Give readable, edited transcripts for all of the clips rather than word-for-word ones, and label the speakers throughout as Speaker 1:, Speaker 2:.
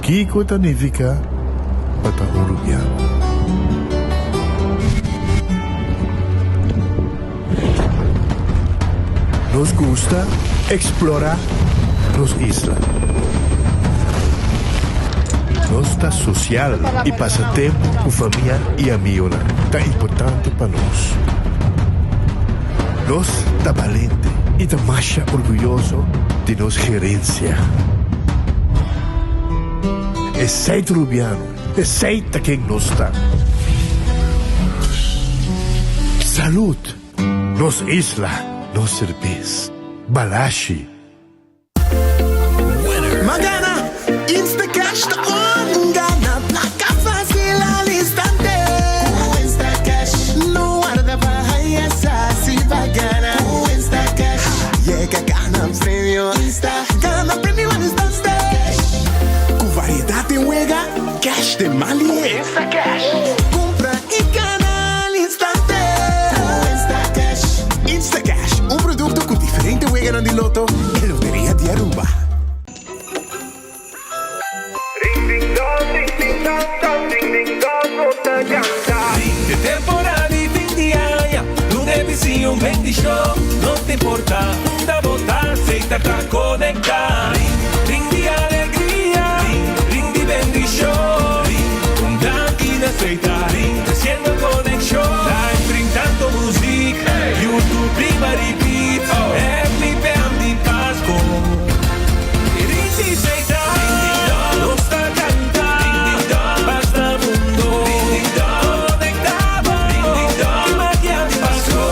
Speaker 1: Kiko ta nifiká pa ta un rubiano? Nos gusta eksplorá nos isla. Nos ta sosial i pasa tempu ku famia i amigunan ta importante pa nos. Nos ta balente i ta masha orguyoso di nos gerensia. Esei ta Rubiano, esei ta ken nos ta. Salud! Nos isla, nos serbes. Balashi.
Speaker 2: Ma gana! Instacash ta on! Gana plaka fácil al instante! Ku Instacash no warda pa haya sa si pa gana. Ku Instacash yega gana premio. Insta gana premio al instante! Ku variedat den wega, cash den man lihe. Instacash kumpra i gana al instante. Ku Instacash. Instacash, un produkto ku diferente weganan di loto e Loteria di Aruba.
Speaker 3: Ring ding dong, ring ding dong dong, ring ding dong, nos ta canta.
Speaker 4: De temporada di fin di aña, un edicion bendicion. No ta importa unda bo ta, Setar ta conecta. Ring di alegria, ring di bendicion. Un danki na Setar, treciendo conexion. Live ring tanto muziek, YouTube riba repeat. FPM di Pasco. Ring di Setar, nos ta canta. Basta mundo, conecta bo. Ki magia di Pasco.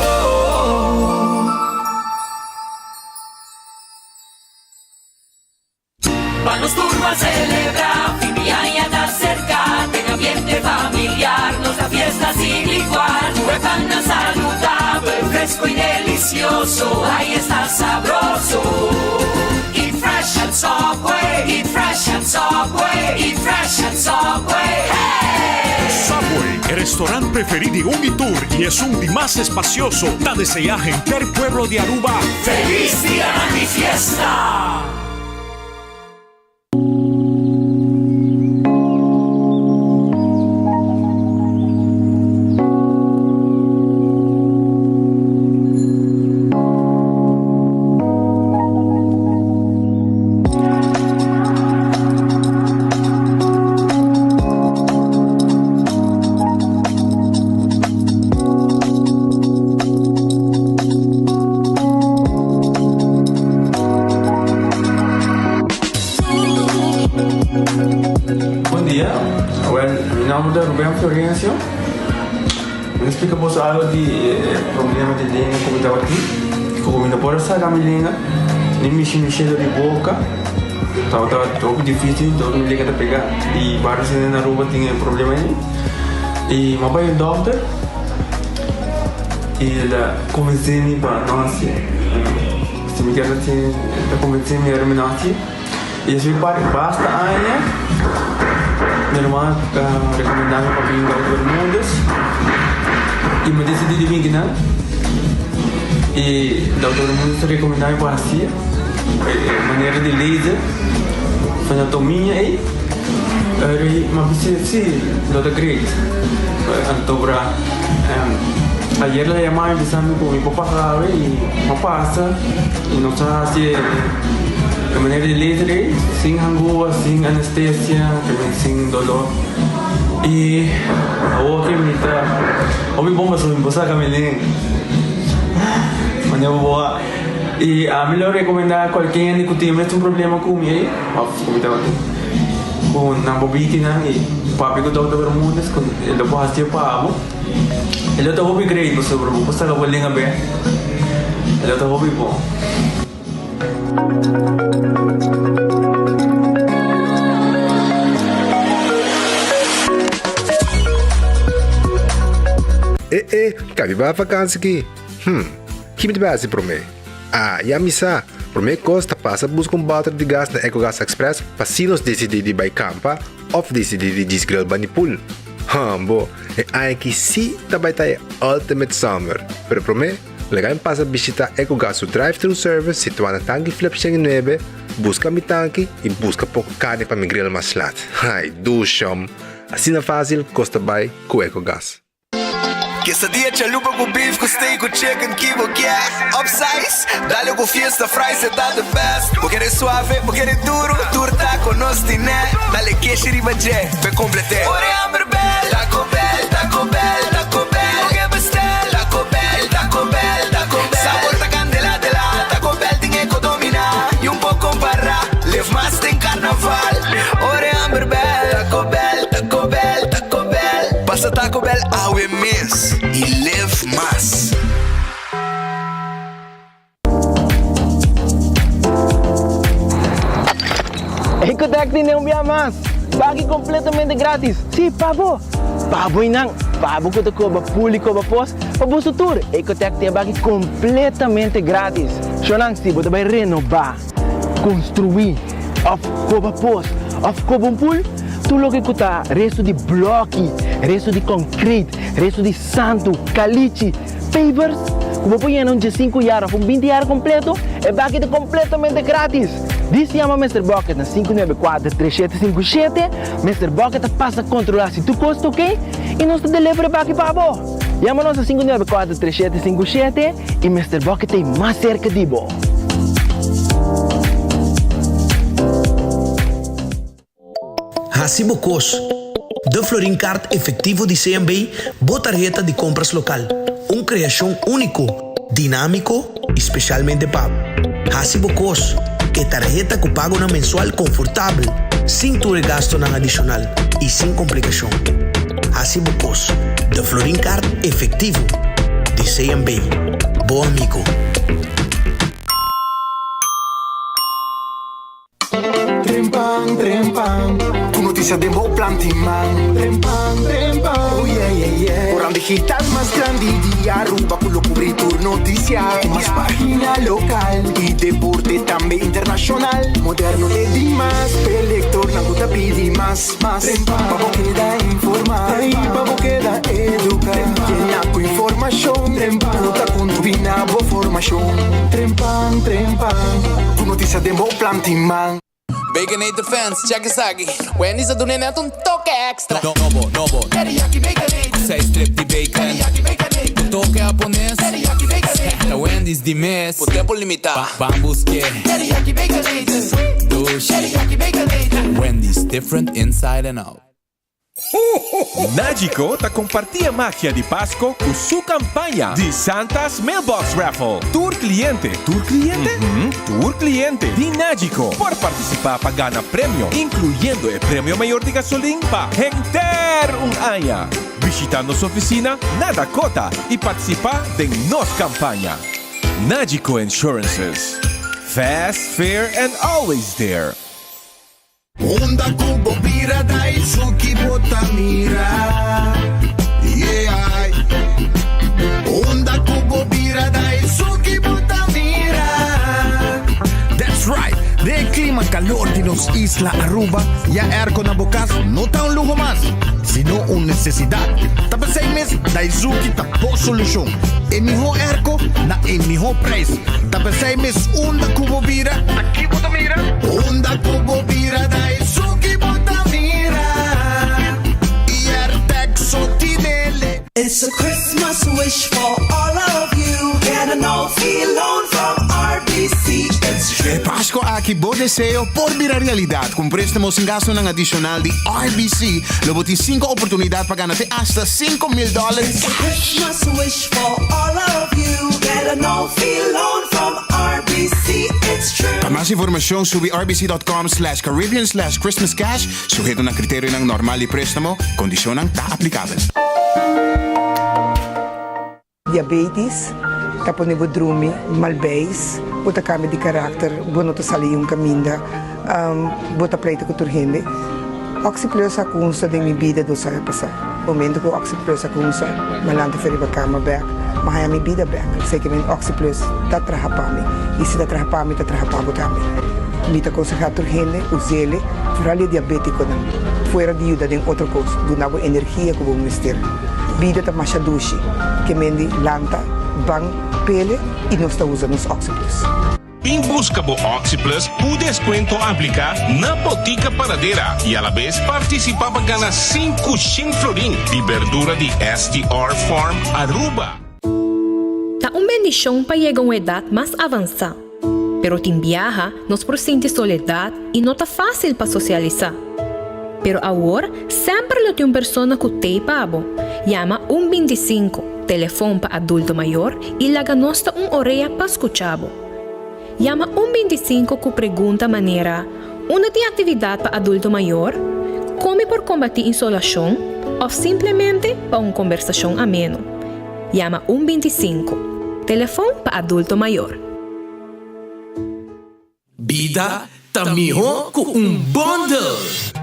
Speaker 5: Pa nos tur ban celebra, fin di aña ta cerca, den ambiente familiar nos ta fiesta sin igual. Cu e pannan saludabel, fresco y delicioso, ay esta sabroso. Eat fresh at Subway, eat fresh at Subway, eat fresh at Subway, hey!
Speaker 6: Subway, e restaurant preferí di un i tur i esun di mas espacioso, ta deseá henter pueblo di Aruba
Speaker 5: Feliz Dianan di Fiesta!
Speaker 7: Bon dia, awel mi nomber ta Ruben Florencio. Mi ta splika boso algo di e problema di lenga ku mi tabatin. Ku mi no por a saka mi lenga, ni mishi mi shelo di boka. Tabata hopi dificil, todo mi lenga ta pega. I varios hende na Aruba tin e problema ei. I mi a bai un dokter i el a konvensé mi pa no hasié. Si mi kier hasié, el a konvensé mi ora mi no hasié. I esei par basta aña mi hermano a rekomendá mi pa bin Dokter Bermudez i mi a disidí di bin kinan. I Dokter Bermudez a rekomendá mi pa hasié e manera di laser frenotomia ei. Eri mi a bisa si lo ta great. Anto bra ayer el a yama mi bisa mi ku mi por pasa awe i mi a pasa i nos a hasi e manera di laser ei sin hangua, sin anestesia, sin dolor i awor ke mi ta hopi bon pasobra mi por saka mi lenga manera bo a i ami lo rekomenda kualke hende ku tin mes un problema ku mi ei òf ku mi tabatin ku nan por bini kinan i papia ku Dòkter Bermudez ku e lo por hasié pa bo e lo ta hopi great pasobra bo por saka bo lenga bek e lo ta hopi bon.
Speaker 8: E e, kabi bai vakansi ki? Hm, ki mi ta bai hasi promé? Ah, ya mi sa! Promé kos ta pasa buska un bòter di gas na Ecogas Express pa si nos disidí di bai kampa òf disidí di djis grill bani pool. Hambo, e aña aki sí ta bai ta e ultimate summer! Pero promé, laga mi pasa bishitá Ecogas su drive-thru service situá na Tanki Flip 109. buska mi tanki i buska poko karni pa mi grill mas lat. Ai, dushi hom. Asina fásil kos ta bai ku Ecogas.
Speaker 9: Quesadilla chalupa cu beef cu steak cu chicken ki bo kier Upsize, dale cu fiesta fries e ta the best Bo kere suave, bo kere duro, tur taco nos tine Dale keshi riba dje, p'e complete Ora e hamber bel, Taco Bell, Taco Bell, Taco Bell Bo ke bestel, Taco Bell, Taco Bell, Taco Bell Sabor ta candela de la, Taco Bell tin e co domina Y un por compara, live mas den carnaval Ora e hamber bel, Taco Bell, Taco Bell, Taco Bell Pasa Taco Bell awe mes y live mas.
Speaker 10: Ecotec tene un bia mas! Pagi completamente gratis! Sí, pa bo! Pa bo y nan, pa bo cu ta coba pul y coba pos, pa boso tur, Ecotec tin e baki completamente gratis! Shownan, si bo ta bay renoba, construi, of coba pos, of coba un pul, tur loke cu ta resto di bloki, resto di concrete, resto di santu, calichi, Pavers ku bo por yena un diesinku yar òf un binti yar kompleto, e baki ta kompletamente gratis! Dis yama Mister Bucket na 594 3757, Mister Bucket ta pasa kontrolá si tur kos ta oke i nos ta deliver e baki pa bo! Yama nos na 594 3757 i Mister Bucket ta ei mas serka di bo!
Speaker 11: Hasi bo kos. De Florin Card Efectivo di CMB, bo tarheta di compras local. Un creacion unico, dinamico y specialmente pa bo. Hasi bo kos. E tarheta cu pagonan mensual confortabel, sin tur e gastonan adicional y sin complicacion. Hasi bo kos. De Florin Card Efectivo di CMB. Bo amigo.
Speaker 2: Trempan, trempan, ku notisia den bo planti man. Trempan, trempan, oh yeah, yeah, yeah. Koran digital mas grandi di Aruba ku lo kubri tur notisia. Ku mas pagina lokal i deporte tambe internashonal. Moderno e dimas, p'e lektornan ku ta pidi mas, mas. Trempan, pa bo keda informá i pa bo keda eduká. Yena ku informashon, Trempan, ku ta kontribuí na bo formashon. Trempan, trempan, ku notisia den bo planti man.
Speaker 12: Baconator fans, check esaki. Wendy's a dun'e net un toke extra. Nobo, nobo. Teriyaki Baconator. Ku seis strip di bacon. Teriyaki Baconator. Un toke hapones. Teriyaki Baconator. Ta Wendy's di mes. Por tempo limita. Ban busk'e. Teriyaki Baconator. Dushi. Teriyaki Baconator. Wendy's, different inside and out.
Speaker 4: Nagico ta comparti e magia di Pasco cu su campaña di Santa's Mailbox Raffle. Tur cliente, tur cliente? Uhmm, tur cliente di Nagico por participa pa gana premio, incluyendo e premio mayor di gasolin pa henter un aña. Bishita nos oficina na Dakota y participa den nos campaña. Nagico Insurances, Fast, fair and always there.
Speaker 2: Unda ku bo bira ta esun ki bo ta mira, yeah. Unda ku bo bira ta esun ki bo ta mira.
Speaker 13: That's right! Den e klima kalor di nos isla Aruba, ya airco na bo kas no ta un luho mas, sino un nesesidat. Ta p'esei mes Daizuki ta bo solushon. E mihó airco na e mihó prijs. Ta p'esei mes unda ku bo bira, ta ki bo ta mira?
Speaker 2: Unda ku bo bira ta esun ki bo ta mira.
Speaker 13: Airtec so tinele.
Speaker 5: It's a Christmas wish for all of you Get a no fee loan from RBC It's true.
Speaker 14: E Pasco aki bo deseo por bira realidad. Cu un prestamo sin gastonan adicional di RBC, lo bo tin cinco oportunidad pa gana te hasta 5000 dollar
Speaker 5: It's a
Speaker 14: cash.
Speaker 5: Christmas wish for all of you Get a no fee loan from RBC It's true.
Speaker 14: Pa mas informacion subi rbc.com slash Caribbean slash Christmas cash, suheto na criterionan normal di prestamo, condicionnan ta aplicabel.
Speaker 15: Diabetes ta pone bo drumi mal beis, bo ta kambia di karakter, bo no ta sali un kaminda, bo ta pleita ku tur hende. Oxi Plus a kunsa den mi bida dos aña pasá. Momento ku Oxi Plus a kunsa, mi a lanta for riba kama bèk, mi a haña mi bida bèk. Esei ke men Oxi Plus ta traha pa mi, i si ta traha pa mi, ta traha pa bo tambe. Mi ta konsehá tur hende us'el, foral e diabétikonan, fuera di yuda den otro kos, duna bo energia ku bo mester. Bida ta masha dushi, ke mendi lanta, ban, pele i nos ta usa nos Oxi Plus.
Speaker 16: Bin busca bo OxiPlus cu descuento aplica na Botica Paradera y alabes participa pa gana 500 florin di berdura di STR Farm Aruba.
Speaker 17: Ta un bendishon pa yega un edat mas avansá, pero tin biaha nos por sinti soledat i no ta fásil pa sosialisá. Pero awor semper lo tin un persona ku t'ei pa bo. Yama un 25, telefon pa adulto mayor, i laga nos ta un orea pa skucha bo. Yama un 25 ku pregunta manera, Unda tin aktividat pa adulto mayor? Kon mi por kombatí insolashon? Òf simplemente pa un kombersashon ameno. Yama un 25, telefon pa adulto mayor.
Speaker 11: Bida ta mihó ku un bundle!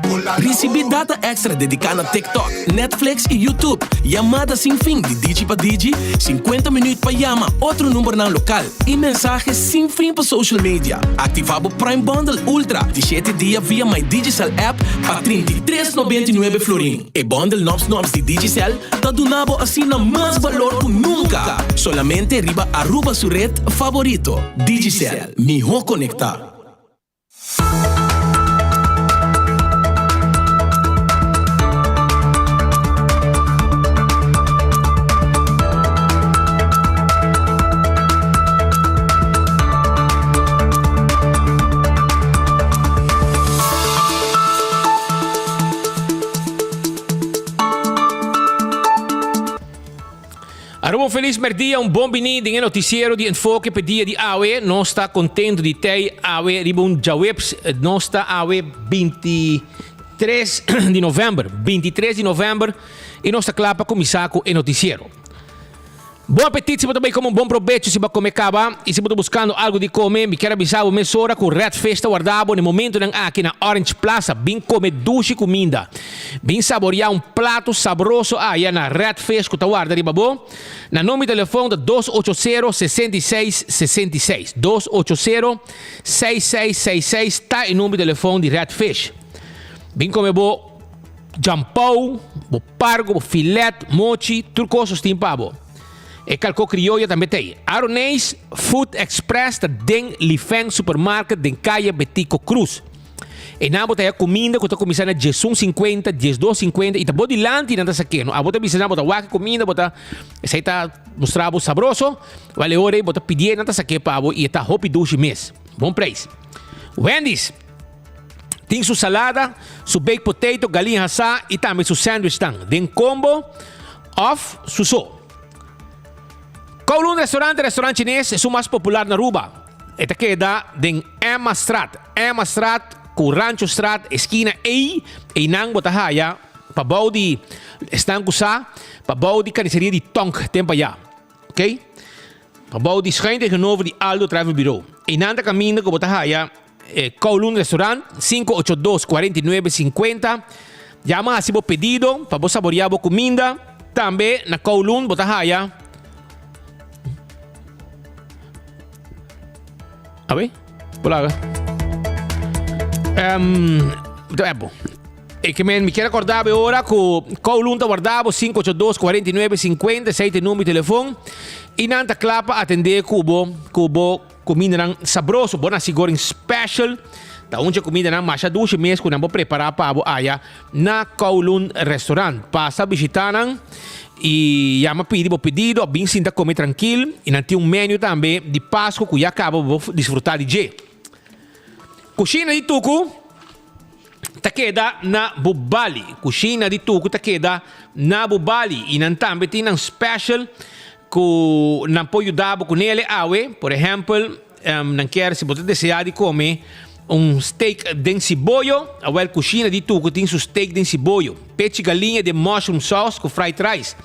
Speaker 11: Risibí data èkstra dediká na TikTok, Netflix i YouTube, yamada sin fin di Digi pa Digi, 50 minüt pa yama otro numbernan lokal i mensahe sin fin pa social media. Aktivá bo Prime Bundle Ultra di shete dia via My Digicel app pa 33 99 florin. E bundle Nòps Nòps di Digicel ta duna bo asina mas balor ku nunka! Solamente riba Aruba su red favorito, Digicel. Mihó konektá.
Speaker 18: Aruba un feliz merdia, un bon bini den e noticiero di Enfoke pe dia di awe. Nos ta contento di tei awe riba un djaweps. Nos ta awe 23 di november. 23 di november y nos ta kla pa cuminsa cu e noticiero. Bon apetit si bo ta bay come un bon probecho si bo a come caba y si bo ta buscando algo di come mi kier a bisa bo mesora cu Red Fish ta warda bo na e momentonan aki na Orange Plaza bin come dushi cuminda bin saboria un plato sabroso aya na Red Fish cu ta warda riba bo na number di telefon ta dos ocho sero 66 66 dos ocho sero seis seis seis seis ta e number di telefon di Red Fish bin come bo Jampou, bo pargo, bo filet, mochi, tur kos nos tin pa bo. E kalko krioyo tambe ta ei. Aroneis Food Express ta den Lifeng Supermarket den Kaya Betico Cruz. Einan bo ta haya kuminda ku ta kuminsá na diesun sinkuenta, diesdos sinkuenta i ta bo dilanti nan ta sak'é. No, abo ta bisa nan bo ta wak e kuminda, bo ta esei ta mustra bo sabroso, wèl e ora ei bo ta pidié nan ta sak'é pa bo i e ta hopi dushi mes. Bon preis. Wendy's. Tin su salada, su baked potato, galiña hasá i tambe su sandwichnan den combo òf su so. Kowloon Restaurant ta restaurant chines esun mas popular na Aruba. E ta keda den Emmastraat, Emmastraat ku Ranchostraat eskina ei, einan bo ta haya pabou di esnan ku sa, pabou di kaniseria di Tonk ten payá. Ok? Pabou di schuin tegenover di Aldo Travel Bureau. Einan ta kaminda ku bo ta haya E Kowloon Restaurant, 582 49 50. Yama hasi bo pedido pa bo saborea bo kuminda. Tambe na Kowloon bo ta haya. Awe, bo laga. Um, bo. E ke men mi kier acorda bo e ora ku Kowloon ta warda bo 582 49 50, esei ta e numero di telefon. I nan ta kla pa atende ku bo ku bo Kumindanan sabroso, bo nasi goreng special ta un dje kumindanan masha dushi mes ku nan por prepara pa bo aya na Kowloon Restaurant. Pasa bishita nan i yama pidi bo pedido of bin sinta kome trankil i nan tin un menu tambe di Pasku ku ya kaba bo por disfruta di dje. Kushina di Tuku ta keda na Bubali. Kushina di Tuku ta keda na Bubali i nan tambe tin nan special Ku nan por yuda bo ku nele awe. Por ehèmpel, nan kier si bo ta deseá di kome un steak den siboyo, awèl kushina di Tuku tin su steak den siboyo, pechi galiña den mushroom sauce ku fried rice,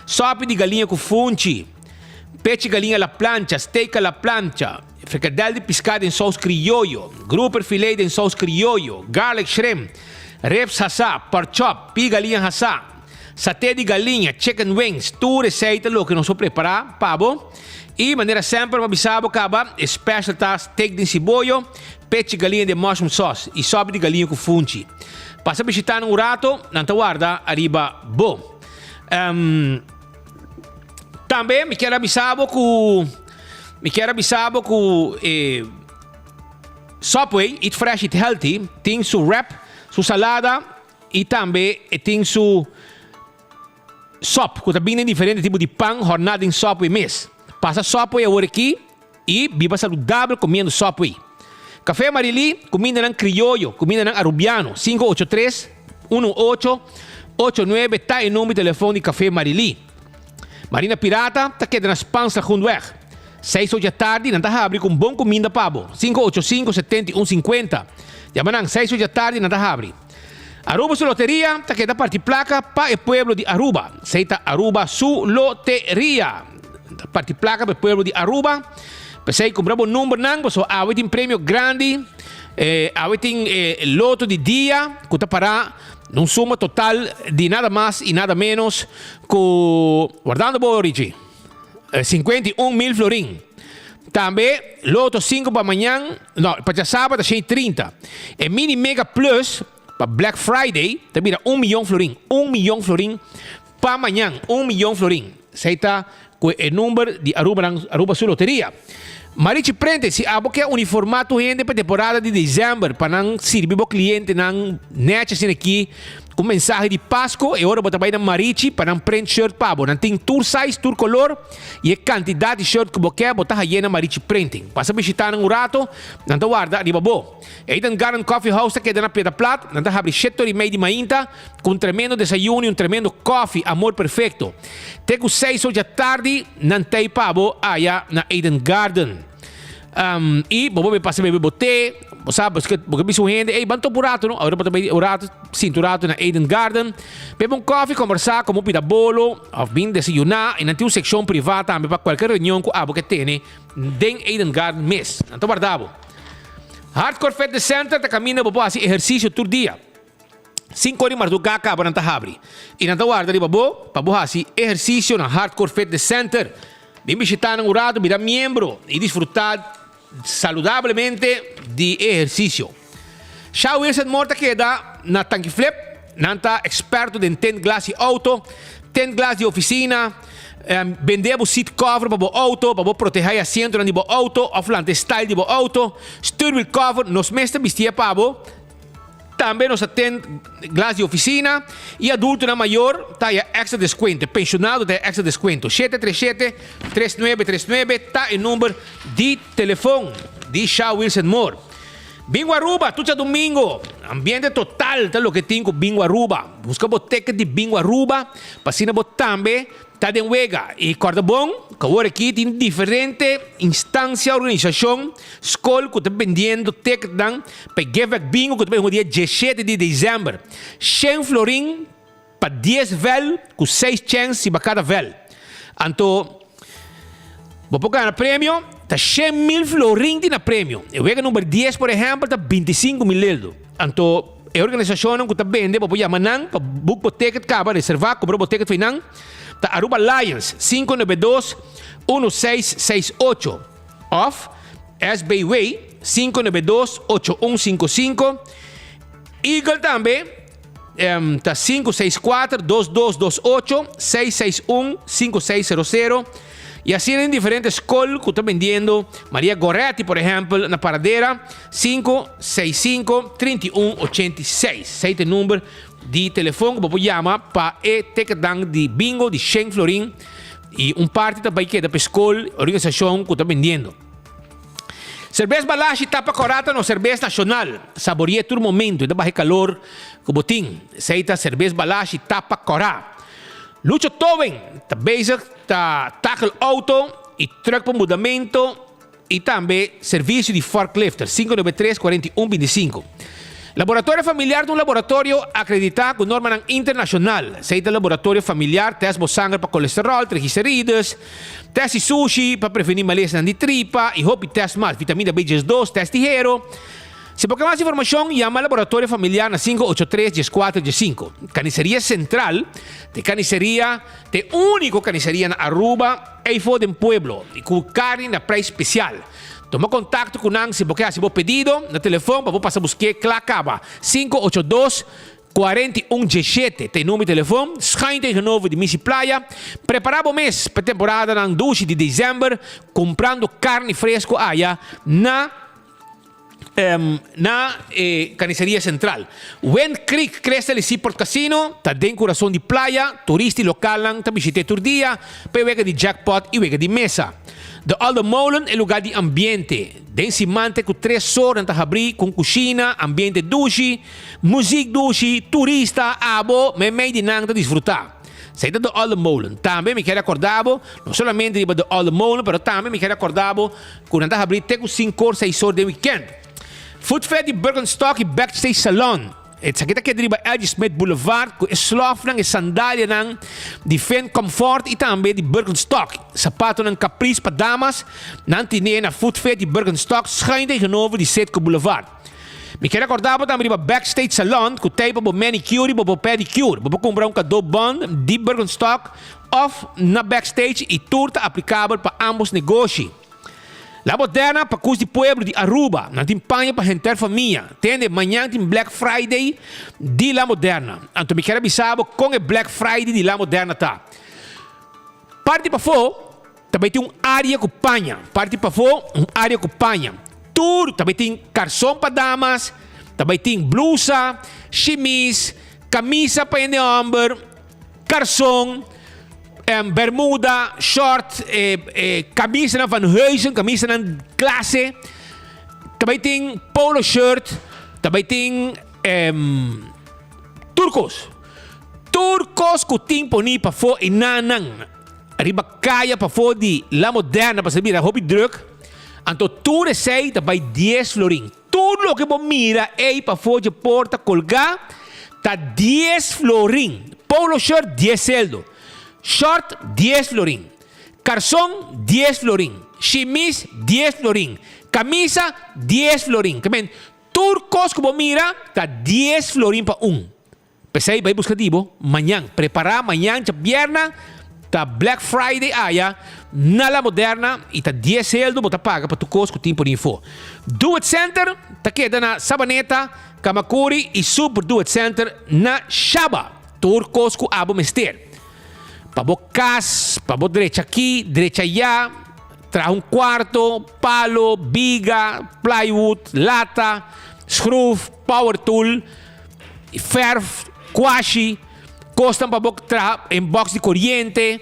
Speaker 18: sòpi di galiña ku funchi, pechi galiña a la plancha, steak a la plancha, frikadèl di piská den sous krioyo, grouper filet den sous krioyo, garlic shrimp, ribs hasá, pork chop, pia galiña hasá. Saté di galiña, chicken wings, tur esei ta loke nos por prepará pa bo. I manera semper pa bisa bo kaba, e special ta steak den siboyo, pechi galiña den mushroom sauce i sòpi di galiña ku funchi. Pasa bishitá nan un rato, nan ta warda ariba bo. Tambe mi kier a bisa bo ku mi kier a bisa bo ku e. Subway, Eat Fresh Eat Healthy, tin su wrap, su salada y tambe e tin su sop cu ta bini den diferente tipo di pan horna den Subway mes. Pasa Subway awor aki y biba saludabel comiendo Subway. Café Marily, cumindanan crioyo, cumindanan Arubiano, 583 18 89 ta e number di telefon di Café Marily. Marina Pirata ta keda na Spaanslagoenweg. Seis ocho atardi nan ta habri ku un bon kuminda pa bo. 585 71 50. Yama nan, seis ocho atardi nan ta habri. Aruba su loteria ta keda parti plaka pa e pueblo di Aruba. Esei ta Aruba su loteria. Ta parti plaka pa e pueblo di Aruba. P'esei kumpra bo numbernan pasobra awe tin premio grandi. Awe tin e loto di dia ku ta para na un suma total di nada mas i nada menos ku, wardando bo Richie. 51 mil florin. Tambe loto 5 pa mañan, no, pa djasabra ta 130. E mini mega plus pa Black Friday ta bira 1 miyon florin. 1 miyon florin pa mañan, 1 miyon florin. Esei ta ku e number di Aruba nan, Aruba su loteria. Marichi Prente, si abo ke uniforma tur hende pa temporada di december pa nan sirbi bo clientenan nechi asina aki ku mensahe di Pasco, e ora bo ta bai na Marichi pa nan print shirt pa bo. Nan tin tur size, tur color y e cantidad di shirt ku bo ke bo ta haye na Marichi Printing. Pasa bishita nan un rato, nan ta warda riba bo. Eden Garden Coffee House ta keda na Piedra Plat, nan ta habri shete ora y mei di mainta ku un tremendo desayuno y un tremendo koffie, amor perfecto. Te ku seis or djatardi nan tei pa bo aya na Eden Garden. Y bo por pasa bebe bo te, bo sa, bo ke bisa un hende, ey, ban topa un rato no. Ahora bo ta bay un rato, sinta un rato na Eden Garden, bebe un koffie, kombersá, kome un pida bolo, of bin desayuná. Y nan tin un sekshon privá tambe pa kualke reunion ku abo ke tene den Eden Garden mes. Nan ta warda bo. Hardcore Fitness Center ta kaminda bo por hasi ehersisio tur dia. Sinku ora di mardugá kaba nan ta habri i nan ta warda riba bo pa bo hasi ehersisio na Hardcore Fitness Center. Bin bishitá nan un ratu, bira miembro i disfrutá saludablemente di e ehersisio. Sha Wilson Moore ta keda na Tanki Flip. Nan ta eksperto den tint glas di outo, tint glas di ofisina, bende bo seat cover pa bo outo pa bo protehá e asientonan di bo outo òf lanta e style di bo outo, stuurwiel cover, nos mes ta bistié pa bo. Tambe nos ta ten glas di oficina y adultonan mayor ta haya extra descuento. Pensionado ta haya extra descuento. Shete tres shete, tres nuebe tres nuebe ta e number di telefon di Sha Wilson Moore. Bingo Aruba, tur djadomingo. Ambiente total ta loke tin cu Bingo Aruba. Busca bo ticket di Bingo Aruba pa asina bo tambe Ta den wega y corda bon cu awor aki tin diferente instancia, organisacion, scol cu ta bendiendo ticketnan pa e Give Back Bingo cu ta bay hunga dia diesshete di december. Shen florin pa dies vel cu seis chens riba cada vel. Anto bo por gana premio ta 100,000 florin tin na premio. E wega number dies por ehempel ta 25,000 leldo. Anto e organisacionnan cu ta bende bo por yama nan pa book bo ticket caba, reserva, cobra bo ticket fo'i nan. Ta Aruba Lions 592 1668 of SBW 592 8155. Eagle tambe ta 564 2228 661 5600. Y asina den diferente scol cu ta bendiendo Maria Goretti por ehempel na Paradera 565 31 86. Esey ta e number di telefon cu bo por yama pa e ticketnan di bingo di shen florin y un parti ta bay keda pa e scol, organisacion cu ta bendiendo. Cerbes Balashi tapa cora ta nos cerbes nacional. Saborie tur momento y ta baha e calor cu bo tin. Esey ta Cerbes Balashi tapa cora. Lucho Towing ta bezig ta tackle auto y truck pa mudamento y tambe servicio di forklifter, 593 41 25. Laboratorio Familiar ta un laboratorio acredita cu normanan internacional. Esey ta Laboratorio Familiar test bo sanger pa colesterol, triglicerides, test di sushi pa preveni malesanan di tripa y hopi test mas, vitamina B12, test di hero. Si bo ke mas informashon, yama Laboratorio Familiar na 583 14 15. Kaniseria Sentral ta e kaniseria, ta e úniko kaniseria na Aruba eifo den pueblo i ku karni na preis spesial. Tuma kontakto ku nan si bo ke hasi bo pedido na telefon pa bo pasa busk'é kla kaba. 582 41 17 ta e number di telefon, schuin tegenover di Missy Playa. Prepara bo mes pa e temporadanan dushi di december kumprando karni fresco aya na. Na e Carniceria Central. Wind Creek Crystal y Seaport Casino ta den curason di playa, turista y localnan ta bishit'é tur dia pa e wega di jackpot y wega di mesa. De Olde Molen e lugar di ambiente. Den siman te cu tres or nan ta habri cu un cushina, ambiente dushi, muziek dushi, turista, abo, meimei di nan ta disfruta. Esei ta De Olde Molen. Tambe mi kier acorda bo, no solamente riba De Olde Molen, pero tambe mi kier acorda bo Ku nan ta habrí te ku sinkor seis or den wikènt. Food Fair di Birkenstock i Backstage Salon. Esaki ta keda riba LG Smith Boulevard ku e slòfnan, e sandalianan di Finn Comfort i tambe di Birkenstock. Sapatonan Caprice pa damas nan tine na Food Fair di Birkenstock schuin tegenover di Citgo Boulevard. Mi kier akorda bo tambe riba Backstage Salon ku tei pa bo manicure i bo bo pedicure. Bo por kumpra un kado bon di Birkenstock Of na backstage y tur ta aplicabel pa ambos negoshi. La Moderna pa cus di pueblo di Aruba. Nan tin paña pa henter famia. Tende, mañan tin Black Friday di La Moderna. Anto mi kier a bisa bo con e Black Friday di La Moderna ta. Parti pafo ta bay tin un area cu paña. Parti pafo un area cu paña. Tur ta bay tin carson pa damas, ta bay tin blusa, shimis, camisa pa hende homber. Karson, bermuda, short, kamisanan van Huizen, kamisanan klase. Ta bai tin polo shirt, ta bai tin tur kos. Tur kos ku tin poni pafó i nannan riba kaya pafó di La Moderna pasobra bira hopi druk. Anto tur esei ta bai dies florin. Tur loke bo mira ei pafó dje porta kolgá ta dies florin. Polo shirt dies seldo. Short dies florin. Karson dies florin. Shimis dies florin. Kamisa dies florin. Ke men, tur kos ku bo mira ta dies florin pa un. P'esei bai buska di bo mañan. Prepará mañan djabièrna ta Black Friday aya na La Moderna i ta dies heldu bo ta paga pa tur kos ku tin por info. Do It Center ta keda na Sabaneta, Kamakuri i Super Do It Center na Shaba. Tur kos ku abo mester pa bo kas, pa bo drecha aki, drecha aya, traha un kuarto, palo, biga, plywood, lata, skruf, power tool, Verf, kwashi, kosnan pa bo traha en box di koriente,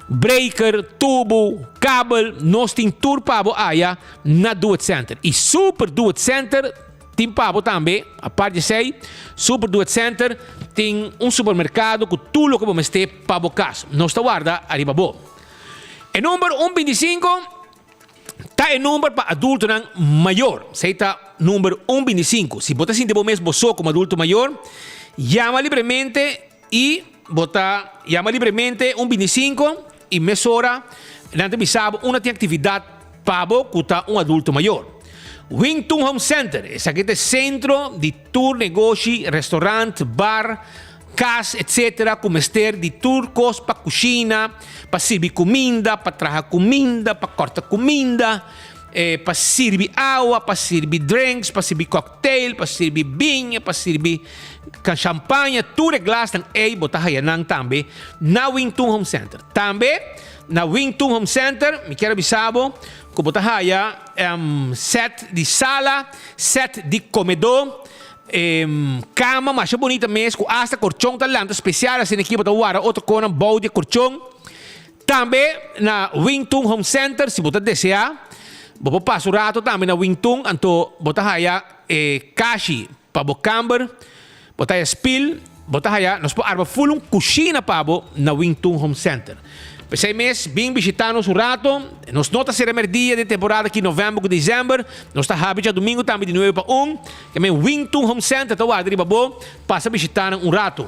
Speaker 18: breaker, tubu, kabel, nos tin tur pa bo aya na Do It Center. I Super Do It Center tin pa bo tambe, apart di esei, Super Do It Center tin un supermerkado ku tur loke bo mester pa bo kas. Nos ta warda ariba bo. E number un bintisinko. Ta e number pa adultonan mayor. Esei ta number un bintisinku. Si bo ta sinti bo mes bo so komo adulto mayor, yama libremente i bo ta yama libremente un bintisinku i mesora nan ta bisa bo unda tin aktividat pa bo ku ta un adulto mayor. Wing Tun Home Center, esaki ta e sentro di tur negoshi, restaurant, bar, Kas etc. Ku mester di tur kos pa kushina, pa sirbi kuminda, pa traha kuminda, pa kòrta kuminda, pa sirbi awa, pa sirbi drinks, pa sirbi cocktail, pa sirbi biña, pa sirbi champaña, tur e glasnan ei bo ta haya nan tambe na Wing Tun Home Center. Tambe na Wing Tun Home Center mi kier a bisa bo ku bo ta haya set di sala, set di komedó, E kama masha bunita mes ku asta korchon ta lanta spesial asina aki bo ta wara otro konan bou di e korchon. Tambe na Wing Tun Home Center si bo ta desea bo por pasa un rato tambe na Wing Tun anto bo ta haya e kashi pa bo kamber, bo ta haya spil, bo ta haya nos por arma ful un kushina pa bo na Wing Tun Home Center. P'esei mes bin bishita nos un rato. Nos no ta sera merdia den temporada aki november ku december. Nos ta habri djadumingu tambe di nuebe pa un. Ke men Wing Tun Home Center ta warda riba bo. Pasa bishita nan un rato.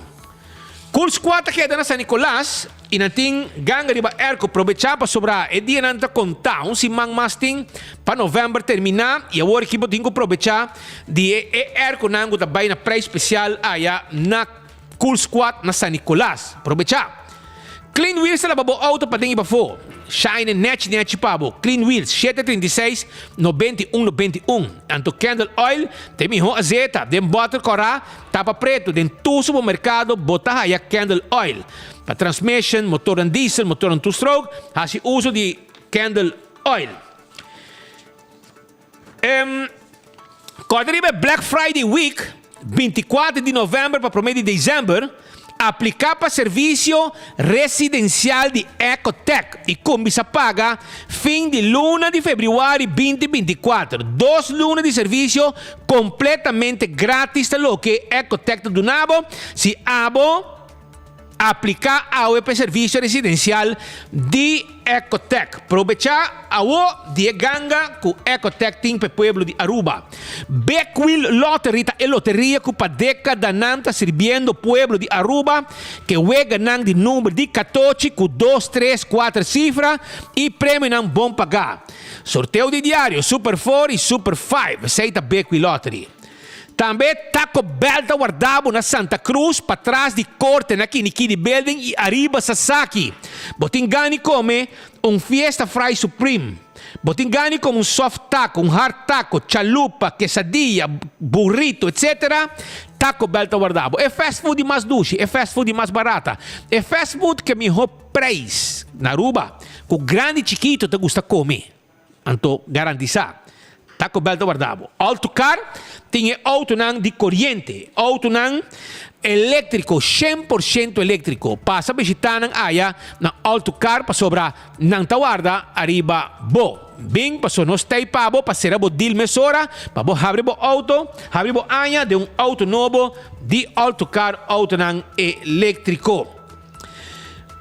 Speaker 18: Cool Squad ta keda na San Nicolas y nan tin ganga riba airco. Probecha pasobra e dianan ta conta. Un siman mas tin pa november termina y awor aki bo tin cu probecha di e e airconan cu ta bay na prijs special aya na Cool Squad na San Nicolas. Probecha! Clean Wheels ta laba bo auto paden i pafó. Shine nechi nechi pa bo. Clean Wheels, shete 36, 91 91. Anto Candle Oil ta e mihó azeta. Den bòter kòrá, tapa pretu. Den tur supermerkado bo ta haya Candle Oil. Pa transmission, motornan diesel, motornan two stroke, hasi uso di Candle Oil. Kòrda riba e Black Friday Week, 24 di novèmber pa promé di desèmber, apliká pa servisio residensial di Ecotech i kuminsá paga fin di luna di febrüari 2024. Dos luna di servisio kompletamente grátis ta loke Ecotech ta duna bo si abo Apliká awe pa e servisio residensial di Ecotech. Probechá awo di e ganga ku Ecotech tin pa e pueblo di Aruba. Big Wheel Lottery ta e loteria ku pa dékadanan ta sirbiendo pueblo di Aruba ke weganan di number di katochi ku dos, tres, kuater sifra i premionan bon pagá. Sorteo di diario, Super Four i Super Five. Esei ta Big Wheel Lottery. Tambe Taco Bell ta warda bo na Santa Cruz, patras di Corte na Kinikini Building y ariba Sasaki. Bo tin gana di come un Fiesta Fry Supreme. Bo tin gana di come un soft taco, un hard taco, chalupa, quesadilla, burrito, etc. Taco Bell ta warda bo. E fast food di mas dushi, e fast food di mas barata, e fast food ke miho prijs na Aruba, cu grandi y chikito ta gusta come. Anto garantisa, Taco Bell ta warda bo. Autocar tin e autonan di coriente, autonan electrico, shen por shento electrico. Pasa bishita nan aya na Autocar pasobra nan ta warda ariba bo. Bin paso nos ta ei pa bo pa cera bo deal mesora pa bo habri bo auto, habri bo aña den un auto nobo di Autocar autonan electrico.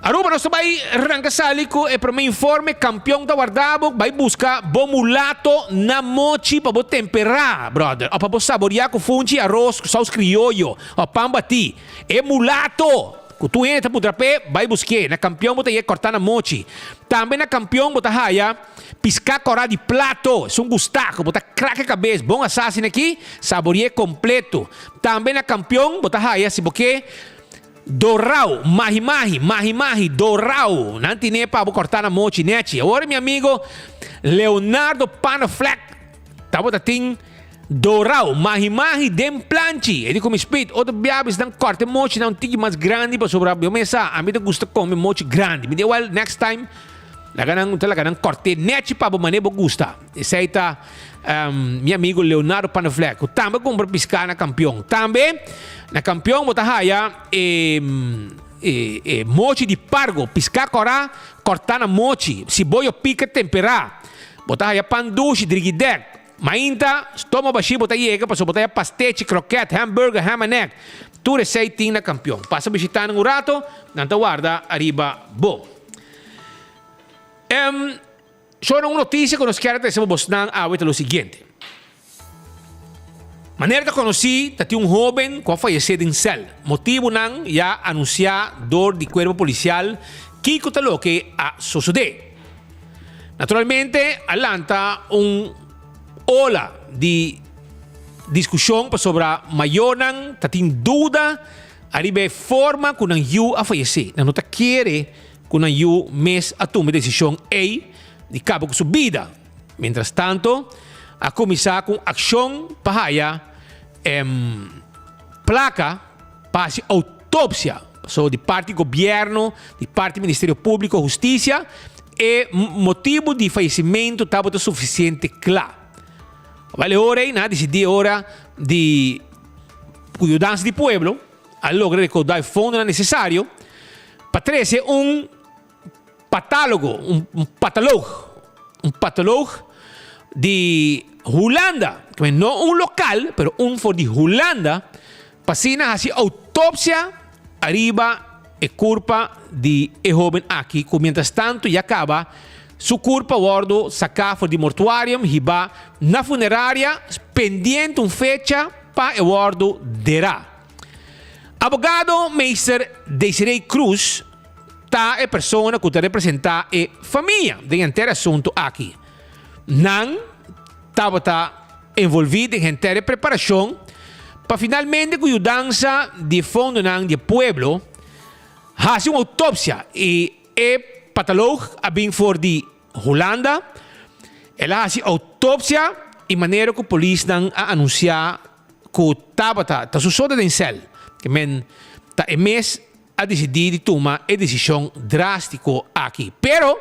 Speaker 18: Aruba nos ta bai ranka sali ku e prome informe, kampion ta warda bo, bai buska bo mulato na mochi pa bo temperá, brother, o pa bo saboreá ku funchi, aros, ku saus krioyo, o pan batí. E mulato ku tur hende ta puntra p'e, bai busk'é. Na kampion bo ta yega kòrtá na mochi. Tambe na kampion bo ta haya piská kòrá di plato, esun gustá ku bo ta krak e kabes, bon asá asina aki, sabore'é kompleto. Tambe na kampion bo ta haya si bo ke Dorao, mahi mahi, mahi mahi, dorao. Nan tine pa bo corta na mochi nechi. Awor mi amigo Leonardo Panaflek tabata tin dorao, mahi mahi den planchi. E di cu mi Speed, otro bia bis nan corta e mochi na un tiki mas grandi pasobra yo mesa ami ta gusta come mochi grandi. Mi di well next time laga nan ta laga nan corte nechi pa bo mane bo gusta. Esey ta Mi amigo Leonardo Panaflek ku tambe a kumpra piská na Kampion. Tambe na Kampion bo ta haya e e mochi di pargo, piská kòrá kòrtá na mochi, siboyo pika temperá. Bo ta haya pan dushi, drigidèk. Mainta, stoma bashí bo ta yega pasobra bo ta haya pastechi, krokèt, hamburger, ham and egg. Tur esei tin na Kampion. Pasa bishitá nan un rato, nan ta warda ariba bo. Shona un noticia cu nos kier a trece pa bosnan awe ta lo siguiente. Manera ta conoci ta tin un hoben cu a fayece den cel. Motibonan ya anuncia door di cuerpo policial kico ta loke a sosode. Naturalmente a lanta un ola di discusion pasobra mayornan ta tin duda ariba e forma cu nan yiu a fayece. Nan no ta kere Ku nan yu mes a tuma e desishon ei di kaba ku su bida. Mientras tanto, a kuminsá ku un akshon pa haya plaka pa hasi outopsia. Pasobra di parti gobièrnu, di parti Ministerio Públiko, Hustisia, e motibu di fayesimentu tabata sufisiente kla. Wèl e ora ei nan a disidí e ora di ku yudansa di pueblo a logra rekoudá e fondonan nesesario pa trese un patálogo, un pataloog, un patoloog di Hulanda, no un lokal, pero un for di Hulanda, pa asina hasi outopsia ariba e kurpa di e hóben aki, ku mientras tanto ya kaba su kurpa wòrdu saká for di mortuarium hibá na funeraria pendiente un fecha pa e wòrdu derá. Abogado Meester Desiree Cruz ta e persona cu ta representa e famia den henter asunto aki. Nan tabata envolvi den henter e preparacion pa finalmente cu yudansa di e fondonan di e pueblo haci un autopsia y e pataloog a bin for di Hulanda. El a haci autopsia y manera cu polisnan a anuncia ku tabata ta su soda den sèl, ke men ta e mes a disidí di tuma e desishon drástiko aki. Pero,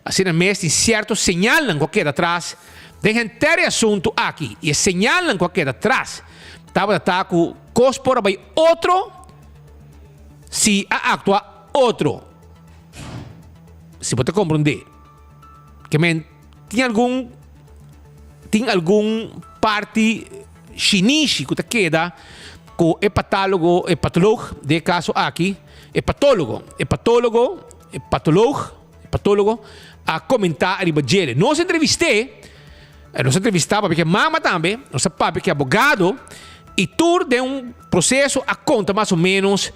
Speaker 18: asina mes tin sierto señalnan ku a keda atras. Den henter e asuntu aki i e señalnan ku a keda tras tabata ta ku kos por a bai otro si a aktua otro. Si bo ta komprondé ke men tin algun tin algun parti shinishi ku ta keda ku e patálogo e patolog den e kaso aki e patólogo e patólogo e patolog e patólogo a komentá riba djele. Nos entrevist'é nos a entrevistá papia ku e mama tambe nos a papia ku e abogado i tur den un proseso a konta mas o ménos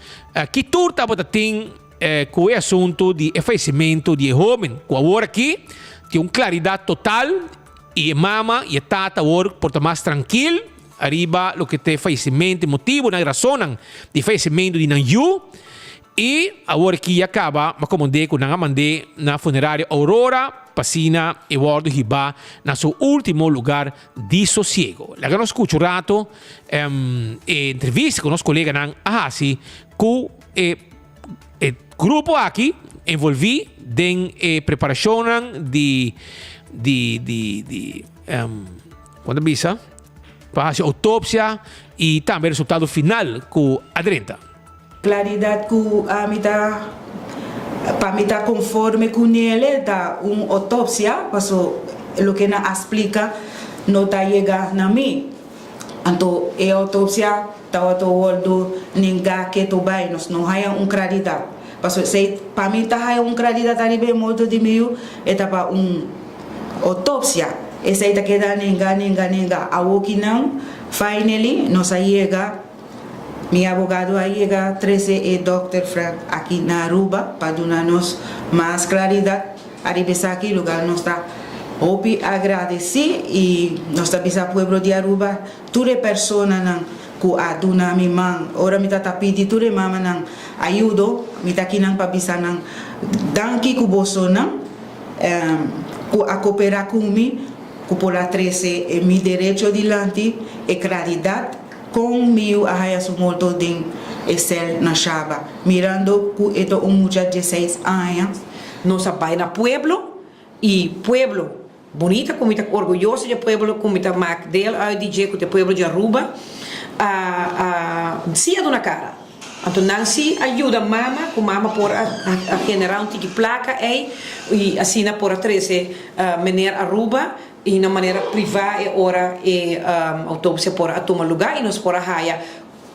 Speaker 18: ki tur tabata tin Ku e asuntu di e fayesimentu di e hóben ku awor aki tin un klaridat total i e mama i e tata awor por ta mas trankil ariba loke ta e fayesimentu, e motibunan, e rasonnan di e fayesimentu di nan yu. I awor aki ya kaba m'a komand'é ku nan a mand'é na funeraria Aurora pa asina e wòrdu hibá na su último lugar di sosiego. Laga nos skucha un rato e entrevista ku nos koleganan a hasi ku e E grupo aki envolví den e preparashonnan di di di di um, kon ta bisa? Pa hasi outopsia i tambe resultado final ku a drenta.
Speaker 19: Klaridat ku ami ta pa mi ta konforme ku nele ta un outopsia paso loke nan a splika no ta yega na mi. Anto e autopsia tawata wordo nenga keto bay, nos no haya un claridad. Pasobra esey pa mi ta haya un claridad ariba e morto di mi yu, e ta pa un autopsia. Esey ta keda nenga, nenga, nenga. Awoki nan finally nos a yega, mi abogado a yega trece e dokter Frank aki na Aruba pa duna nos mas claridad. Ariba esaki lugar nos ta hopi agradeci y nos ta bisa pueblo di Aruba tur e personanan cu a duna mi man ora mi ta ta pidi tur e mamanan ayudo mi ta kinan pa bisa nan danki cu bosonan cu a coopera cu mi cu por a trece e mi derecho dilanti e claridad con mi yu a haya su morto den e cel na Shaba mirando cu e ta un mucha dieseis aña.
Speaker 20: Nos a bai na pueblo y pueblo bunita cu mi ta orguyoso dje pueblo cu mi ta mak deel uit di dje cu ta e pueblo di Aruba a a si a duna cara. Anto nan si a yuda mama cu mama por a a genera un tiki placa ey y asina por a trece meneer Aruba y na manera priva e ora e autopsia por a tuma lugar y nos por a haya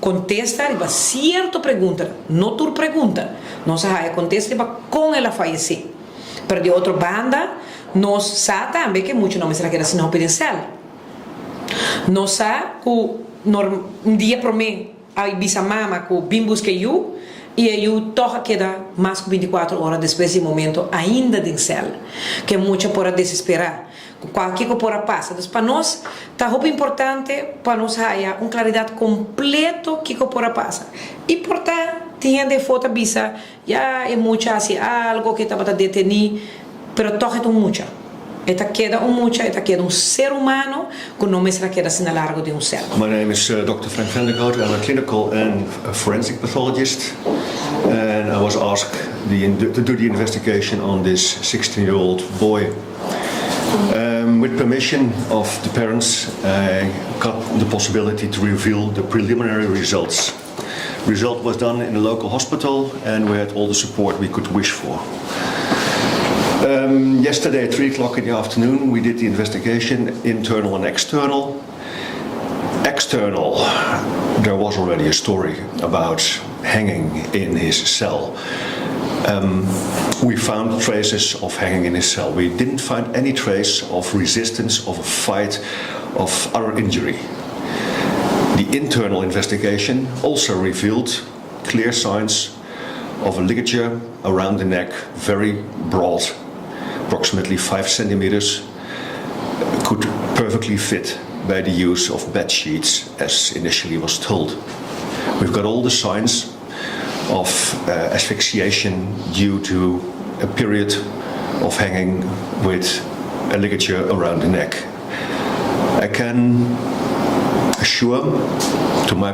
Speaker 20: Kontesta riba sierto pregunta, no tur pregunta. Nos a haya kontesta riba kon el a fayesé. Pero di otro banda, nos sa tambe ku e mucha no mester a keda sin hopi den sèl. Nos sa ku un dia promé a bisa mama ku bin buska e yu, i e yu tòg a keda mas ku bintikuatro ora despues di e momento ainda den sèl. Ku e mucha por a desesperá. Ku kualke ku por a pasa. Dus pa nos ta hopi importante pa nos haya un klaridat kompleto kiko por a pasa. I por ta tin hende afó ta bisa, ya e mucha hasi algo ke tabata detení, pero tòg e ta un mucha. E ta keda un mucha, e ta keda un ser humano ku no mester a keda asina largo den un sèl.
Speaker 21: My name is Doctor Frank Vandergoot, I'm a clinical and forensic pathologist and I was asked to do the investigation on this 16 year old boy. Um, with permission of the parents, I got the possibility to reveal the preliminary results. Result was done in the local hospital and we had all the support we could wish for. Um, yesterday at 3 o'clock in the afternoon we did the investigation, internal and external. External, there was already a story about hanging in his cell. Um, we found traces of hanging in his cell. We didn't find any trace of resistance, of a fight, of other injury. The internal investigation also revealed clear signs of a ligature around the neck, very broad, approximately 5 centimeters, could perfectly fit by the use of bed sheets as initially was told. We've got all the signs of uh, asphyxiation due to a period of hanging with a ligature around the neck. I can assure, to my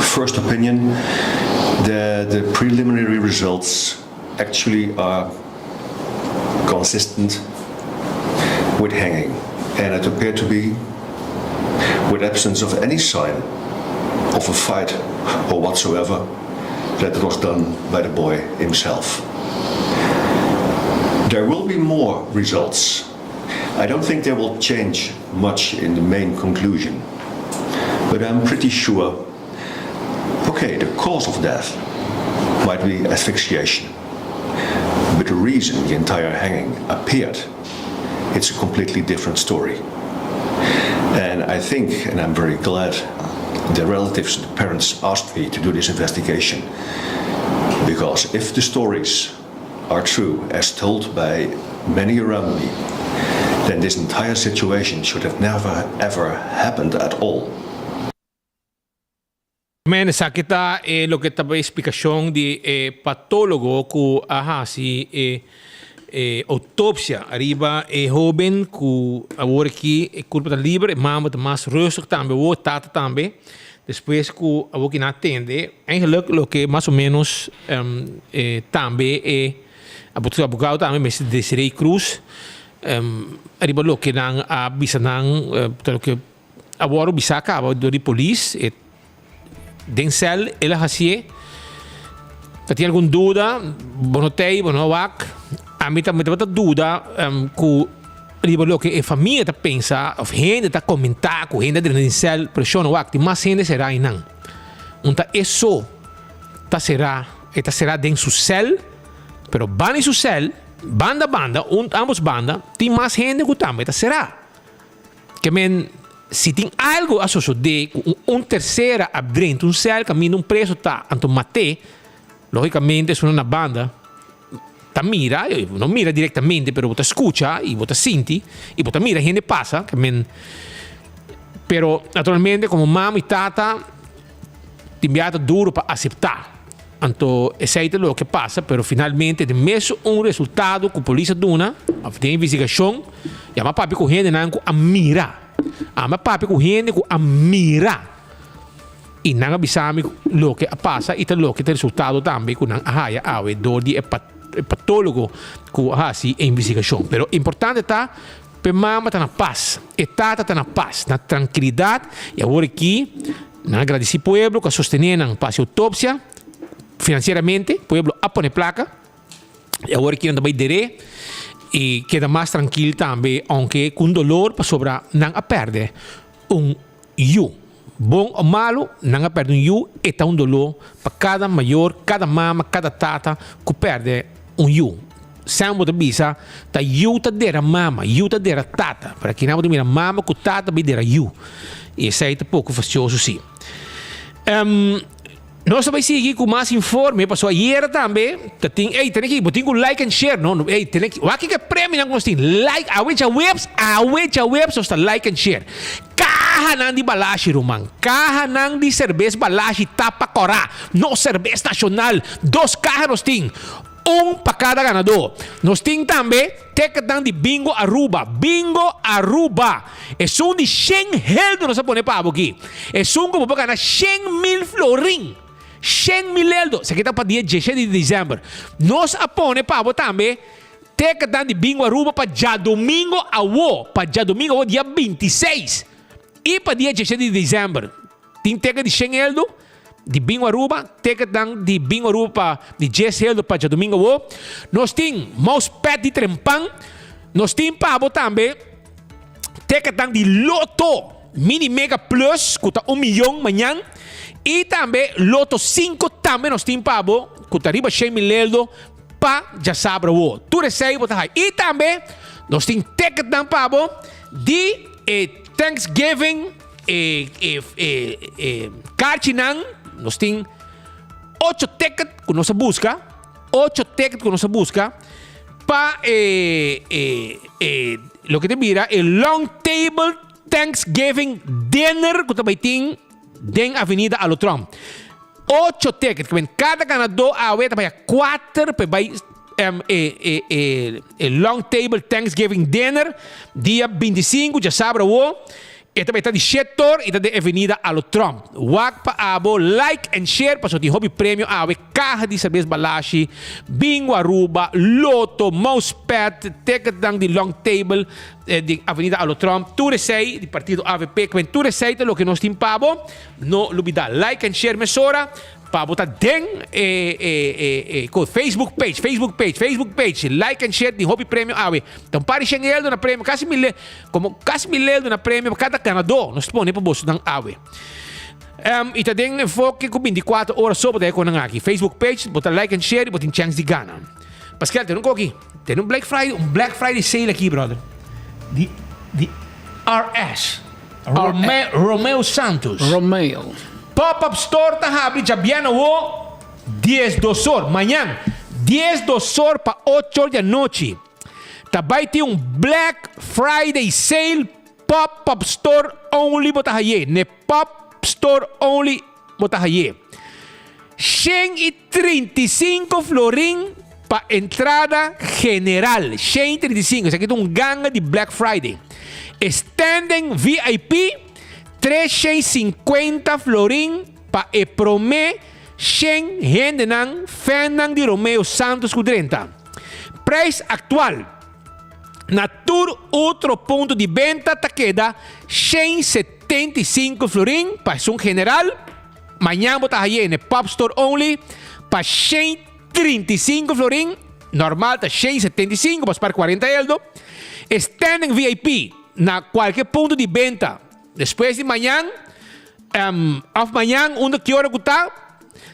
Speaker 21: first opinion, that the preliminary results actually are consistent with hanging. And it appeared to be with absence of any sign of a fight or whatsoever that it was done by the boy himself. There will be more results. I don't think they will change much in the main conclusion. But I'm pretty sure, okay, the cause of death might be asphyxiation. But the reason the entire hanging appeared, it's a completely different story. And I think, and I'm very glad, the relatives, the parents asked me to do this investigation. Because if the stories are true, as told by many around me, then this entire situation should have never ever happened at all.
Speaker 18: Men, esaki ta e loke ta e splikashon di e patólogo ku a hasi e e outopsia ariba e hóben ku awor aki e kurpo ta liber, e mama ta mas rustig tambe awor, tata tambe. Despues ku awor ki nan a tende, eigenlijk loke mas o ménos e tambe e abogado tambe mester Desiree Cruz ariba loke nan a bisa nan ta loke A wòrdu bisá kaba dor di polis, e den sèl el a hasié. Ta tin algun duda, bo no tei, bo no a wak. Ami ta mi tabata duda ku riba loke e famia ta pensa òf hende ta komentá ku hende a drenta den sèl, pero shon no wak, tin mas hende será einan. Un ta e so ta será, e ta será den su sèl, pero banda di su sèl, banda banda, un ambos banda, tin mas hende ku tambe ta será. Ke men, si tin algu a sosodé ku un un tersera a drenta un sèl kaminda un preso ta, anto mat'é, lógikamente esunnan na banda ta mira, no mira direktamente, pero bo ta skucha i bo ta sinti i bo ta mira hende pasa, ke men, pero naturalmente komo mama i tata tin bia ta duru pa aseptá. Anto esei ta loke pasa, pero finalmente den mes un resultado ku polis a duna òf den investigashon, yama papia ku hendenan ku a mira. Ami a papia ku hende ku a mira i nan a bisa mi loke a pasa i ta loke ta resultado tambe ku nan a haya awe dor di e patólogo ku a hasi e investigashon. Pero importante ta pa e mama ta na pas, e tata ta na pas, na trankilidat i awor aki Nan a gradisí pueblo ku a sostené nan pa hasi outopsia finansieramente. Pueblo a pone plaka i awor aki nan ta bai deré i keda mas trankil tambe ounke ku un dolor pasobra nan a pèrdè un yu. Bon o malu nan a pèrdè un yu e ta un doló pa kada mayor, kada mama, kada tata ku pèrdè un yu. Sam bo ta bisa ta yu ta dera mama, yu ta dera tata. Pero aki nan bo ta mira mama ku tata bai dera yu. I esei ta poko fastioso si. Um, nos ta bai sigui ku mas informe pasobra ayera tambe ta tin, ey tene ki bo tin ku like and share no, ey tene ki wak kiko e premionan ku nos tin, like awe djaweps, awe djaweps nos ta like and share. Kahanan di balashi ruman, kahanan di serbes balashi tapa kòrá, nos serbes nashonal, dos kaha nos tin. Un pa kada ganadó. Nos tin tambe ticketnan di Bingo Aruba. Bingo Aruba! Esun di shen heldo nos a pone pa abo aki. Esun ku bo por gana 100,000 florin. 100,000 heldo. Esaki ta pa dia dieshe di december. Nos a pone pa abo tambe ticketnan di Bingo Aruba pa djadomingo awo. Pa djadomingo awo dia 26. I pa dia dieshe di december. Tin teken di shen eldo di Bingo Aruba, tekennan di Bingo Aruba pa di djes eldo pa djadumingo awo. Nos tin mousepad di trempan. Nos tin pa bo tambe tekennan di Lotto Mini Mega Plus ku ta un miyon mañan. I tambe Lotto sinku tambe nos tin pa bo ku ta riba shen mil eldo pa djasabra awo. Tur esei bo ta hay. I tambe nos tin tekennan pa bo di e Thanksgiving. E e e e karchinan nos tin ocho ticket ku nos a buska, ocho ticket ku nos a buska pa e e e loke ta bira e long table Thanksgiving dinner ku ta bai tin den Avenida Alotron. Ocho ticket, kada ganadó awe ta bai a kuater pa e bai e e e e long table Thanksgiving dinner dia 25 djasabra awo. E ta meta di shetor y ta den Avenida Alo Tromp. Wak pa abo like and share pasobra tin hopi premio awe, caha di cerbes Balashi, Bingo Aruba, Lotto, mousepad, ticketnan di long table di Avenida Alo Tromp. Tur esey di partido avp. Kwen tur esey ta loke nos tin pa bo. No lubida like and share mesora. Pa bo ta den e e e e ko Facebook page, Facebook page, Facebook page, like and share tin hopi premio awe. Ta un par di shen eldo na premio, kasi mil komo kasi mil eldo na premio pa kada ganadó nos pone pa bosonan awe. Um, i ta den enfoke ku 24 ora so bo ta e konan aki. Facebook page, bo ta like and share i bo tin chance di gana. Paskel, ten un koki. Ten un Black Friday, un Black Friday sale aki, brother. Di di RS. Romeo, Romeo Santos.
Speaker 1: Romeo.
Speaker 18: Pop-up store ta habri djabièrnè awo diesdos or, mañan, diesdos or pa ocho or di anochi. Ta bai tin un Black Friday sale pop-up store only bo ta haye. Ne pop store only bo ta haye. 135 florin pa entrada general. 135. Esaki ta un ganga di Black Friday. Standing VIP 350 florin pa e prome 100 hendenan fannan di Romeo Santos ku drenta. Prijs aktual na tur otro punto di benta ta keda 175 florin pa esun general. Mañan bo ta haye ne Pop Store Only pa 135 florin, normal ta 175, bo spar 40 eldo. Standing VIP na kualke punto di benta despues di mañan um, of mañan unda ki ora ku ta,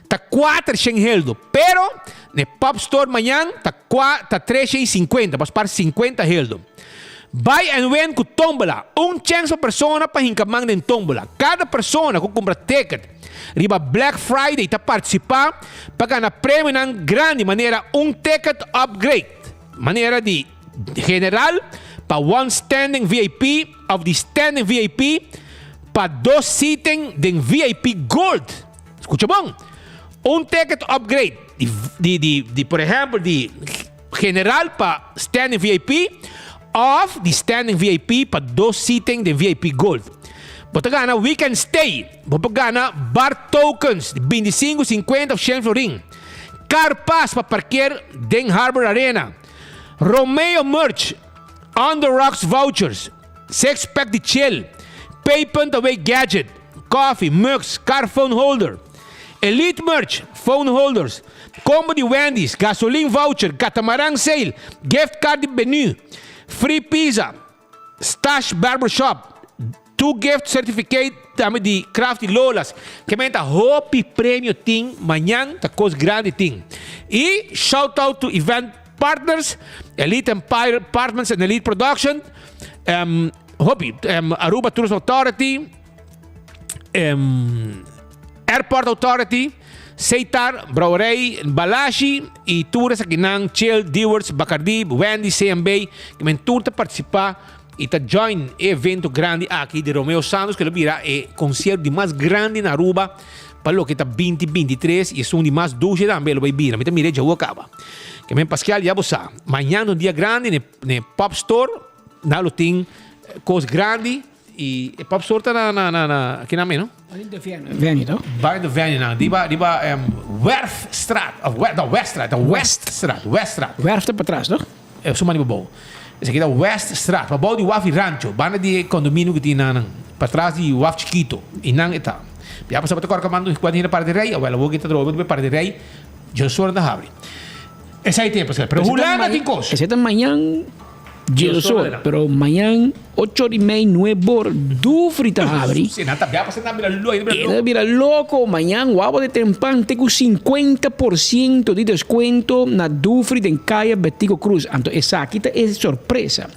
Speaker 18: ta 400 heldo. Pero ne Pop Store mañan ta kwa ta 350, bo spar 50 heldo. Buy and win ku tómbola. Un chèns pa persona pa hinka man den tómbola. Kada persona ku kumpra ticket riba Black Friday ta partisipá pa gana premionan grandi manera un ticket upgrade manera di general pa one standing VIP òf di standing VIP pa dos seating den VIP Gold. Skucha bon! Un ticket upgrade di di di por ehèmpel di. General pa Standing VIP of di Standing VIP pa dos seating den VIP Gold. Bo ta gana weekend stay. Bo por gana bar tokens di bintisingu, sinkuenta of shen florin. Car pass pa parkeer den Harbor Arena. Romeo merch, On the Rocks vouchers, six pack di chill, pay punt away gadget, coffee, mugs, car phone holder. Elite merch, phone holders, combo di Wendy's, gasolin voucher, catamaran sale, gift card di Benu, free pizza, Stash Barber Shop, two gift certificate tambe di Crafty Lola's. Ke men ta hopi premio tin mañan, ta kos grandi tin. I shout out to event partners, Elite Empire Apartments and Elite Production, um, hopi, um, Aruba Tourism Authority, um, Airport Authority, Seitar, Brouwerij, Balashi y tur esakinan, Chill, Dewards, Bacardi, Wendy, CMB, que men tur ta participa y ta join e evento grandi aki di Romeo Santos, que lo bira e concierto di mas grandi na Aruba pa loke ta 2023 y esun di mas dushi tambe lo bay bira. Mi ta mira e djawo caba. Que men Pascal ya bo sa, mañana un dia grandi ne, ne Pop Store, na lo tin cos grandi. Y e pop store ta na na na na aki na no?
Speaker 1: Bij de venue, toch?
Speaker 18: Bij de venue, nou. Die ba, die ba um, Werfstraat, of Wer, no, Weststraat, de Weststraat, Weststraat.
Speaker 1: Werf ta patras, toch?
Speaker 18: Eh, suma di bouw. Dus aki ta Weststraat, pa bouw di Wafi Rancho, banda di condominio que tin nan, patras di Waf Chiquito, y nan eta. Ya pasaba te korka mando cuando hina para de rey, awel, awo kita droga para de rey, yo solo da habri. Esei tempo, pero Hulanda tin kos.
Speaker 1: Esei ta mañan djedoso, pero mañan ocho or y mei, nuebe or, Dufri ta habri.
Speaker 18: Sí, nan ta bia pasa nan bira loko,
Speaker 1: nan bira loko. bira loko, mañan wou de trempan te ku 50% di deskuento na Dufri den Kaya Betico Croes. Anto esaki ta e sorpresa.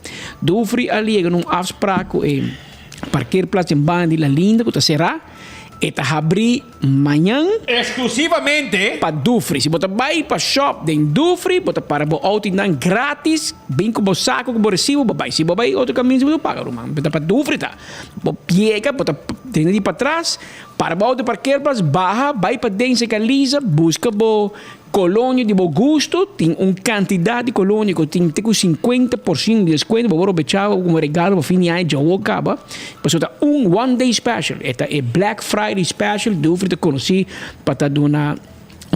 Speaker 1: Dufri a liega na un afspraak ku e parkeerplaats den banda di La Linda ku ta será. E ta habrí mañan.
Speaker 18: Exclusivamente.
Speaker 1: Pa Dufry. Si bo ta bai pa shop den Dufry, bo ta para bo auto nan gratis, bin ku bo saco ku bo recibo, bo bai. Si bo bai otro caminda, bo ta paga ruman. Bo ta pa Dufry ta. Bo yega, bo ta tene di patras. Para bou di parkeerplaats, baha, bai paden serka Lisa, buska bo kolonia di bo gusto. Tin un kantidat di kolonia ku tin te ku 50% di deskuento. Bo por robechá komo regalo pa fin di aña djawo kaba. Pasobra ta un one day special. E ta e Black Friday special. Dufry ta konosí pa ta duna.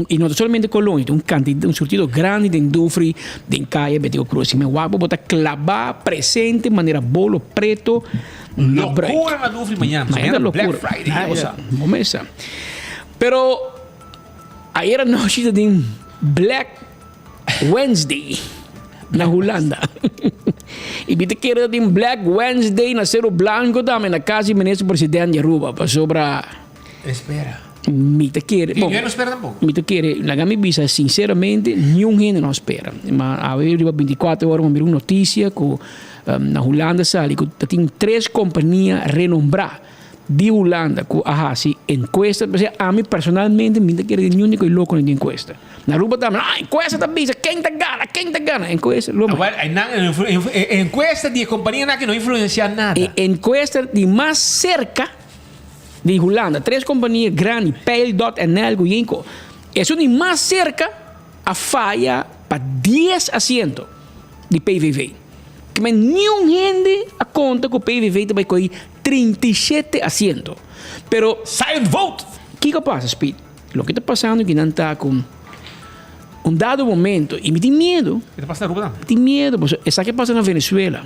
Speaker 1: Y no ta solamente Colonia, tin un cantidad, un surtido grandi den Dufry, den Caya Betico Cruz. Mi wak bo bo ta claba presente manera bolo preto na bruid.
Speaker 18: Locura na Dufry mañana,
Speaker 1: Mañana
Speaker 18: mañana
Speaker 1: locura.
Speaker 18: Black Friday,
Speaker 1: Ah,
Speaker 18: bo sa.
Speaker 1: Bo mes sa. Pero ayer anochi ta den Black Wednesday na Hulanda. Y mi ta kere ta den Black Wednesday na Cerro Blanco tambe na cas di minister president di Aruba pasobra.
Speaker 18: Espera.
Speaker 1: Mi ta kere.
Speaker 18: Bon, no spera tampoco.
Speaker 1: Mi ta kere, laga mi bisa sinceramente, niun hende no spera. Ma awe riba 24 ora mi mira un noticia cu um, na Hulanda sali cu ta tin tres compania renombrá di Hulanda cu a hasi encuesta. P'esei ami personalmente mi ta kere di niun di cu e loconan di encuesta. Na Aruba tambe, ah, encuesta ta bisa ken ta gana, ken ta gana. Encuesta, lo
Speaker 18: Awel, einan encuesta di e companianan aki no influencia nada.
Speaker 1: E encuesta di mas cerca Di Hulanda, tres kompania grandi, Peil, Dot, NL ku Yinco. Esun di mas serka a faya pa dies asiento di PVV. Kimen niun hende a konta ku PVV ta bai kohi 37 asiento. Pero.
Speaker 18: Silent vote!
Speaker 1: Kiko a pasa, Speed? Loke ta pasando ki nan ta ku un dado momento, i mi tin miedu.
Speaker 18: E ta pasa na Aruba tambe.
Speaker 1: Mi tin miedu, pasobra esaki a pasa na Venezuela.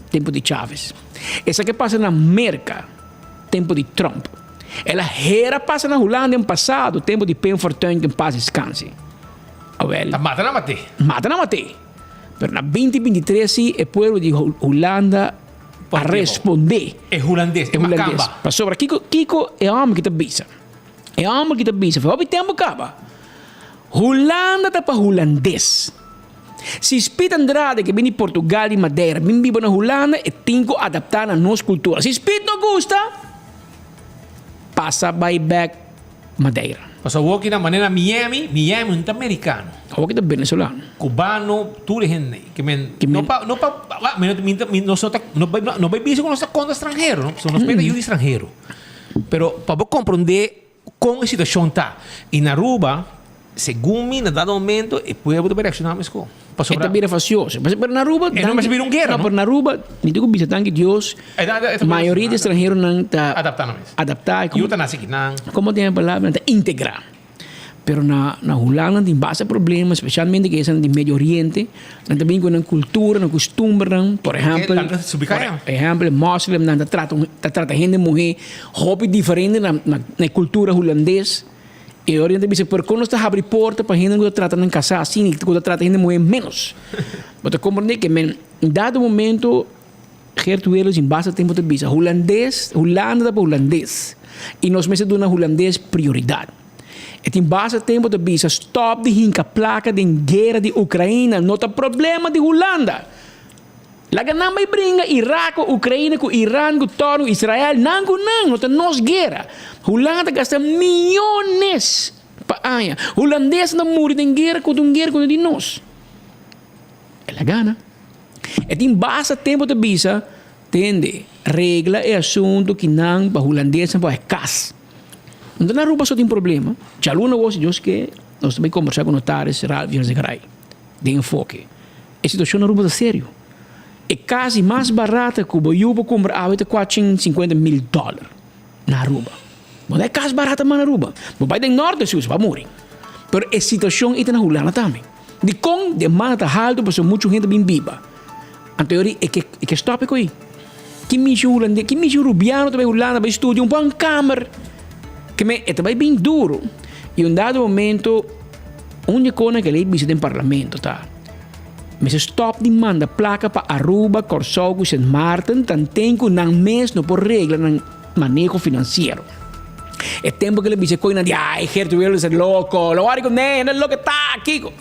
Speaker 1: Tempu di Chávez. Esaki a pasa na Merka, tempu di Trump. El a hera pasa na Hulanda en pasado, tempu di Pim Fortuyn ken pas deskanse. Awel.
Speaker 18: Ta mata nan mat'é.
Speaker 1: Mata nan mat'é. Pero na binti 23 si e pueblo di Hulanda a respondé.
Speaker 18: E hulandes, e makamba.
Speaker 1: Pasobra kiko kiko e hòmber ki ta bisa? E hòmber ki ta bisa, hopi tempu kaba. Hulanda ta pa hulandes. Si Speed Andrade ke bin di Portugal di Madeira bin biba na Hulanda e tin ku adaptá na nos kultura. Si Speed no gusta, pasa bai bèk Madeira.
Speaker 18: Pasobra awor ki na manera Miami, Miami no ta merikano.
Speaker 1: Awor ki ta venezolano.
Speaker 18: Cubano, tur e hende ei. Ke men, no pa, no pa, mi no, mi nos no ta, no bai, no bai bisa ku nos ta kontra stranhero, no. Pasobra nos mester yuda stranhero. Pero pa bo komprondé Kon e situashon ta? I na Aruba, segun mi, na dado momento e pueblo ta bai reakshoná meskos.
Speaker 1: Pasobra. E ta bira fasioso. Pero na Aruba.
Speaker 18: E no mester bira un guera, no?
Speaker 1: No, pero na Aruba, mi tin ku bisa danki Dios, mayoria di estranheronan ta.
Speaker 18: Adaptá nan mes.
Speaker 1: Adaptá.
Speaker 18: Yu ta nase kinan.
Speaker 1: Komo tin e palabra? Nan ta integrá. Pero na na Hulanda tin basta problema, spesialmente ku esnan di Medio Oriente, nan ta bin ku nan kultura, nan kustumbernan. Por ehèmpel, por ehèmpel moslimnan ta trata un ta trata hende muhé hopi diferente na na e kultura hulandes. E ora nan ta bisa, pero kon nos ta habri porta pa hende ku ta trata nan kasá asina i ku ta trata hende muhé ménos? Bo ta komprendé ke men dado momento Geert Wilders in basta tempo ta bisa, Hulandes, Hulanda ta pa Hulandes y nos mester duna Hulandes prioridad. E tin basta tempo ta bisa stop di hinca placa den guera di Ucraina, no ta problema di Hulanda. Laga nan bay bringa Irak cu Ucraina cu Iran cu Toro cu Israel, nan cu nan, no ta nos guera. Hulanda ta gasta miyones pa aña. Hulandesnan ta muri den guera cu ta un guera cu no di nos. El a gana. E tin basta tempu ta bisa, Tende, regla e asuntu ki nan pa hulandesnan por haña kas. No ta na Aruba so tin problema. Djaluna wou si Dios ke, nos ta bai kombersá ku notaris Ralph Yarzagaray den enfoke. E situashon na Aruba ta serio. E kas di mas barata ku bo yu por kumpra awe ta kuachen sinkuenta mil dòler na Aruba. Bo no e kas barata mas na Aruba. Bo bai den norte si bo a muri. Pero e situashon ei ta na Hulanda tambe. Dikon demanda ta haltu pasobra muchu hende bin biba? Anto e ora e ke e ke stòp e ko'i. Ki mishi hulandes, ki mishi rubiano ta bai Hulanda bai studia un bon kamer? Ke men e ta bai bin duru. I un dado momento un di e konan ke lei bisa den parlamento ta, mester stòp di manda plaka pa Aruba, Kòrsou ku Sint Maarten tanten ku nan mes no por regla nan maneho finansiero. E tempo ke el a bisa e koinan di, ai, Geert Wilders e loko, lo wari ku nee, e loke ta, kiko?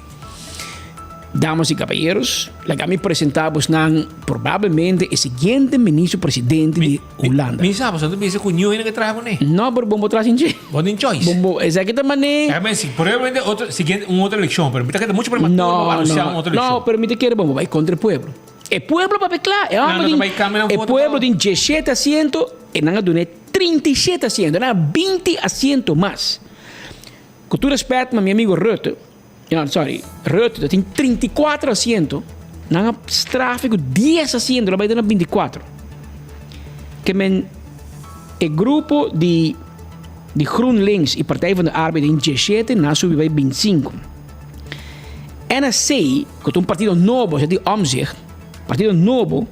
Speaker 1: Damas y caballeros, laga mi presenta bosnan probablemente e siguiente ministro presidente di Hulanda.
Speaker 18: Mi sa, boso ta bisa ku niun hende ke traha kuné.
Speaker 1: No, pero bon bo traha sin dje.
Speaker 18: Bo tin choice.
Speaker 1: Bon bo, esaki ta mané.
Speaker 18: Ja, men si, probablemente otro, siguiente, un otro eleccion, pero mi ta keda mucho prematuro
Speaker 1: No,
Speaker 18: pa anuncia
Speaker 1: no,
Speaker 18: un otro eleccion.
Speaker 1: no, pero mi ta kere bon bo bai kontra e pueblo. E pueblo papia kla, e
Speaker 18: No,
Speaker 1: homber
Speaker 18: no ta
Speaker 1: tin,
Speaker 18: bai kambia nan
Speaker 1: e
Speaker 18: voto
Speaker 1: pueblo
Speaker 18: pa.
Speaker 1: tin diesshete asiento, e nan a dun'é. 37 asiento, nan a 20 asiento mas. Ku tur respet pa mi amigo Rutte, no, sorry, Rutte ta tin 34 asiento, nan a strafe ku 10 asiento, lo bai na 24. Ke men e grupo di di GroenLinks i Partij van de Arbeid tin 17, nan a subi bai 25. NSC, ku ta un partido nobo, esei di Omtzigt, partido nobo,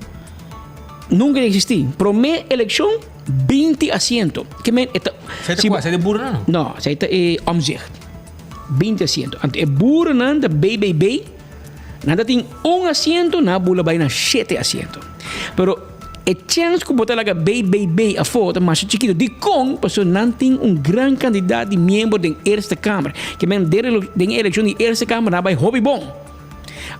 Speaker 1: nunka a eksistí. Promé elekshon, 20 asiento. Ke men e ta.
Speaker 18: Esei ta kua? Esei ta e burunan?
Speaker 1: No, esei ta e Omtzigt. 20 asiento. Anto e burunan ta BBB, nan ta tin un asiento, nan a bula bai na shete asiento. Pero e chèns ku bo ta laga BBB afó ta masha chikitu. Dikon? Pasobra nan tin un gran kantidat di miembro den Eerste Kamer. Ke men den e elekshon di Eerste Kamer nan a bai hopi bon.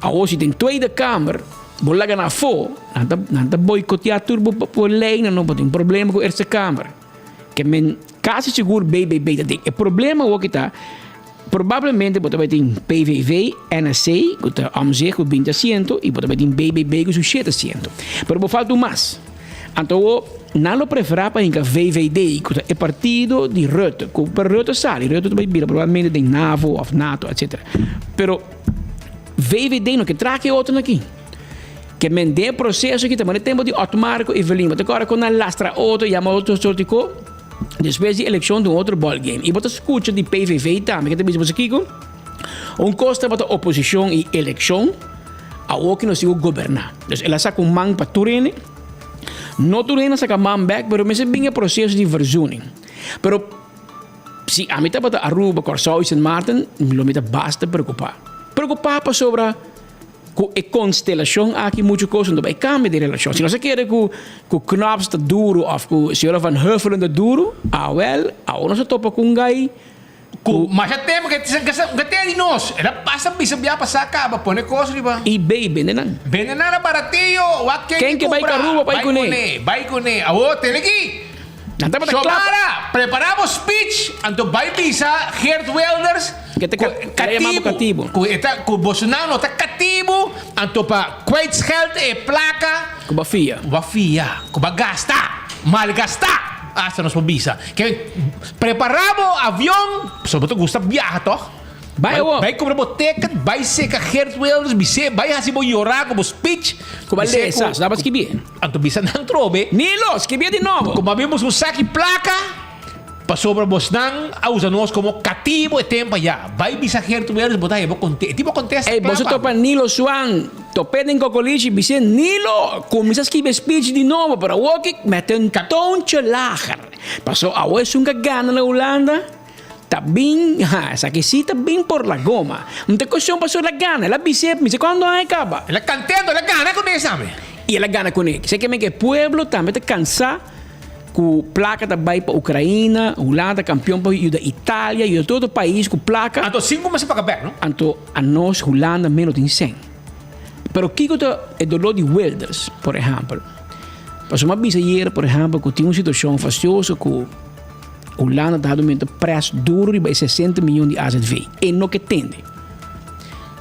Speaker 1: Awor si den Tweede Kamer bo laga nan afó, nan ta nan ta boikoteá tur bo bo leinan, no bo tin problema ku Eerste Kamer. Ke men kasi sigur BBB ta den. E problema awor ki ta, probablemente bo ta bai tin PVV, NSC, ku ta Omtzigt ku binti asiento, i bo ta bai tin BBB ku su shete asiento. Pero bo falta un mas. Anto awor nan lo preferá pa hinka VVD, ku ta e partido di Rutte, ku pero Rutte sali, Rutte ta bai bira probablemente den NAVO òf NATO, etcetera. Pero VVD no ke traha ke otronan aki. Ke men den e proseso aki ta manda tempo di Otmar ku Evelyn. Bo ta kòrda kon nan lastra otro, yama otro sorti ko. Despues di elekshon ta un otro ball game. I bo ta skucha di PVV tambe ke ta bisa boso kiko. Un kos tabata oposishon i elekshon, awor ki nos tin ku goberná. Dus el a saka un man pa tur hende. No tur hende a saka man bèk, pero mester bin e proseso di verzoening. Pero Si ami tabata Aruba, Kòrsou i Sint Maarten, lo mi ta basta preokupá. Preokupá pasobra ku e konstelashon aki muchu kos no ta bai kambia di relashon. Si nos a kere ku ku Knops ta duru òf ku señora Van Huffelen ta duru, awèl, awor nos a topa ku un gai
Speaker 18: ku. Masha tempu ke ke te di nos. El a pasa bisa bia pasá kaba pone kos riba.
Speaker 1: Ebay bende nan.
Speaker 18: Bende nan na baratillo, wak ken
Speaker 1: Ken ke bai
Speaker 18: kumpra,
Speaker 1: ku Aruba bai
Speaker 18: bai
Speaker 1: kuné.
Speaker 18: kuné, bai kuné. Awor tene ki.
Speaker 1: Nan tabata kla pa.
Speaker 18: Xiomara, prepara bo speech, anto bai bisa Geert Wilders
Speaker 1: Ke ta
Speaker 18: ku
Speaker 1: ka yama bo
Speaker 18: katibu,
Speaker 1: katibu.
Speaker 18: ku e ta ku bosonan no ta katibu, anto pa kwijtscheld e plaka
Speaker 1: Ku bo fia.
Speaker 18: ku bo fia, ku bo gasta, malgasta, hasta nos por bisa. Ke prepara bo avion, pasobra bo ta gusta biaha tog?
Speaker 1: Bai awor.
Speaker 18: Bai kumpra bo ticket, bai seka Geert Wilders, bis'é bai hasi bo yora ku bo speech,
Speaker 1: Ku bo
Speaker 18: bis'é
Speaker 1: lesa,
Speaker 18: ku
Speaker 1: sa tabata skibí.
Speaker 18: Anto bisa nan trobe.
Speaker 1: Nilo, skibí di nobo.
Speaker 18: Ku mabien bos un saki plaka, pasobra bosnan a usa nos komo katibu e tempu ayá. Bai bisa Geert Wilders bo ta haya bo konte. E tipo kontesta
Speaker 1: Ey,
Speaker 18: kla
Speaker 1: boso
Speaker 18: pa bo.
Speaker 1: topa Nilo Swan, top'é den Kokolishi, bis'é, Nilo, kuminsá skibi e speech di nobo, pero awor ki met un toontje lager. Paso awor esun ka gana na Hulanda. Ta bin, ha, esaki sí ta bin por la goma. Un ta cuestion pasobra el a gana, el a bis'é, mi sa cuando aña caba.
Speaker 18: El a cantento, el a gana cuné esame.
Speaker 1: Y el a gana cuné. Esaki ke men ke e pueblo tambe ta cansa cu placa ta bay pa Ucraina, Hulanda ta campeon pa yuda Italia, yuda tur otro pais cu placa.
Speaker 18: Anto sin cu mester paga bek, no?
Speaker 1: Anto anos Hulanda meno tin sen. Pero kico ta e dolor di Wilders, por ehempel? Pasobra mi a bisa ayer, por ehempel, cu tin un situacion fastioso cu. Hulanda ta hadu mester press duro riba e 60 miyon di azv. E no ke tende.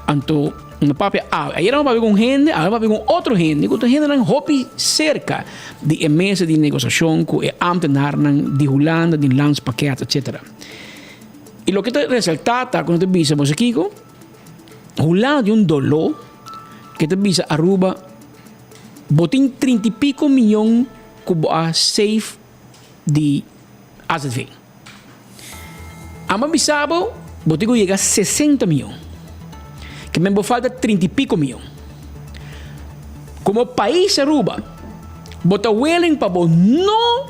Speaker 1: Anto, no papia awe. Ayer no papia con hende, awe papia con otro hende, ku ta hendenan hopi cerca di e mesa di negociacion ku e ambtenaarnan di Hulanda, di landspakket, etcetera. I loke ta resalta ta ku no ta bisa boso kiko, Hulanda tin un doló ke ta bisa Aruba, bo tin trinta i piko miyon ku bo a save di azv. Amba bisa bo, bo tin ku yega 60 mion. Ke men bo falta 30 i piko mion. Komo pais Aruba, bo ta willing pa bo no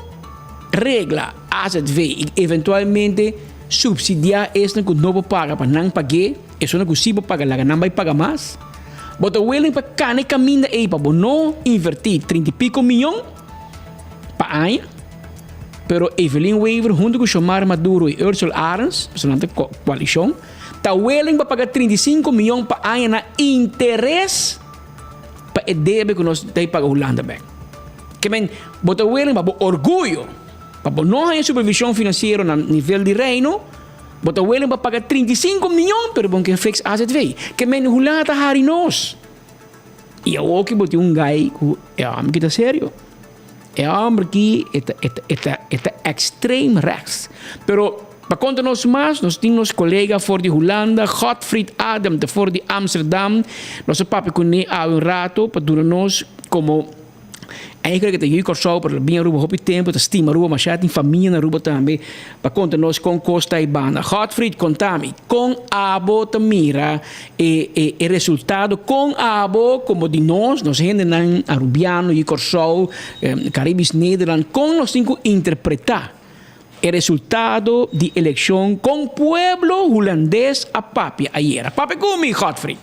Speaker 1: regla azv i eventualmente subsidiá esnan ku no por paga pa nan pag'é, esunnan ku si por paga laga nan bai paga mas. Bo ta willing pa kana e kaminda ei pa bo no invertí 30 i piko mion? Pa aña, pero Evelyn Wever hunto cu Xiomara Maduro y Ursula Arends, pasobra nan ta coalicion, ta willing pa paga 35 miyon pa aña na interes pa e debe cu nos ta paga Hulanda bek. Ke men, bo ta willing pa bo orguyo, pa bo no haña supervision financiero na nivel di Reino, bo ta willing pa paga 35 miyon pero bo no ke fix azv. Ke men, Hulanda ta hari nos. I awor ki bo tin un gai ku e hòmber ki ta serio. E hòmber aki e ta e ta e ta e ta extreem rechts. Pero pa konta nos mas nos tin nos kolega for di Hulanda, Godfried Adam ta for di Amsterdam. Nos a papia kuné awe un rato pa duna nos komo Eigenlijk ta yu Kòrsou pero bin Aruba hopi tempu, ta stima Aruba masha, tin famia na Aruba tambe pa konta nos kon kos ta e banda. Godfried konta mi kon abo ta mira e e e resultado, kon abo komo di nos, nos hendenan Arubiano, yu Kòrsou, Caribisch Nederland, kon nos tin ku interpretá e resultado di elekshon kon pueblo Hulandes a papia ayera. Papia ku mi Godfried.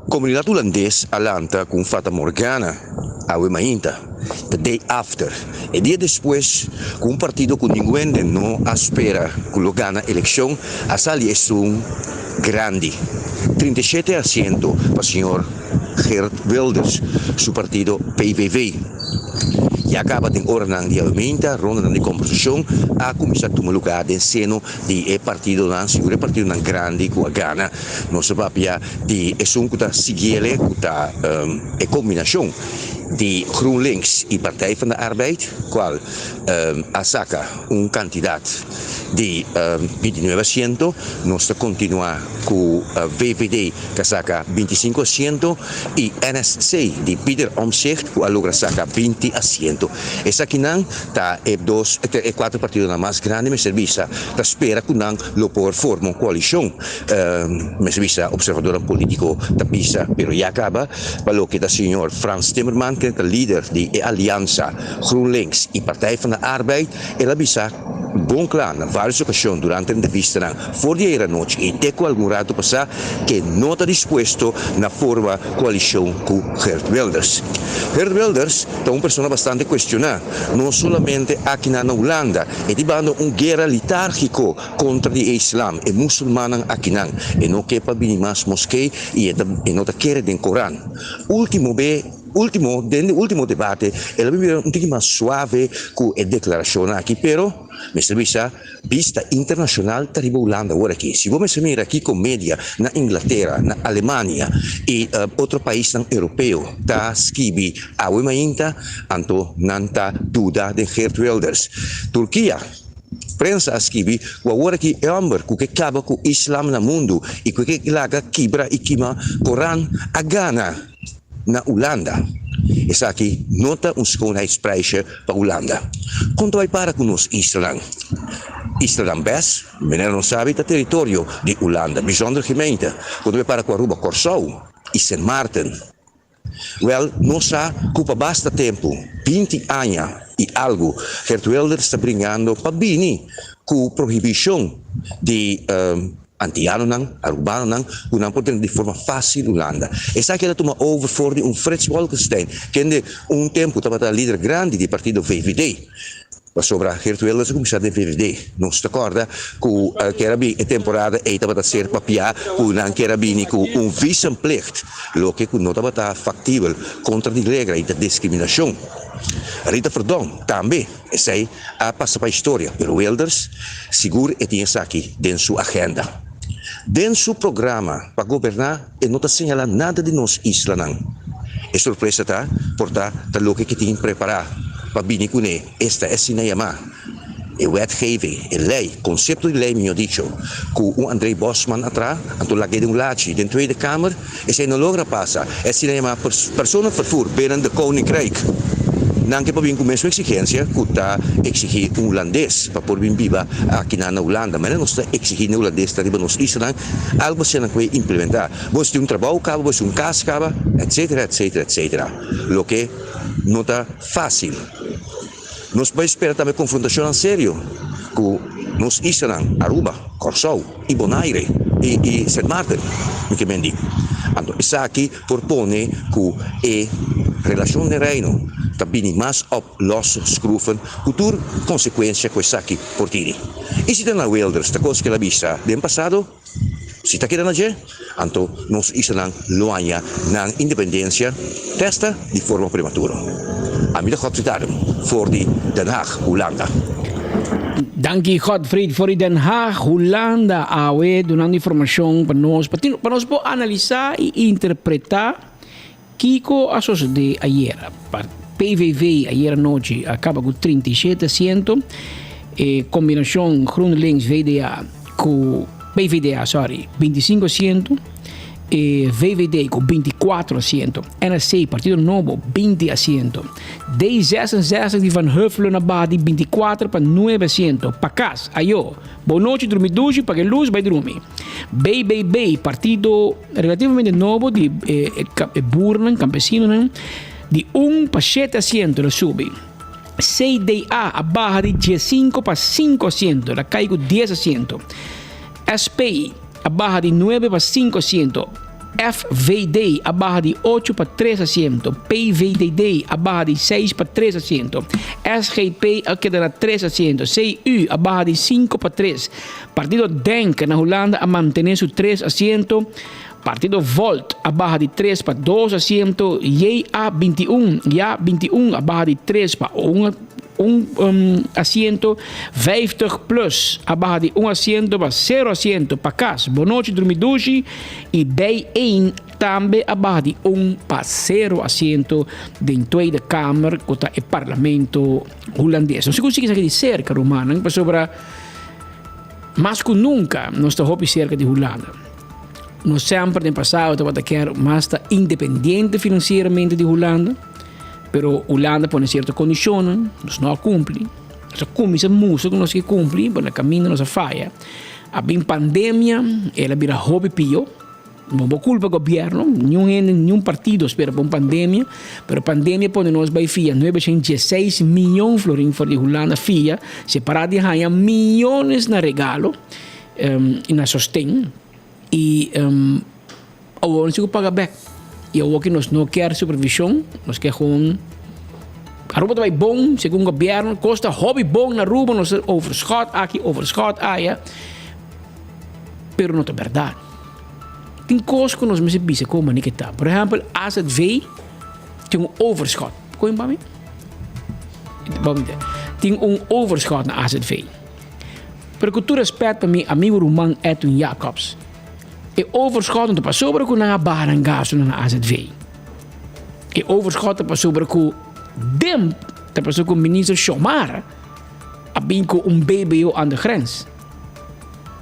Speaker 3: Komunidat hulandes a lanta ku un fata morgana awe mainta, the day after, e dia despues ku un partido ku ningun hende no a spera ku lo gana elekshon a sali esun grandi, 37 asiento pa señor Geert Wilders su partido PVV. Ya kaba den oranan di awe mainta rondanan di kombersashon a kuminsá tuma lugá den seno di e partidonan, sigur e partidonan grandi ku a gana. Nos ta papia di esun ku ta siguiele ku ta e kombinashon di GroenLinks i Partij van de Arbeid, kual a saka un kantidat di bintinuebe asiento. Nos ta kontinuá ku VVD ku a saka bintisinku asiento i NSC di Pieter Omtzigt ku a logra saka binti asiento. Esakinan ta e dos, e kuater partidonan mas grandi mester bisa. Ta spera ku nan lo por forma un koalishon. Mester bisa observadornan politico ta bisa, pero ya caba pa loke ta señor Frans Timmermans ken ta lider di e aliansa GroenLinks y Partij van de Arbeid, el a bisa bon cla na varios ocasion durante entrevistanan for di ayer anochi y te cu algun rato pasa ke no ta dispuesto na forma coalicion cu Geert Wilders. Geert Wilders ta un persona bastante cuestiona, no solamente akinan na Hulanda, e ta bando un guera litargico Kontra di e islam, e musulmannan akinan, e no ke pa bini mas moskee i e ta e no ta kere den Koran. Ultimo be, ultimo, den di ultimo debate el a bin bira un tiki mas suave ku e deklarashonnan aki, pero mester bisa bista internashonal ta riba Hulanda awor aki. Si bo mester mira kiko media na Inglatera, na Alemania i otro paisnan europeo ta skibi awe mainta, anto nan ta duda den Geert Wilders. Turkia. Prensa a skibi ku awor aki e hòmber ku ke kaba ku islam na mundu i ku ke laga kibra i kima Koran a gana na Hulanda. Esaki no ta un schoonheidsprijsje pa Hulanda. Kon ta bai para ku nos islanan? Islanan bes, manera nos sabi, ta teritorio di Hulanda, bijzonder gemeente. Kon ta bai para ku Aruba, Kòrsou i Sint Maarten? Wèl, nos sa ku pa basta tempu, 20 aña i algu, Geert Wilders ta bringando pa bini ku prohibishon di antianonan, arubanonan, ku nan por drenta di forma fásil Hulanda. Esaki el a tuma over for di un Frits Bolkestein, kende un tempu tabata lider grandi di partido VVD. Pasobra Geert Wilders a kuminsá den VVD. Nos ta kòrda ku kier a bin e temporada ei tabata ser papiá ku nan kier a bini ku un visumplicht, loke ku no tabata faktibel kontra di regra i ta diskriminashon. Rita Verdonk tambe esei a pasa pa historia, pero Wilders sigur e tin esaki den su agenda. Den su programa pa goberná e no ta señalá nada di nos islanan. E sorpresa ta por ta ta loke ke tin prepará pa bini kuné. Esta e asina yamá e wetgeving, e lei, konsepto di lei mihó dicho, ku un André Bosman a traha, anto lag'é den un lachi den Tweede Kamer, esei no logra pasa. E asina yamá personenvervoer binnen de Koninkrijk. Nan ke pa bin ku mesmu eksigensia ku ta eksigí un hulandes pa por bin biba akinan na Hulanda. Manera nos ta eksigí na hulandes ta riba nos islanan, algu asina nan ku e implementá. Bo si tin un trabou kaba, bo si un kas kaba, etcetera, etcetera, etcetera. Loke no ta fásil. Nos por spera tambe konfrontashonnan serio ku nos islanan Aruba, Kòrsou i Bonaire i i Sint Maarten, mi ke men di. Anto esaki por pone ku e relashon den Reino ta bini mas op lòs skrufen ku tur konsekuensia ku esaki por tini. I si ta na Wilders ta kos ku el a bisa den pasado? Si ta keda na dje, anto nos islanan lo haña nan independensia testa di forma prematuro. Ami ta Godfried Adam for di Den Haag, Hulanda.
Speaker 1: Danki Godfried for di Den Haag, Hulanda awe dunando informashon pa nos pa tin pa nos por analisa i interpreta kiko a sosode ayera. PVV ayera nochi a kaba ku 37 asiento. E kombinashon GroenLinks VDA ku PVDA, sorry, 25 asiento. E VVD ku 24 asiento. NSC, Partido Nobo, 20 asiento. D66 di Van Huffelen a baha di 24 pa 9 asiento. Pa kas, ayo. Bo nochi drumi dushi, paga e lus, bai drumi. BBB, partido relativamente nobo di e e boernan, campesinonan, di un pa shete asiento el a subi. CDA a baha di diesinco pa cinco asiento, el a cay cu dies asiento. SP a baha di nuebe pa cinco asiento. FVD a baha di ocho pa tres asiento. PVDD a baha di seis pa tres asiento. SGP a keda na tres asiento. CU a baha di cinco pa tres. Partido Denk na Hulanda a mantene su tres asiento. Partido Volt a baha di tres pa dos asiento. JA 21, Ja 21, a baha di tres pa un un asiento. Vijftig Plus a baha di un asiento pa sero asiento. Pa kas, Bonochi Drumi Dushi y Bijeen tambe a baha di un pa sero asiento den Tweede Kamer ku ta e parlamento Hulandes. Nos a konsigi esaki di serka rumannan pasobra Mas ku nunka nos ta hopi serka di Hulanda. Nos semper den pasado tabata kier mas ta independiente finansieramente di Hulanda, pero Hulanda pone sierto kondishonnan, nos no a kumpli. Nos a kuminsá mustra ku nos ke kumpli, pero na kaminda nos a faya. A bin pandemia, el a bira hopi pio. No bo culpa gobierno, niun hende, niun partido spera pa un pandemia, pero pandemia pone nos bay fia 916 miyon florin for di Hulanda fia, separa di haya miyones na regalo y na sosten y awor nos tin cu paga bek y awor ki nos no kier supervision, nos kier gewoon Aruba ta bay bon segun gobierno, cos ta hopi bon na Aruba, nos ta overschot aki, overschot aya. Pero no ta berdad. Tin cos cu nos mester bisa con mane ke ta. Por ehempel, AZV tin un overschot. Con pa mi? Tin un overschot na AZV. Pero cu tur respet pa mi amigo ruman Edwin Jacobs, e overschot no ta pasobra cu nan a baha nan gastonan na AZV. E overschot ta pasobra cu DIMP ta pasobra cu minister Xiomara a bin cu un BBO aan de grens.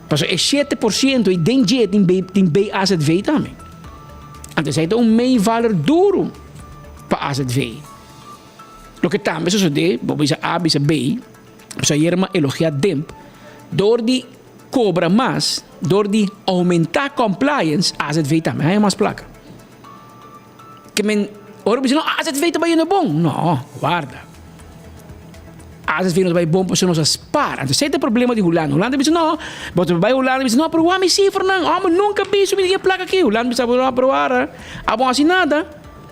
Speaker 1: Pasobra e 7% ei den dje tin B, tin BAZV tambe. Anto esei ta un meevaller duru pa AZV. Loke tambe sosodé, bo bisa A bisa B, pasobra ayer mi a elogiá DIMP, dor di kobra mas, dor di oumentá compliance, AZV tambe haña mas plaka. Ke men ora bo bisa no AZV ta bayendo bon. No, warda. AZV no ta bay bon pasobra nos a spaar. Anto esei ta e problema di Hulanda. Hulanda bisa no, bo ta bay Hulanda bisa no pero wak mi sifranan. Homber nunka bisa mi tin e plaka aki. Hulanda bisa bo no pero wara abo hasi nada.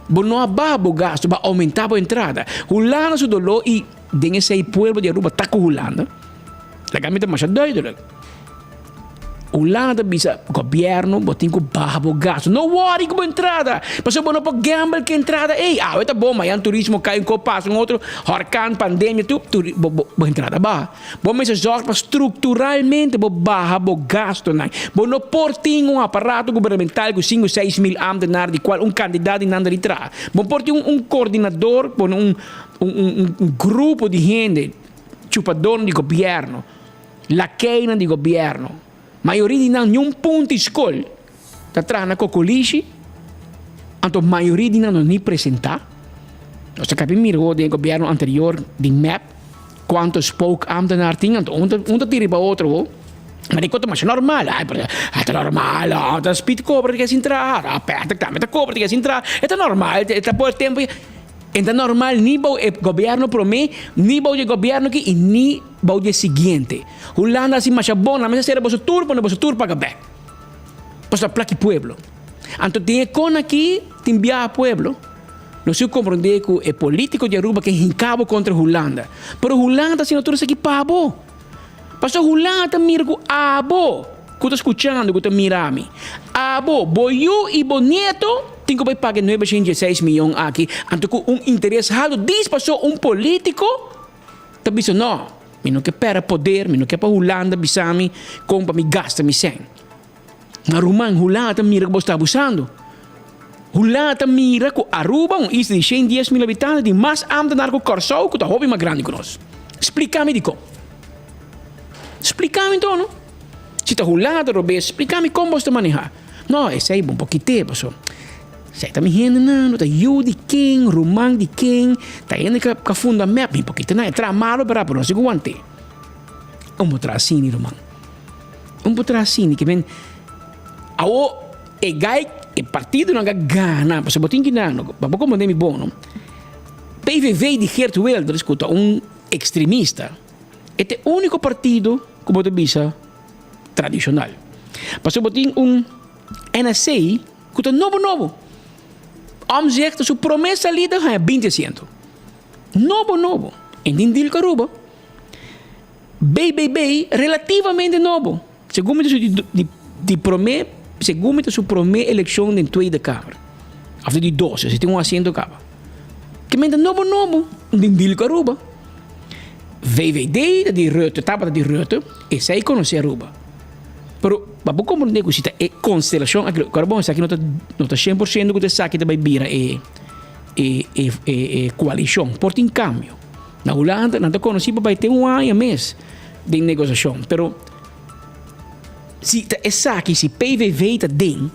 Speaker 1: Bo no a baha bo gasto, bo a aumenta bo entrada. Hulanda su doló i den esei pueblo di Aruba ta ku Hulanda. Laga mi ta masha duidelijk. Hulanda ta bisa gobierno bo tin ku baha bo gasto. No worry ku bo entrada, pasobra bo no por gamble ku e entrada ei. Awe ta bon, mañan turismo kai un kos pasa un otro, horkan, pandemia, tur, bo bo entrada baha. Bo mester zorg pa strukturalmente bo baha bo gastonan. Bo no por tin un aparato gubernamental ku sinku 6000 ambtenaar di kual un kantidat di nan ta di traha. Bo por tin un koordinador, pone un un un grupo di hende, chupadornan di gobierno. Lakeinan di gobierno, mayoria di nan niun punto di skol ta traha na kokolishi, anto mayoria di nan no ni presenta. Nos ta kabi mira den e gobierno anterior di mep kuanto spookambtenaar tin, anto un ta un ta tira riba otro ho. Ma di kos ta masha normal, ai pero a ta normal, a ta speed kobra di ke sin traha, a Patrick tambe ta kobra di ke sin traha, e ta normal, e ta por tempo. E ta normal ni bou e gobierno prome, ni bou di e gobierno aki y ni bou di e siguiente. Hulanda a haci masha bon, nan mester cera boso tur pone boso tur paga bek. Pasobra plaki pueblo. Anto den e con aki tin biaha pueblo. Nos tin cu comprende cu e politico di Aruba ke hinca bo contra Hulanda. Pero Hulanda ta haciendo tur esaki pa bo. Pasobra Hulanda ta mira cu abo cu ta scuchando, cu ta mira mi, abo, bo yu y bo nieto tin cu bay paga e nuebe shen dieseis miyon aki, anto cu un interes halto. Dis pasobra un politico ta bisa no, mi no ke perde poder, mi no ke pa Hulanda bisa mi con pa mi gasta mi sen. Ma ruman, Hulanda ta mira cu bo sta abusando. Hulanda ta mira ku Aruba, un isla di 110.000 habitante, tin mas ámtenar ku Kòrsou ku ta hopi mas grandi ku nos. Splika mi dikon. Splika mi anto no. Si ta Hulanda ta robes, splika mi kon bos ta manehá. No, esei bo por kit'é paso esei ta mi hendenan, no ta yu di ken, ruman di ken, ta hende ka funda mep, mi por kita nan, e traha malo bera pero no si ku want'é. Un por traha asina ruman. Un por traha asina ke men awo e gai e partidonan ka gana pasobra bo tin kinan no pa bo komprende mi bon no PVV di Geert Wilders ku ta un ekstremista e ta e uniko partido ku bo ta bisa tradishonal pasobra bo tin un NSC ku ta nobo nobo Omtzigt ta su prome salida haña binti asiento nobo nobo en tin deal ku Aruba. BBB relativamente nobo. Segun mi ta su di di prome, segun mi ta su prome eleccion den Tweede Kamer. Of di dos, si tin un asiento caba. Ke men ta nobo nobo den deal cu Aruba. VVD ta di Rutte, tabata di Rutte, esey conoce Aruba. Pero pa bo comprende cu si ta e constelacion aki, cu bon esaki no ta no ta cien por ciento cu ta esaki ta bay bira e e e e coalicion. Por tin cambio. Na Hulanda nan ta konosí pa bai te un aña mes den negosiashon, pero si ta esaki, si PVV ta den,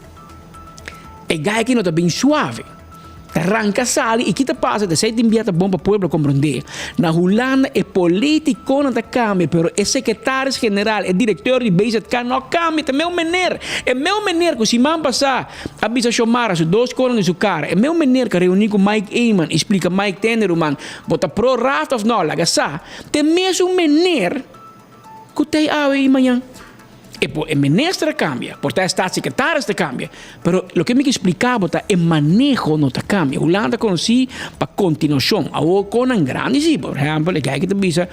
Speaker 1: e gai aki no ta bin suave. Ta ranka sali i ki ta pasa ta esei tin bia ta bon pa pueblo komprondé. Na Hulanda e politikonan ta kambia, pero e sekretaris general, e direkteur di BZK no kambia, ta meu mener. E meu mener ku siman pasá A bisa Xiomara su dos konan den su kara. E meu meneer ka reuní ku Mike Eman i splika Mike tende ruman, bo ta pro raft of no? Laga sa. T'e mesun meneer ku t'ei awe i mañan. E por e minister a kambia, por ta e staatssecretaris ta kambia, pero loke mi ke splika bo ta e maneho no ta kambia. Hulanda ta konosí pa kontinuashon. Awor konan grandi si, por ehèmpel e guy ki ta bisa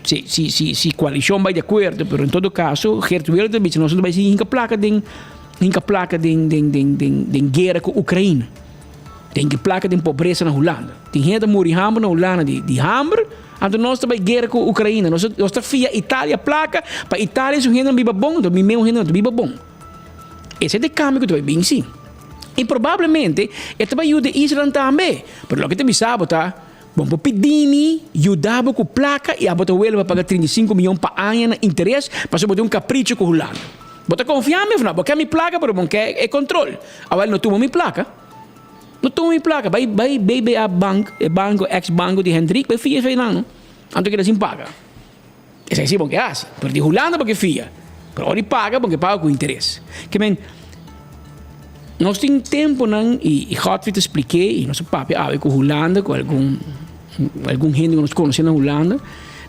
Speaker 1: si si si si koalishon bai di akuerdo, pero en todo kaso Geert Wilders ta bisa nos no ta bai sigui hinka plaka den Hinka plaka den den den den den guera ku Ukraina. Tin hinka plaka den pobresa na Hulanda. Tin hende ta muri hamber na Hulanda di di hamber, anto nos ta bai guera ku Ukraina. Nos nos ta fia Italia plaka pa Italia su hendenan biba bon, anto mi meu hendenan no ta biba bon. Esei ta e kambio ku ta bai bin si. I probablemente e ta bai yuda e islanan tambe. Pero loke ta bisa bo ta, bo por pidi mi yuda bo ku plaka i abo ta wele pa paga 35 miyon pa aña na interes pasobra bo tin un kapricho ku Hulanda. Bo ta konfia mi of no? Bo ke mi plaka pero bo ke e kontrol. Awel no tuma mi plaka. No tuma mi plaka. Bai bai BBA bank, e banko ex banko di Hendrik, bai fia esei nan no. Anto keda sin paga. Esei si bo ke hasi. Pero di Hulanda bo ke fia. Pero ora di paga bo ke paga ku interes. Ke men nos tin temponan i Godfrey ta splik'é i nos a papia awe ku Hulanda ku algun Algun hende ku nos konosé na Hulanda,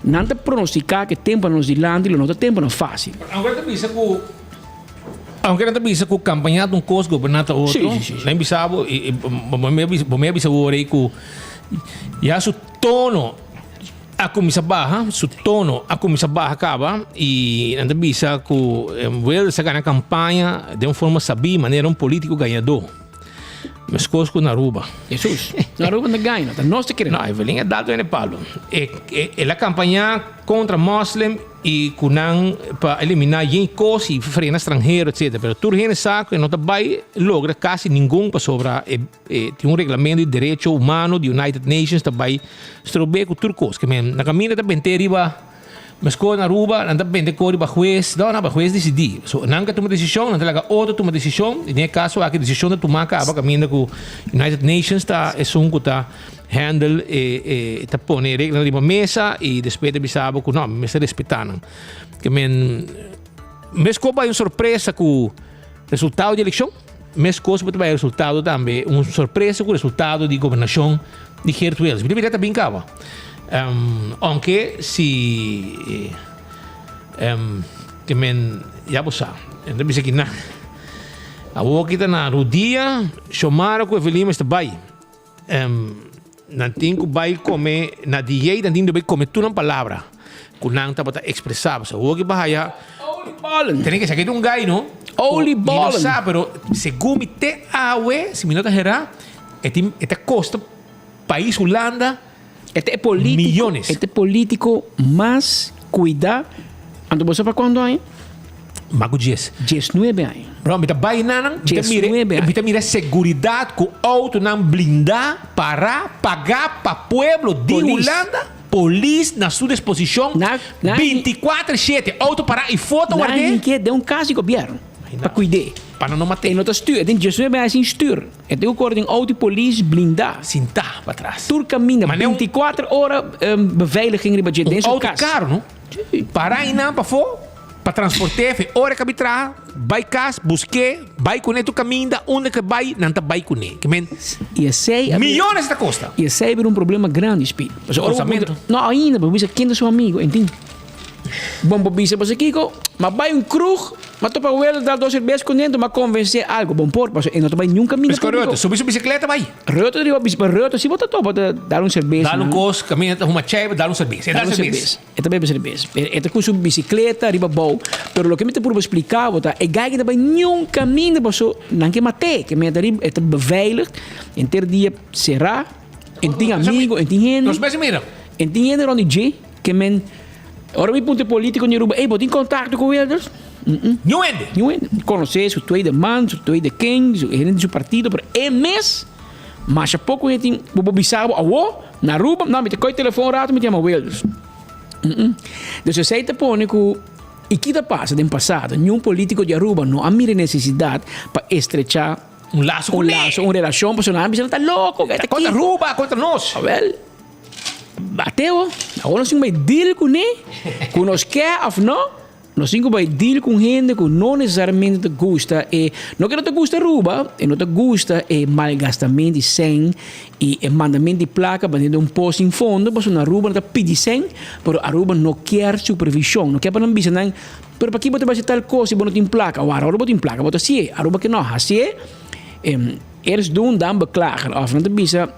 Speaker 1: nan ta pronostiká ku e tempunan nos dilanti lo no ta tempunan fásil.
Speaker 18: Aunke nan ta bisa ku aunke nan ta bisa ku kampañá ta un kos, goberná ta otro, nan bisa bo, i bo mi a bisa wor ei ku ya su tono a kuminsá baha, su tono a kuminsá baha kaba i nan ta bisa ku Wilders a gana kampaña den un forma sabí manera un polítiko gañadó. Meskos ku na Aruba.
Speaker 1: Hesus, na Aruba no ta gaña, ta nos ta kere.
Speaker 18: No, Evelyn e dal den e palo. E, e, el a kampañá kontra moslim i ku nan pa eliminá yen kos i frena stranhero, etcetera. Pero tur hende sa ku e no ta bai logra kasi ningun pasobra e, e tin un reglamento di derecho humano di United Nations ta bai strob'é ku tur kos. Ke men na kaminda ta bent'é riba. Meskos na Aruba, nan ta bende kos riba hues. No, no, hues disidí. So, nan ka tuma desishon, nan ta laga otro tuma desishon. I den e kaso aki desishon ta tumá kaba kaminda ku United Nations ta esun ku ta handle e, e ta pone e reglanan riba mesa i despues ta bisa bo ku no, mi mester respetá nan. Ke men, meskos bai un sorpresa ku resultado di elekshon, meskos bo ta bai resultado tambe un sorpresa ku resultado di gobernashon di Geert Wilders. Mi ta mira ta bin kaba. Aunke si ke men ya bo sa. En ta bisa ki nan. Awor ki ta na rudia, Xiomara ku Evelyn mester bai. Nan tin ku bai kome na DJ, nan tin ku bai kome tur nan palabra ku nan tabata ekspresá. Pasobra awor ki bo haya
Speaker 1: Oliebollen.
Speaker 18: Tene ke sa ki ta un gai no.
Speaker 1: Oliebollen.
Speaker 18: Mi no sa pero segun mi te awe, si mi no ta hera, e tin e ta kosta pais Hulanda
Speaker 1: E ta e politico,
Speaker 18: millones.
Speaker 1: E ta e politico mas cuida. Anto bo sa pa cuanto aña?
Speaker 18: Maku djes.
Speaker 1: 19 aña.
Speaker 18: Bro, mi ta bai na nan, mi ta mira,
Speaker 1: 19 aña.
Speaker 18: mi ta mira seguridad ku autonan blindá, pará, pagá pa pueblo di
Speaker 1: Polis.
Speaker 18: Hulanda, polis na su disposishon, 24 shete, auto pará i foto
Speaker 1: Nan
Speaker 18: ward'é.
Speaker 1: hinké den un kas di gobièrnu pa kuid'é.
Speaker 18: Pa nan no mat'é.
Speaker 1: E no ta stuur, e tin 19 aña sin stuur. E tin ku kore den auto di polis blindá.
Speaker 18: Sintá patras.
Speaker 1: Tur kaminda, 24 ora beveiliging riba dje den
Speaker 18: Un
Speaker 1: su
Speaker 18: auto
Speaker 1: kas.
Speaker 18: karo, no? Pará einan pafó pa transport'é fe ora ku a bi traha, bai kas, busk'é, bai kuné tur kaminda, unda ku e bai, nan ta bai kuné. Ke men,
Speaker 1: I esei a bira-
Speaker 18: millones ta kosta.
Speaker 1: I esei a bira un problema grandi, Speed. Pasobra ora bo
Speaker 18: Kosamentu.
Speaker 1: puntra, no, ainda, bo bisa ken ta su amigo, entin. Bon bo bisa pasobra kiko, ma bai un kroeg, ma topa welo dal dos serbes kuné, enton ma konvensé algo. Bon por, pasobra e no ta bai niun kaminda
Speaker 18: Pues ku
Speaker 1: públiko.
Speaker 18: Rutte, subi su bisikleta bai.
Speaker 1: Rutte riba bisi, pero Rutte si bo ta topa ta dal un serbes.
Speaker 18: Dal un kos, kaminda ta huma chai, dal un serbes. E dal serbes.
Speaker 1: E ta bebe serbes. E ta ku su bisikleta riba bou. Pero loke mi ta purba splika bo ta, e gai ke ta bai niun kaminda paso nan ke mat'é, ke meta riba, e ta beveiligd, henter dia será, en tin amigo, en tin hende.
Speaker 18: Nos mester mira.
Speaker 1: En tin hende rond di dje ke men, ora mi puntra e politico di Aruba, ey bo tin contacto ku Wilders?
Speaker 18: Niun hende.
Speaker 1: Niun hende. Konosé su tweede man, su tweede ken, su hende di su partido, pero e mes masha poko hende tin, bo por bisa bo awo na Aruba, no, mi ta kohe telefon un rato mi ta yama Wilders. Dus esei ta pone ku, i ki ta pasa den pasado, niun politico di Aruba no a mira e nesesidat pa estrechá
Speaker 18: Un laso
Speaker 1: un
Speaker 18: kuné.
Speaker 1: laso, un relashon, pasobra nan a bisa nan ta loko,
Speaker 18: Ta kontra Aruba, kontra nos.
Speaker 1: Awel, Bateo, awor nos tin ku bai deal kuné, ku nos ke òf no, nos tin ku bai deal ku un hende ku no nesesariamente ta gusta e, no ke no ta gusta Aruba, e no ta gusta e malgastament di sèn i e mandament di plaka banera di un pos sin fondo, pasobra na Aruba nan ta pidi sèn, pero Aruba no kier supervishon, no kier pa nan bisa nan, pero paki bo ta bai hasi tal kos si bo no tin plaka? Wara ora bo tin plaka bo ta hasié, Aruba ke no hasié, eerst doen dan beklagen, òf nan ta bisa.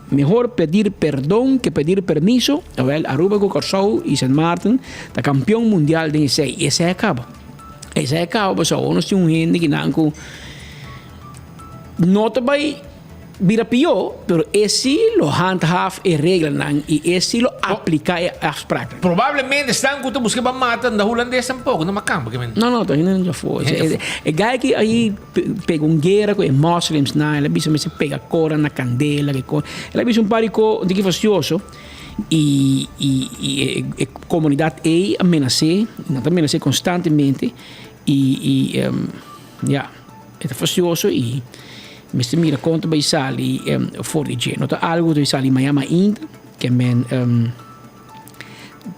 Speaker 1: Mehor pedir perdon ke pedir permiso, awel Aruba ku Kòrsou i Sint Maarten ta kampion mundial den esei i esei a kaba. Esei a kaba pasobra awor nos tin un hende kinan ku no ta bai bira pió, pero e si lo handhaaf e reglanan i e si lo apliká e afspraaknan.
Speaker 18: Probablemente esnan ku ta buska pa mata no ta hulandes tampoko, no makambo ke men.
Speaker 1: No, no, ta hende nan djafó. E guy ki ahi pega un guera ku e moslims nan, el a bisa mester pega kora na kandela, ke kos. El a bisa un par di kos un tiki fastioso i i i e komunidat ei a menas'é, nan ta menas'é konstantemente i i ya, e ta fastioso i mester mira kon ta bai sali for di dje. No ta algu ku ta bai sali mañana mainta, ke men.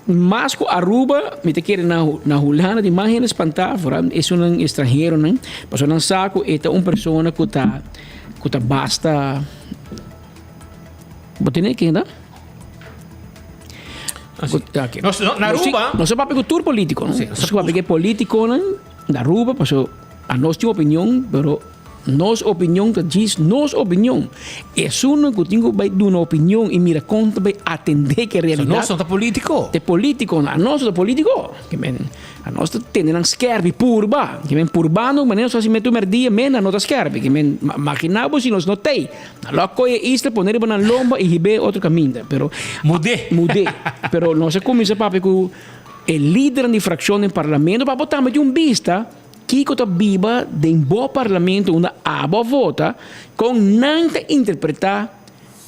Speaker 1: Mas ku Aruba, mi ta kere na na Hulanda tin mas hende spantá, foral esunnan estranheronan, pasobra nan sa ku e ta un persona ku ta ku ta basta. Bo tene kenda?
Speaker 18: Oké. Nos, no, na Aruba.
Speaker 1: Nos a papia ku tur polítiko, no? Nos a papia ku e polítikonan na Aruba, pasobra anos tin opinion, pero Nos opinion ta djis nos opinion. Esunnan ku tin ku bai duna opinion i mira kon ta bai atendé ku e realidat.
Speaker 18: Nos no ta polítiko.
Speaker 1: Ta e polítikonan. Anos no ta polítiko. Ke men, anos ta tene nan skèrpi purba. Ke men purbando manera nos hasi metu mèrdia menda no ta skèrpi. Ke men, magina bo si nos no t'ei. Nan lo a kohe e isla pone riba nan lomba i hib'é otro kaminda. Pero.
Speaker 18: Mud'é.
Speaker 1: Mud'é. Pero nos a kuminsá papia ku e lidernan di frakshon den parlamento pa bo tambe tin un bista. Kiko ta biba den bo parlamento unda abo a vota, kon nan ta interpretá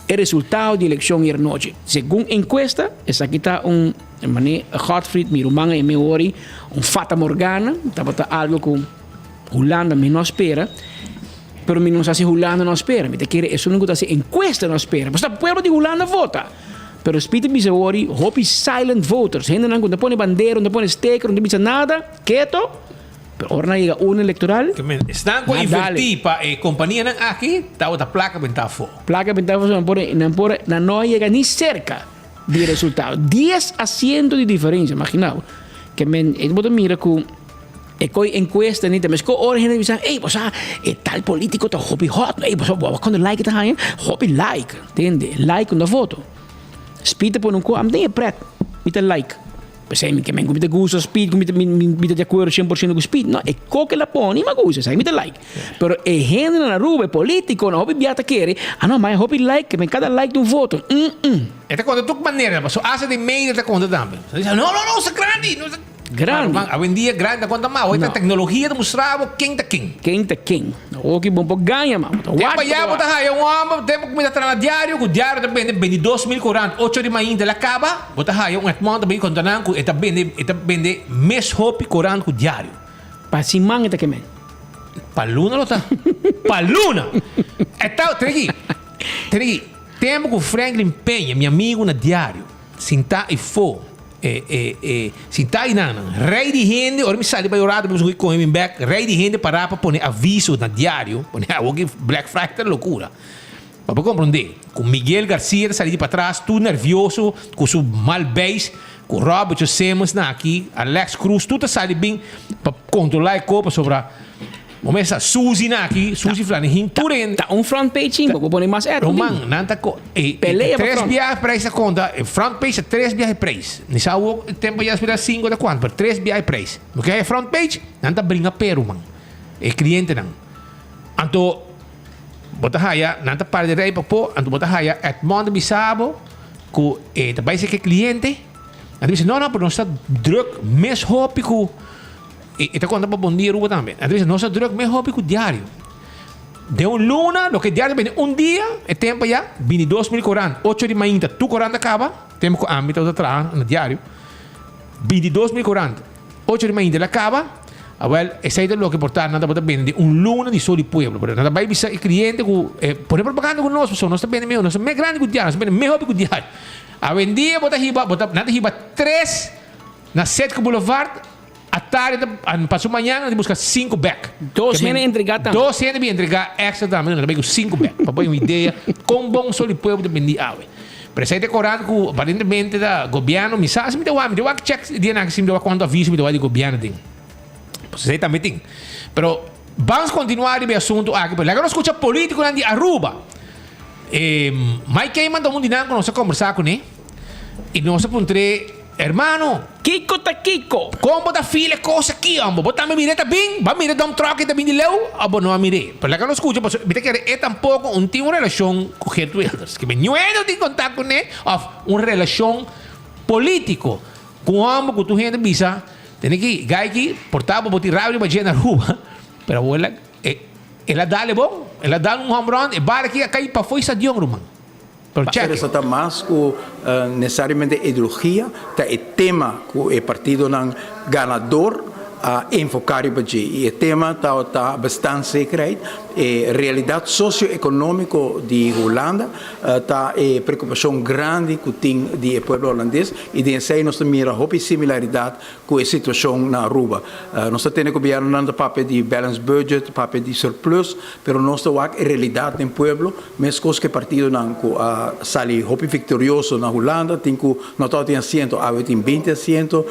Speaker 1: e resultado di elekshon ayer nochi? Segun enkuesta, esaki ta un, manera Godfried, mi ruman a yam'é hori, un fata morgana, tabata algo ku Hulanda mi no a spera, pero mi no sa si Hulanda no a spera, mi ta kere esun ku ta hasi enkuesta no a spera, pasobra ta pueblo di Hulanda vota. Pero Speed ta bisa hori hopi silent voters, hendenan ku no ta pone bandera, no ta pone sticker, no ta bisa nada. Keto, pero ora nan yega urna electoral,
Speaker 18: Esnan cu a
Speaker 1: nan dale.
Speaker 18: inverti pa e companianan aki tabata placa benta afo.
Speaker 1: Placa benta afo, nan por, nan por, nan no a yega ni cerca di e resultado. Dies asiento di diferencia, imagina bo. Ke men, e bo ta mira cu e coy encuesta ni ta mes cu ora hende bisa, ey, bo sa, e tal politico ta hopi hot, ey, bo sa, bo a wak cuanto like e ta haña? Hopi like, tende, like un ta voto. Speed ta pone un co, ami ta e pret, mi ta like. P'esei mi ke men ku mi ta gusta Speed, ku mi ta mi ta di akuerdo shen por shento ku Speed. No, e koke el a pone mi a gusta, esei mi ta like. Pero e hendenan na Aruba, e politikonan, hopi bia ta kere, ah no, ma e hopi like, men kada like ta un voto. Mm-mm.
Speaker 18: E ta konta tur manera, pasobra hasta den media ta konta tambe. Nan bisa, no, no, no, sa grandi, no sa.
Speaker 1: Grandi.
Speaker 18: Awendia grandi ta konta mas. Awor ta teknologia ta mustra bo ken ta ken.
Speaker 1: Ken ta ken. Awor ki bon por gaña man. Bo ta
Speaker 18: Tempo
Speaker 1: wak
Speaker 18: ayá bo ta haya un hòmber, tempo ku mi ta traha na diario, ku diario ta bende 22.000 korant, ocho di mainta el a kaba, bo ta haya un Edmond ta bin konta nan ku e ta bende e ta bende mes hopi korant ku diario.
Speaker 1: Pa siman e ta kemen.
Speaker 18: Pa luna lo ta. Pa luna! E ta, tene aki, tene aki, tempo ku Franklin Peña, mi amigu na diario, sintá ifó, E e e sintá einan nan. Rei di hende, ora mi sali bai orato mi busca kohe mi bek, rei di hende pará pa pone aviso na diario, pone awor ki Black Friday ta lokura. Pa bo komprondé ku Miguel Garcia ta sali di patras tur nervioso ku su mal beis, ku Robert Simmons na aki, Alex Cruz tur ta sali bin pa kontrolá e kopa pasobra Bo mester sa Suzy na aki, Suzy Flanahin, tur hende.
Speaker 1: Ta un front page chin, bo por pone mas ad.
Speaker 18: Roman, nan ta ko, e,
Speaker 1: Pelea pa
Speaker 18: tres
Speaker 1: front.
Speaker 18: biaha prijs ta konta, e front page ta tres biaha e prijs. Ni sa awor e tempo ya spera cinco ta kuantu, pero tres biaha e prijs. Bo ke e front page, nan ta bringa pe ruman, e klientenan. Anto, bo ta haya, nan ta para di rei pa po, anto bo ta haya Edmond ta bisa bo ku e ta bai seki e kliente, nan ta bisa, no, no, pero nos ta druk mes hopi ku. E ta konta pa Bon Dia Aruba tambe. Nan ta bisa nos a druk mes hopi ku diario. Den un luna, loke diario ta bini un dia, e tempo ya, bini 2000 korant. Ocho di mainta tur korant a kaba, tempo ku ami tabata traha na diario. Bini 2000 korant. Ocho di mainta el a kaba. Awel, esei ta loke por ta nan tabata bende den un luna di Sol di Pueblo. Pero nan ta bai bisa e kliente ku e pone propaganda ku nos pasobra nos ta bende mehor, nos ta mes grandi ku diario, nos ta bende mes hopi ku diario. Awendia bo ta hiba, bo ta, nan ta hiba tres na Setco Boulevard. Atardi ta paso mañana nan ta buska sinku bek.
Speaker 1: Dos hende entrega tambe.
Speaker 18: Dos hende bin entrega extra tambe nan ta bai ku sinku bek. Pa bo un idea kon bon Sol di Pueblo ta bindi awe. Pero esei ta korant ku aparentemente ta gobièrnu mi sa si mi ta wak mi ta wak chèk dianan aki si mi ta wak kuantu aviso mi ta wak di gobièrnu tin. Pues esei tambe tin. Pero bans kontinuá riba e asuntu aki pero laga nos skucha politikonan di Aruba. Mike Eman ta un di nan ku nos a kombersá kuné i nos a puntr'é. Hermano!
Speaker 1: Kiko ta kiko?
Speaker 18: Kon bo ta feel e kos aki homber? Bo tambe mir'é ta bin? Bo a mira dump truck ta bin di leu of bo no a mir'é? Pero laga nos skucha pasobra mi ta kere e tampoko un tin un relashon ku Geert Wilders. Ke mi niun hende no tin kontak kuné of un relashon politiko ku un homber ku tur hende bisa tene ki guy ki por ta bo bo tin rabia riba dje na Aruba pero awor el a dal e bon el a dal un home run e bala aki a kai pafó e stadion ruman. Pero
Speaker 6: Pero
Speaker 18: check.
Speaker 6: ta mas ku nesesariamente ideologia, ta e tema ku e partidonan ganador a enfoká riba dje. I e tema tabata bestaanszekerheid. E realidat sosio-ekonómiko di Hulanda ta e preokupashon grandi ku tin di e pueblo hulandes i den esei nos ta mira hopi similaridat ku e situashon na Aruba. Nos ta tene gobièrnunan ta papia di balanced budget, papia di surplus, pero nos ta wak e realidat den pueblo. Meskos ku e partidonan ku a sali hopi viktorioso na Hulanda tin ku no tabata tin asiento, awe tin binti asiento.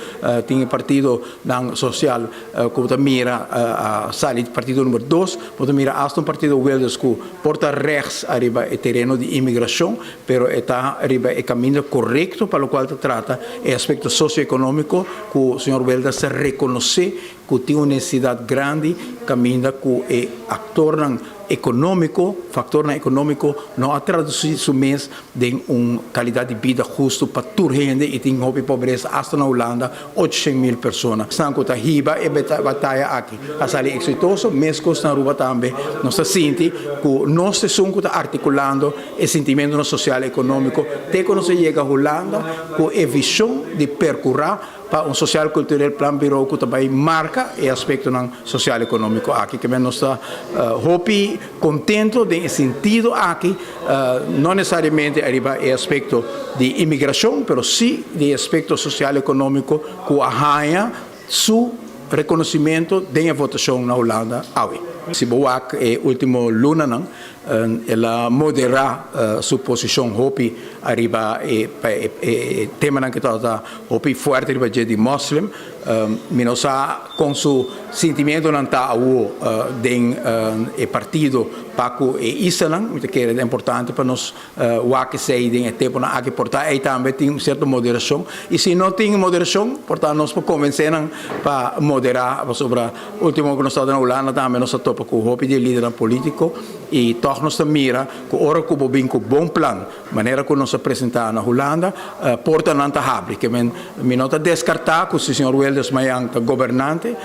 Speaker 6: Tin e partidonan sosial ku bo ta mira a sali partido number dos. Bo ta mira asta un partido Wilders ku por ta rechts ariba e tereno di imigrashon, pero e ta riba e kaminda korekto pa lokual ta trata e aspekto sosioekonómiko ku señor Wilders ta rekonosé ku tin un nesesidat grandi kaminda ku e aktornan ekonómiko, faktornan ekonómiko no a tradusí su mes den un kalidat di bida hustu pa tur hende i tin hopi pobresa asta na Hulanda, 800.000 persona. Esnan ku ta hiba e bataya aki a sali eksitoso, meskos na Aruba tambe nos ta sinti ku nos ta esun ku ta artikulando e sintimentunan sosial ekonómiko te ku nos a yega Hulanda ku e vishon di perkurá pa un Sociaal Cultureel Planbureau ku ta bai marka e aspektonan sosial ekonómiko aki. Ke men nos ta hopi kontento den e sentido aki, no nesesariamente ariba e aspekto di imigrashon, pero si di e aspekto sosial ekonómiko ku a haña su rekonosimento den e votashon na Hulanda awe. Si bo wak e último lunanan, El a moderá su posishon hopi ariba e temanan ku tabata hopi fuerte riba dje di moslim. Mi no sa kon su sintimientonan ta awo den e partido pa ku e islanan. Mi ta kere ta importante pa nos wak esei den e temponan aki. Por ta ei tambe tin un sierto moderashon. I si no tin moderashon, por ta nos por konvensé nan pa moderá pasobra ultimo ku nos tabata na Hulanda tambe nos a topa. topa ku hopi di e lidernan polítiko i tòg nos ta mira ku ora ku bo bin ku bon plan, manera ku nos a presentá na Hulanda, portanan ta habri. Ke men mi no ta deskartá ku si señor Wilders mañan ta gobernante,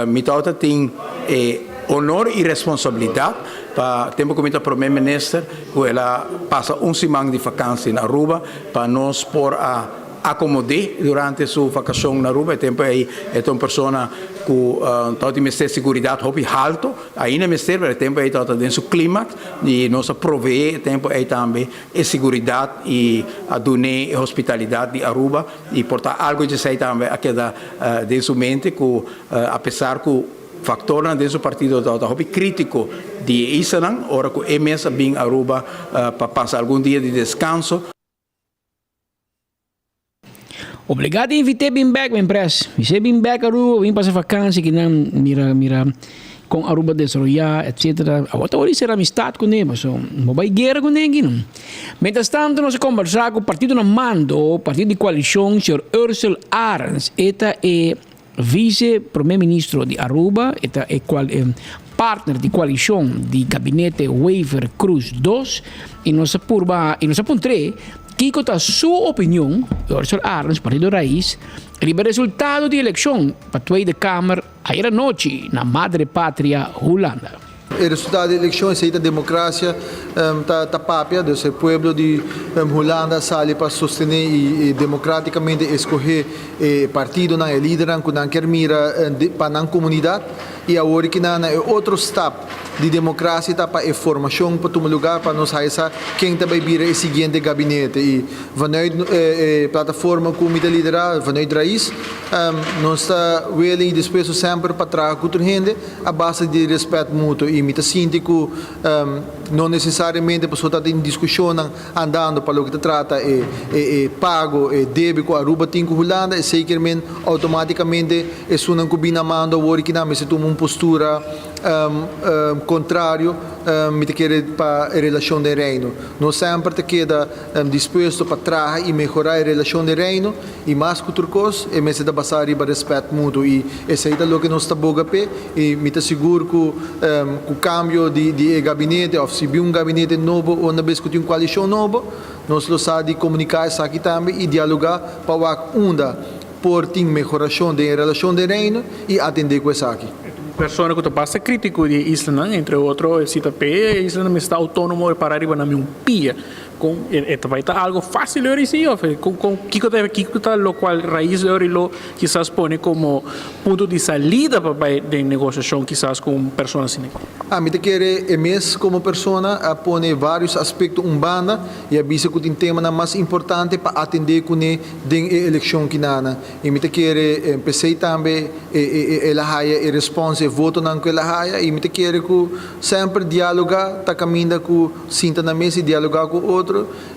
Speaker 6: mi tabata tin e honor i responsabilidat pa tempu ku mi ta prome minister ku el a pasa un siman di fakansi na Aruba pa nos por a Acomod'é durante su vacacion na Aruba. E tempo ei e ta un persona cu tabata mester seguridad hopi halto. Ainda mester, pero e tempo ei tabata den su climax y nos a proveé e tempo ei tambe e seguridad y a dun'é e hospitalidad di Aruba. Y por ta algo djesei tambe a keda den su mente cu apesar cu factornan den su partido tabata hopi critico di e islanan, ora cu e mes a bin Aruba pa pasa algun dia di descanso.
Speaker 1: Obligá di invit'é bin bèk, men pres. Bis'é bin bèk Aruba, bin pasa vakansi kinan, mira, mira kon Aruba desaroyá, etcetera. Awor ta ora di sera amistat kuné, paso no bai guera kuné aki. Mientras tanto nos a kombersá ku partido na mando, partido di koalishon, señor Ursell Arends. E ta e Vice Prome Ministro di Aruba, e ta e partner di coalicion di Gabinete Wever Croes dos y nos a purba y nos a puntr'é kico ta su opinion, Ursell Arends, Partido Raiz, riba e resultado di eleccion pa Tweede Kamer ayer anochi na Madre Patria, Hulanda.
Speaker 7: E resultado di eleccion esey ta democracia ta papia, dus e pueblo di Hulanda a sali pa sostene y democraticamente escoge e partidonan, e lidernan cu nan kier mira pa nan comunidad. Y awor ki nan na e otro stap di democracia ta pa e formacion pa tuma lugar pa nos haya sa ken ta bay bira e siguiente gabinete. Y vanuit e plataforma cu mi ta lidera, vanuit Raiz, nos ta willing y dispuesto semper pa traha cu tur hende. A base di respet mutuo y mi ta sinti cu no necesariamente pasobra ta tin discusionnan andando pa loke ta trata e e pago, e debe cu Aruba tin cu Hulanda, esey kier men automaticamente esunnan cu bin na mando awor y kinan mester tuma un postura contrario, mi ta kere pa e relacion den Reino. Nos semper ta keda dispuesto pa traha y mehora e relacion den Reino. I mas ku tur kos, e mester ta basá riba rèspèt mutuo i esei ta loke nos ta boga p'e i mi ta sigur ku ku kambio di di e gabinete òf si bin un gabinete nobo una bes ku tin un koalishon nobo, nos lo sa di komuniká esaki tambe i dialogá pa wak unda por tin mehorashon den e relashon den Reino i atendé ku esaki.
Speaker 22: Persona ku ta basta krítiko di e islanan, entre otro e sita p'e e islanan mester ta outónomo i pará riba nan mi un pia. Con e ta bay ta algo facil ori si of con con kico ta kico ta locual Raiz ori lo kisas pone como punto di salida pa bay den negociacion kisas cu un persona asina?
Speaker 7: Ami ta kere e mes como persona a pone varios aspecto un banda y a bisa cu tin temanan mas importante pa atende cune den e eleccion kinana y mi ta kere pesey tambe el a haya e respons e votonan cu el a haya y mi ta kere cu Semper dialoga ta caminda cu sinta na mesa y dialoga cu otro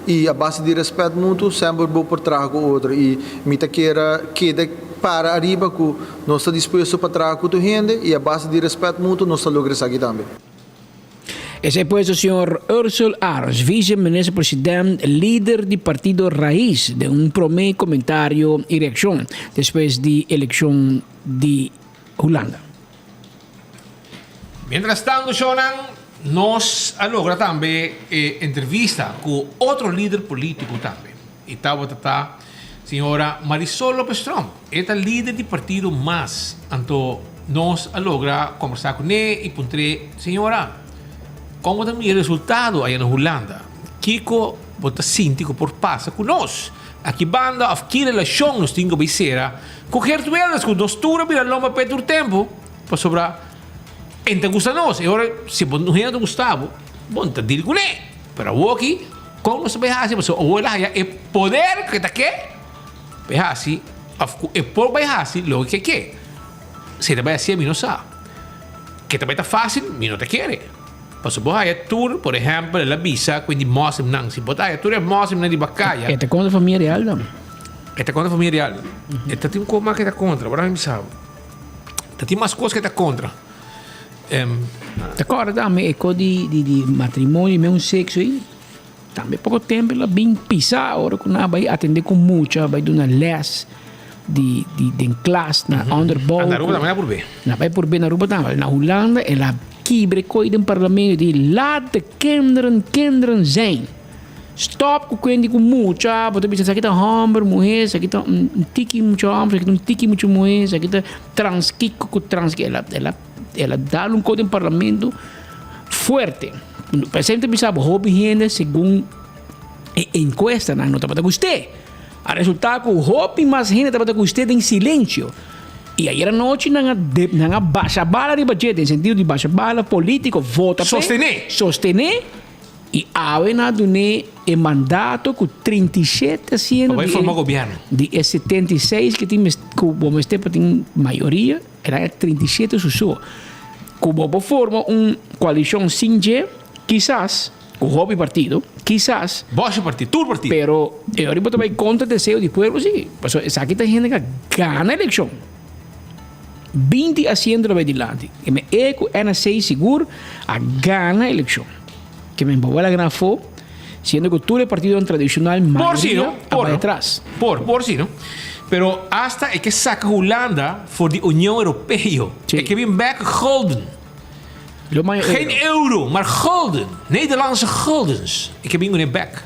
Speaker 7: y a base di respet mutuo semper bo por traha cu otro y mi ta kier keda para ariba cu nos ta dispuesto pa traha cu tur hende y a base di respet mutuo nos ta logra esaki tambe.
Speaker 1: Esei pues ta señor Ursell Arends, Vice Minister President, lider di partido Raiz, den un prome comentario y reaccion despues di eleccion di Hulanda.
Speaker 18: Mientras tanto, shownan, nos a logra tambe e entrevista cu otro lider politico tambe. E tabata ta señora Marisol Lopez Tromp. E ta lider di partido mas. Anto nos a logra combersa cu ne y puntr'e, Señora, con bo ta mira e resultado aya na Hulanda? Kico bo ta sinti cu por pasa cu nos aki banda of ki relacion nos tin cu bay cera cu Geert Wilders cu nos tur a bira lomba p'e tur tempo? Pasobra e ta gusta nos. E ora si bo un hende ta gusta bo, bo no ta deal kuné. Pero awoki, kon nos ta bai hasi? Pasobra awor el a haya e poder ku e ta ke pa e hasi òf ku e por bai hasi loke ku e ke. Si e ta bai hasié mi no sa. Ke ta bai ta fásil? Mi no ta kere. Pasobra bo haya tur, por ehèmpel, el a bisa ku e di mòslimnan, si bo ta haya tur e mòslimnan riba kaya.
Speaker 1: E ta kontra famia real tambe.
Speaker 18: E ta kontra famia real. E ta tin un kos mas ku e ta kontra, ora mi bisa bo. Ta tin mas kos ke ta kontra.
Speaker 1: Ta kòrda tambe e kos di di matrimonio di mesun sekso ei. Tambe poko tempu el a bin pisa ora ku nan a bai atendé ku mucha, a bai duna lès di di den klas na onderbouw.
Speaker 18: Na Aruba tambe a purbe.
Speaker 1: Nan a bai purbe na Aruba tambe. Na Hulanda el a. kibra e koi den parlamento di laat de kinderen kinderen zijn. Stop ku kuenti ku mucha, bo ta bisa esaki ta homber, muhe, esaki ta un tiki mucha homber, esaki ta un tiki mucha muhe, esaki ta trans kiko ku trans kiko. El a el a el a dal un kos den parlamento fuerte. P'esei mi ta bisa bo hopi hende segun e enkuestanan no tabata gust'é. A resulta ku hopi mas hende tabata gust'é den silencio. I ayer anochi nan a nan a basha bala riba dje den sentido di basha bala politico, vota p'e,
Speaker 18: Sostené.
Speaker 1: sostené. I awe nan a dun'é e mandato ku 37 asiento
Speaker 18: Pa bai
Speaker 1: di
Speaker 18: forma
Speaker 1: e
Speaker 18: gobièrnu.
Speaker 1: di e 76 ku tin mes ku bo mester pa tin mayoria, el a haña 37 su so. Ku bo por forma un koalishon sin dje, kisas, ku hopi partido, kisas.
Speaker 18: Bòshi partido, tur partido.
Speaker 1: Pero e ora bo ta bai kontra deseo di pueblo si, pasobra esaki ta hende ku a gana elekshon. 20 asiento lo bai dilanti. Ke men e ku NSC sigur a gana elekshon. Ke men bo wèl a gana afó, siendo ku tur e partidonan tradishonal
Speaker 18: Por si,
Speaker 1: mayoria
Speaker 18: no?
Speaker 1: a
Speaker 18: Por,
Speaker 1: bai
Speaker 18: no?
Speaker 1: atras.
Speaker 18: Por, por si, no? Pero asta e ke saka Hulanda for di Union Europeo. E ke bin bek gulden.
Speaker 1: Lo mayo
Speaker 18: Geen euro, maar gulden. Nederlandse guldens. E ke bin kuné bek.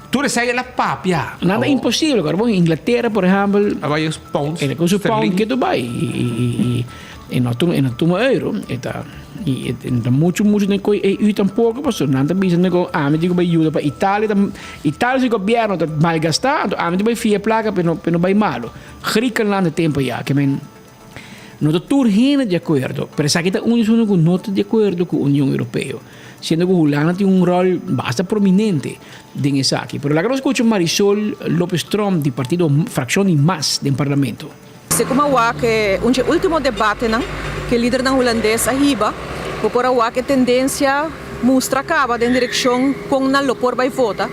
Speaker 18: Tur esei el a papia.
Speaker 1: Nada imposibel, kor bon Inglaterra por ehempel.
Speaker 18: A bai pounds.
Speaker 1: E con su pound ke tu bai y y no tuma e no tuma euro e ta y e no ta mucho mucho den koe EU tampoco pasobra nan ta bisa ku ami tin ku bai yuda pa Italia ta Italia su gobierno ta malgasta anto ami tin bai fia plaka pa e no bai malo. Griekenland e tempo ya ke men. No ta tur hende di akuerdo, pero esaki ta un di esunnan ku no ta di akuerdo ku Union Europeo, siendo ku Hulanda tin un ròl basta prominente den esaki. Pero laga nos skucha Marisol Lopez Tromp di partido frakshon di mas den parlamento.
Speaker 8: Segun a wak e un dje ultimo debatenan ku e lidernan hulandes a hiba, bo por a wak e tendensia mustra kaba den direkshon kon nan lo por bai vota,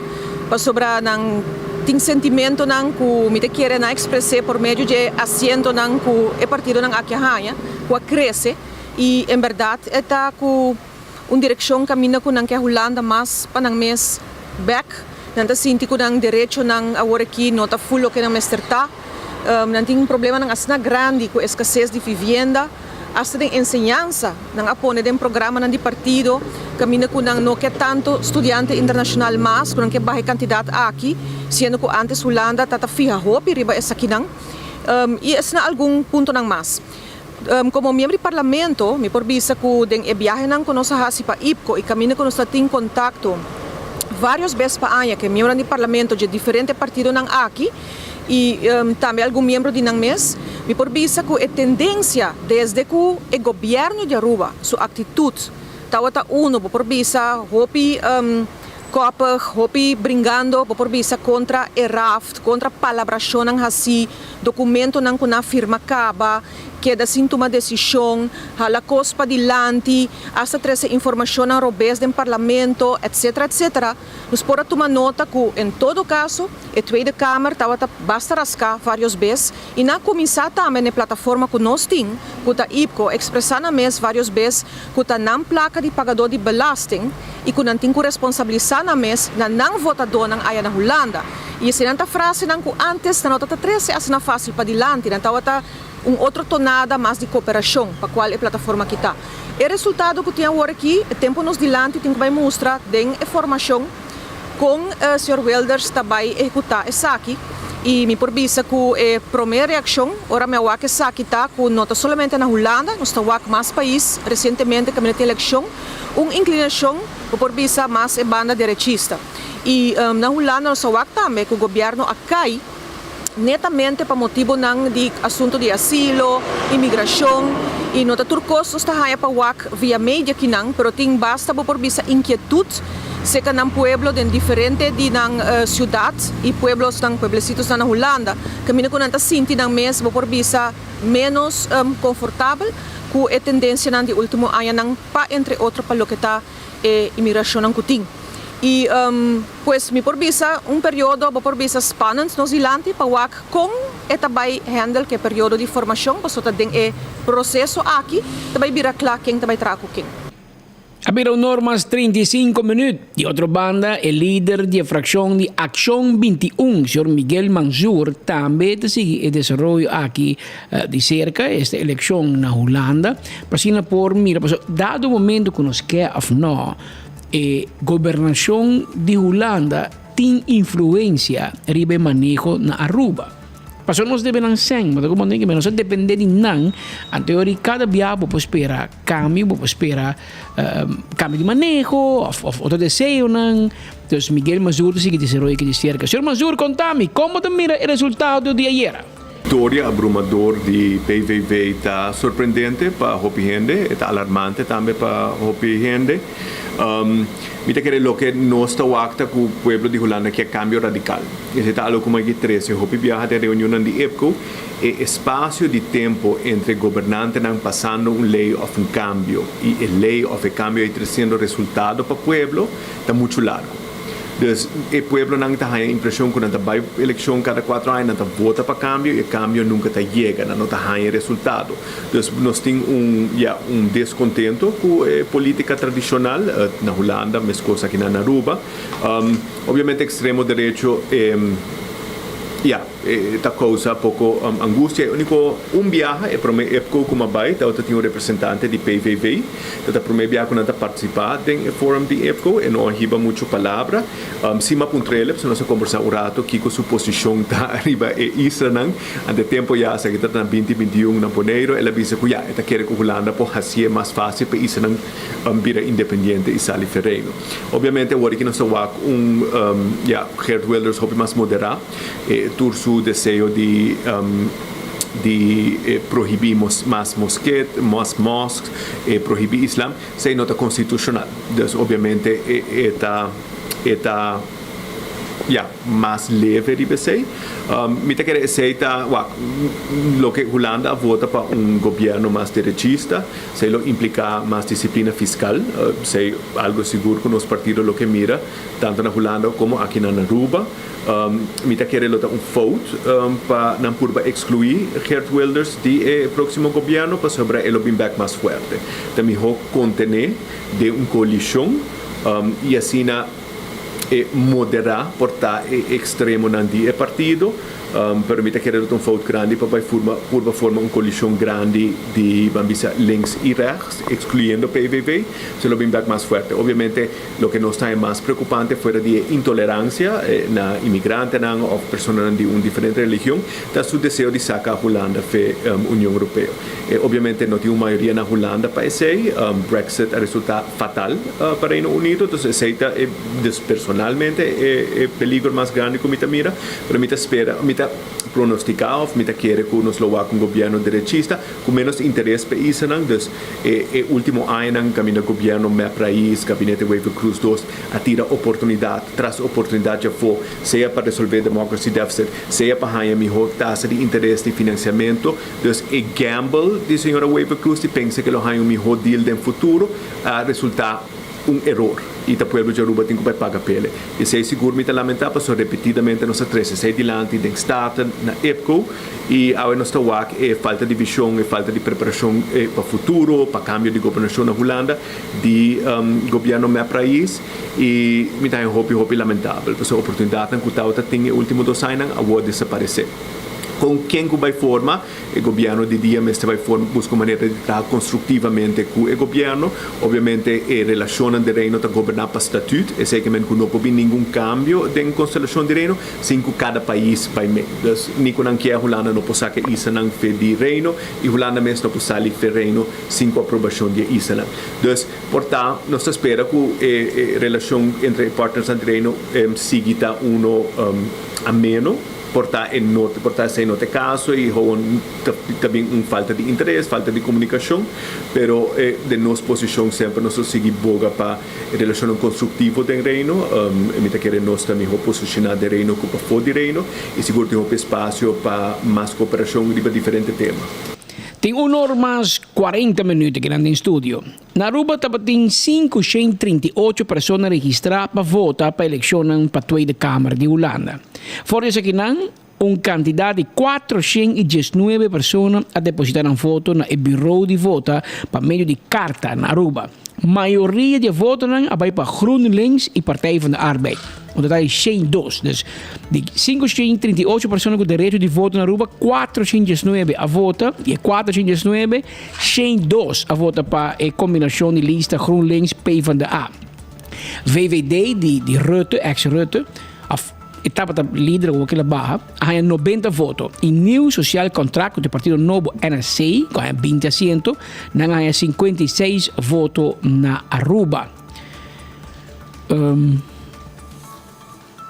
Speaker 8: pasobra nan tin sentimentonan ku mi ta kere nan ekspres'é por medio dje asientonan ku e partidonan aki a haña, ku a krese, i en bèrdat e ta ku un direkshon kaminda ku nan ke Hulanda mas pa nan mes bèk, nan ta sinti ku nan derechonan awor aki no ta ful loke nan mester ta, nan tin problemanan asina grandi ku eskases di vivienda. Asta den enseñansa nan a pone den programanan di partido kaminda ku nan no ke tantu studiante internashonal mas, ku nan ke baha e kantidat aki, siendo ku antes Hulanda ta ta fiha hopi riba esakinan i asina algun puntonan mas. Komo miembro di parlamento mi por bisa ku den e biahenan ku nos a hasi pa IPCO i kaminda ku nos ta tin kontakto vários bes pa aña ku e miembronan di parlamento dje diferente partidonan aki, i tambe algun miembro di nan mes, mi por bisa ku e tendensia desde ku e gobièrnu di Aruba su aktitut tabata uno, bo por bisa hopi kòpig, hopi bringando, bo por bisa kontra e raft, kontra palabrashonnan hasí, dokumentonan ku nan a firma kaba, keda sin tuma desishon, hala kos padilanti, asta trese informashonnan robes den parlamento, etcetera, etcetera. Nos por a tuma nota ku en todo kaso e Tweede Kamer tabata basta raská vários bes i nan a kuminsá tambe na e plataforma ku nos tin, ku ta IPCO, ekspresá nan mes vários bes ku ta nan plaka di pagadó di belasting i ku nan tin ku responsabilisá nan mes na nan votadónan aya na Hulanda. I eseinan ta frasenan ku ántes nan no ta ta trese asina fásil padilanti, nan tabata un otro tonada mas di koperashon pa kual e plataforma aki ta. E resultado ku tin awor aki, e tempu nos dilanti tin ku bai mustra den e formashon kon señor Wilders ta bai ehekutá esaki i mi por bisa ku e promé reakshon ora mi a wak esaki ta ku no ta solamente na Hulanda, nos ta wak mas pais resientemente kaminda tin elekshon, un inklinashon bo por bisa mas e banda derechista. I na Hulanda nos a wak tambe ku gobièrnu a kai. netamente pa motibonan di asunto di asilo, imigrashon i no ta tur kos nos ta haña pa wak via media kinan, pero tin basta bo por bisa inkietut seka nan pueblo den diferente di nan siudat i pueblosnan, pueblecitosnan na Hulanda, kaminda ku nan ta sinti nan mes bo por bisa ménos konfortabel ku e tendensianan di último añanan pa entre otro pa loke ta e imigrashonnan ku tin. I pues mi por bisa un periodo bo por bisa spannend nos dilanti pa wak kon e ta bai handle ku e periodo di formashon pasobra ta den e proseso aki ta bai bira kla ken ta bai traha ku ken.
Speaker 1: A bira un or mas 35 minuut. Di otro banda, e lider di e fraccion di Accion 21, señor Miguel Mansur, tambe ta sigui e desaroyo aki di cerca, esta eleccion na Hulanda, pa asina por mira, pasobra dado momento cu nos ke of no, e gobernacion di Hulanda tin influencia riba e maneho na Aruba. Pasobra nos debe nan sèn, bo ta komprende ke nos a depende di nan, anto yori kada bia bo por spera kambio, bo por spera kambio di maneho òf òf otro deseonan. Dus Miguel Mazur ta sigui desaroyo aki di serka. Señor Mazur, konta mi, kon bo ta mira e resultado di ayera?
Speaker 9: Victoria abrumador di PVV ta sorprendente pa hopi hende, e ta alarmante tambe pa hopi hende. Mi ta kere loke nos ta wak ta ku pueblo di Hulanda kier kambio radikal. Esei ta algo ku mi a trese hopi biaha den reunionnan di IPCO, e espasio di tempo entre gobernantenan pasando un lei òf un kambio i e lei òf e kambio ei tresiendo resultado pa pueblo ta muchu largu. Dus e pueblonan ta haña impreshon ku nan ta bai elekshon kada kuatro aña, nan ta vota pa kambio i e kambio nunka ta yega, nan no ta haña resultado. Dus nos tin un, ya, un deskontento ku e polítika tradishonal na Hulanda, meskos aki na Aruba. Obviamente extremo derecho ya ta causa poco angustia. E unico un biaha e prome EPCO cu m'a bay tabata tin un representante di PVV. Ta ta prome biaha cu nan ta participa den e forum di EPCO. E no a hiba mucho palabra. Si m'a puntr'el pasobra nos a combersa un rato kico su posicion ta riba e islanan. Ante tempo ya esaki ta na binti 21 na Boneiro. El a bisa cu ya e ta kere cu Hulanda por haci'e mas facil pa e islanan bira independiente y sali fe Reino. Obviamente awor aki nos ta wak un ya Geert Wilders hopi mas moderá e tur su deseo di di prohibí mas mosket mas mosques e prohibí islam esei no ta konstitushonal dus obviamente e ta e ta ya mas leve riba esei. Mi ta kere esei ta wak loke Hulanda a vota pa un gobierno mas derechista esei lo implica mas disciplina fiscal esei algo sigur cu nos partido lo ke mira tanto na Hulanda como aki na Aruba. Mi ta kere lo ta un fout pa nan purba exclui Geert Wilders di e proximo gobierno pasobra e lo bin bek mas fuerte. Ta miho contene den un coalicion y asina e moderá por ta e ekstremonan di e partido, pero mi ta kere lo ta un fout grandi pa bai forma purba forma un koalishon grandi di ban bisa links i rechts, ekskluyendo PVV, se lo bin bek mas fuerte. Obviamente loke nos ta haña mas preokupante fuera di e intoleransia na imigrantenan òf personanan di un diferente religion ta su deseo di saka Hulanda fe Union Europeo. Obviamente no tin un mayoria na Hulanda pa esei, Brexit a resulta fatal pa Reino Unido, entonces esei ta e dus personalmente e e peligro mas grandi ku mi ta mira, pero mi ta spera, mi ta pronostica of mi ta kere ku nos lo wak un gobierno derechista ku menos interes pa e islanan, dus e e ultimo añanan kaminda gobierno mep Raiz, gabinete Wever Croes dos a tira oportunidad tras oportunidad djafó, sea pa resolve democracy deficit, sea pa haña miho tasa di interes di financiamento, Dus e gamble di señora Wever Croes di pensa ke lo haña un mihó deal den futuro a resultá un eror i ta pueblo di Aruba tin ku bai paga p'ele. Esei sigur mi ta lamentá pasobra repetidamente nos a trese esei dilanti den Staten, na IPCO i awe nos ta wak e falta di vishon, e falta di preparashon pa futuro, pa kambio di gobernashon na Hulanda di gobièrnu mep Raiz i mi ta haña hopi hopi lamentabel pasobra oportunidatnan ku tabata tin e último dos añanan awor a desaparesé. Kon ken ku bai forma e gobièrnu di dia mester bai forma buska un manera di traha konstruktivamente ku e gobièrnu. Obviamente e relashonnan den Reino ta goberná pa statüt, esei ke men ku no por bin ningun kambio den konstelashon di Reino sin ku kada pais bai mee. Dus ni ku nan kier Hulanda no por saka e islanan fe di Reino i Hulanda mes no por sali fe Reino sin ku aprobashon di e islanan. Dus por ta nos ta spera ku e relashon entre e partnersnan di Reino sigui ta uno ameno. Por ta e no por ta esei no ta e caso y gewoon ta ta bin un falta di interes, falta di comunicacion, pero den nos posicion semper nos lo sigui boga pa e relacionnan constructivo den Reino. Mi ta kere nos ta miho posiciona den Reino cu pafo di Reino y sigur tin hopi espacio pa mas cooperacion riba diferente tema.
Speaker 1: Tin un or mas 40 minuut kinan den studio. Na Aruba tabatin 538 persona registrá pa vota pa elekshonnan pa Tweede Kamer di Hulanda. For di esakinan, un kantidat di 419 persona a depositá nan voto na e buró di vota pa medio di karta na Aruba. Mayoria di e votonan a bai pa GroenLinks i Partij van de Arbeid. Un total di 102. Dus di 538 persona ku derecho di voto na Aruba, 419 a vota. I e 419, 102 a vota pa e kombinashon di lista GroenLinks, PvdA. VVD di di Rutte, ex Rutte, of e tabata lider awor kila baha, a haña 90 voto. I Nieuw Sociaal Contract ku ta e partido nobo NSC, ku a haña 20 asiento, nan a haña 56 voto na Aruba. Um,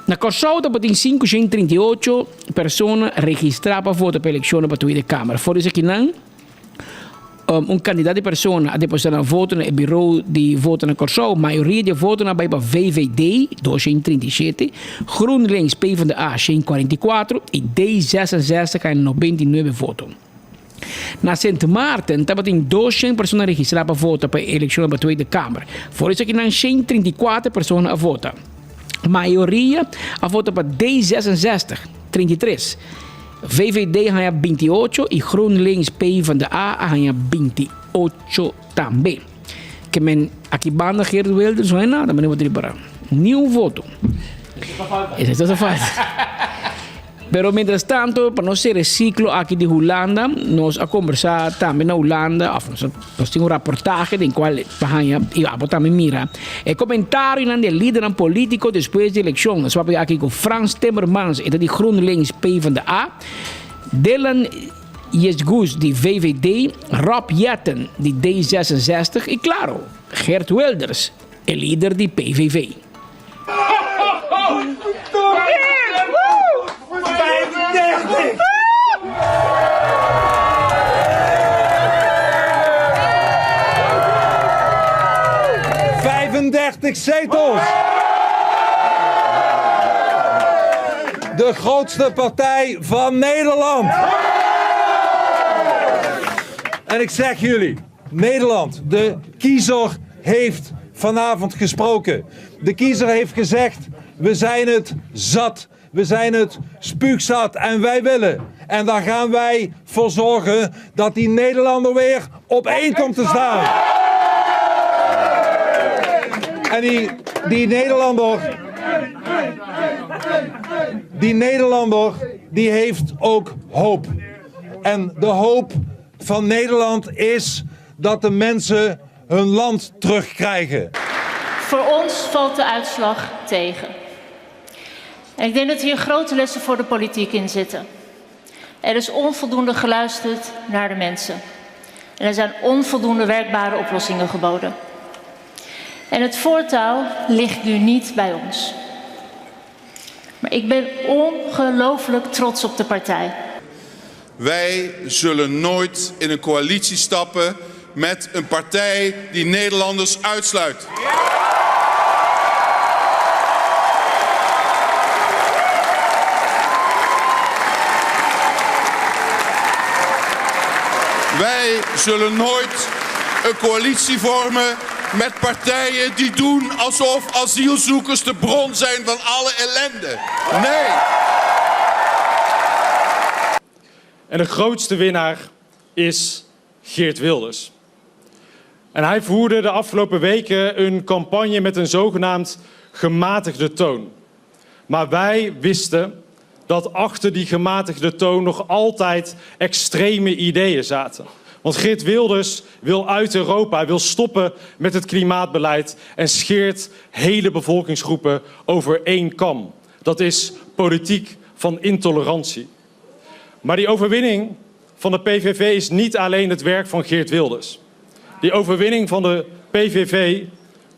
Speaker 1: na Kòrsou tabatin 538 persona registrá pa vota pa elekshonnan pa Tweede Kamer. For di esakinan, Un kantidat di persona a depositá nan voto na e biro di voto na Kòrsou. Mayoria di e votonan a bai pa VVD, 237, GroenLinks, PvdA, 144, i D66 a 99 voto. Na Sint Maarten tabatin 200 persona registrá pa vota pa e elekshonnan pa Tweede Kamer. For esakinan 134 persona a vota. Mayoria a vota pa D66, 33. VVD haña 28 i GroenLinks PvdA a haña 28 tambe. Ke men aki banda Geert Wilders no haña nada, manera bo ta ripará. Ni un voto. Esei ta falta. Pero mientras tanto, pa nos sera e ciclo aki di Hulanda, nos a conversa tambe na Hulanda, of nos, nos tin un raportahe den cual pa haña, y abo tambe mira, e comentarionan di e lidernan politico despues di eleccion. Nos papia aki cu Frans Timmermans, e ta di GroenLinks PvdA, Dylan Yezguz di VVD, Rob Jetten di D66 y claro, Geert Wilders, e lider di PVV.
Speaker 10: Vijfendertig zetels! De grootste partij van Nederland! En ik zeg jullie, Nederland, de kiezer heeft vanavond gesproken. De kiezer heeft gezegd, we zijn het zat. We zijn het spuugzat en wij willen. En daar gaan wij voor zorgen dat die Nederlander weer op één komt te staan. En die, die Nederlander. Die Nederlander die heeft ook hoop. En de hoop van Nederland is dat de mensen hun land terugkrijgen.
Speaker 12: Voor ons valt de uitslag tegen. En ik denk dat hier grote lessen voor de politiek in zitten. Er is onvoldoende geluisterd naar de mensen. En er zijn onvoldoende werkbare oplossingen geboden. En het voortouw ligt nu niet bij ons. Maar ik ben ongelooflijk trots op de partij.
Speaker 23: Wij zullen nooit in een coalitie stappen met een partij die Nederlanders uitsluit. Wij zullen nooit een coalitie vormen met partijen die doen alsof asielzoekers de bron zijn van alle ellende. Nee.
Speaker 24: En de grootste winnaar is Geert Wilders. En hij voerde de afgelopen weken een campagne met een zogenaamd gematigde toon. Maar wij wisten dat achter die gematigde toon nog altijd extreme ideeën zaten. Want Geert Wilders wil uit Europa, wil stoppen met het klimaatbeleid en scheert hele bevolkingsgroepen over één kam. Dat is politiek van intolerantie. Maar die overwinning van de PVV is niet alleen het werk van Geert Wilders. Die overwinning van de PVV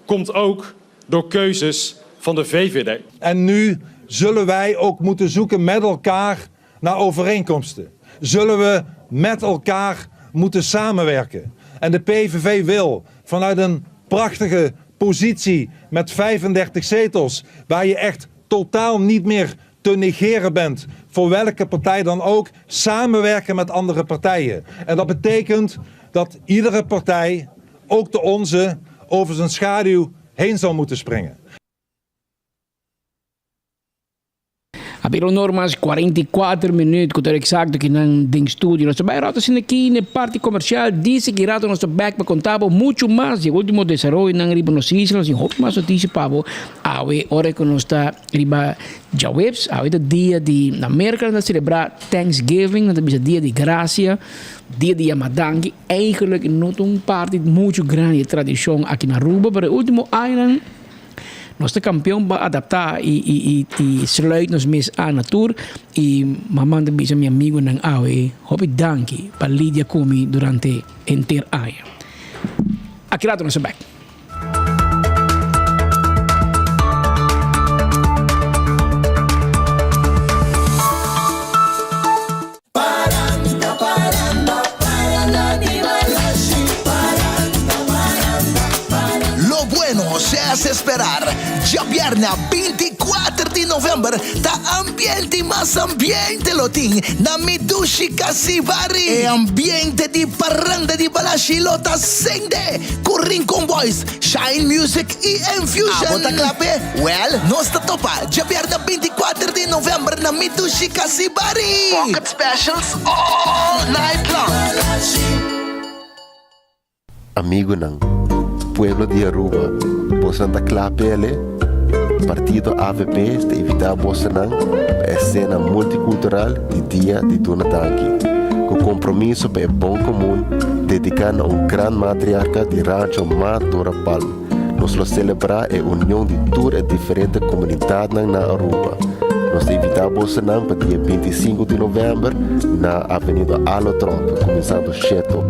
Speaker 24: komt ook door keuzes van de VVD.
Speaker 10: En nu zullen wij ook moeten zoeken met elkaar naar overeenkomsten. Zullen we met elkaar moeten samenwerken. En de PVV wil vanuit een prachtige positie met 35 zetels, waar je echt totaal niet meer te negeren bent voor welke partij dan ook, samenwerken met andere partijen. En dat betekent dat iedere partij, ook de onze, over zijn schaduw heen zal moeten springen.
Speaker 1: A bira honor mas 44 minuut cu ta exacto ki nan den studio. Nos ta bay rato asina aki na e parti comercial. Dice ki rato nos ta back pa conta bo mucho mas di e ultimo desaroyonan riba nos isla. Nos tin hopi mas noticia pa bo awe ora cu nos ta riba djaweps. Awe ta dia di, na Merca nan ta celebra Thanksgiving, nan ta bisa dia di gracia, dia di yama danki. Eigenlijk no ta un parti mucho grandi di e tradicion aki na Aruba, pero e ultimo añanan, Nos ta kampeon pa adaptá i i i i sluit nos mes aan na tur i mama ta bisa mi amigunan awe hopi danki pa lidia ku mi durante henter aña. Aki rato nos ta bek.
Speaker 2: Paranda, paranda, paranda di Balashi. Paranda, paranda, paranda.
Speaker 4: Lo bueno se hace esperar. Djabièrnè 24 di novèmber ta ambiente i mas ambiente lo tin na Mi Dushi Casibari. E ambiente di Paranda di Balashi lo ta sende ku Rincon Boys, Shine Music i Enfusion. Abo ta kla p'e? Wèl, nos ta topa djabièrnè 24 di novèmber na Mi Dushi Casibari! Pocket specials all night long!
Speaker 5: Amigunan, pueblo di Aruba, bosonan ta kla p'ele? Partido avp ta invitá bosonan pa e sena multikultural di Dia di Duna Danki, ku kompromiso pa e bon komun, dediká na un gran matriarka di Rancho Ma Dora Palm. Nos lo selebrá e union di tur e diferente komunidatnan na Aruba. Nos ta invitá bosonan pa dia 25 di novèmber na Avenida Alo Tromp, kuminsando sheto.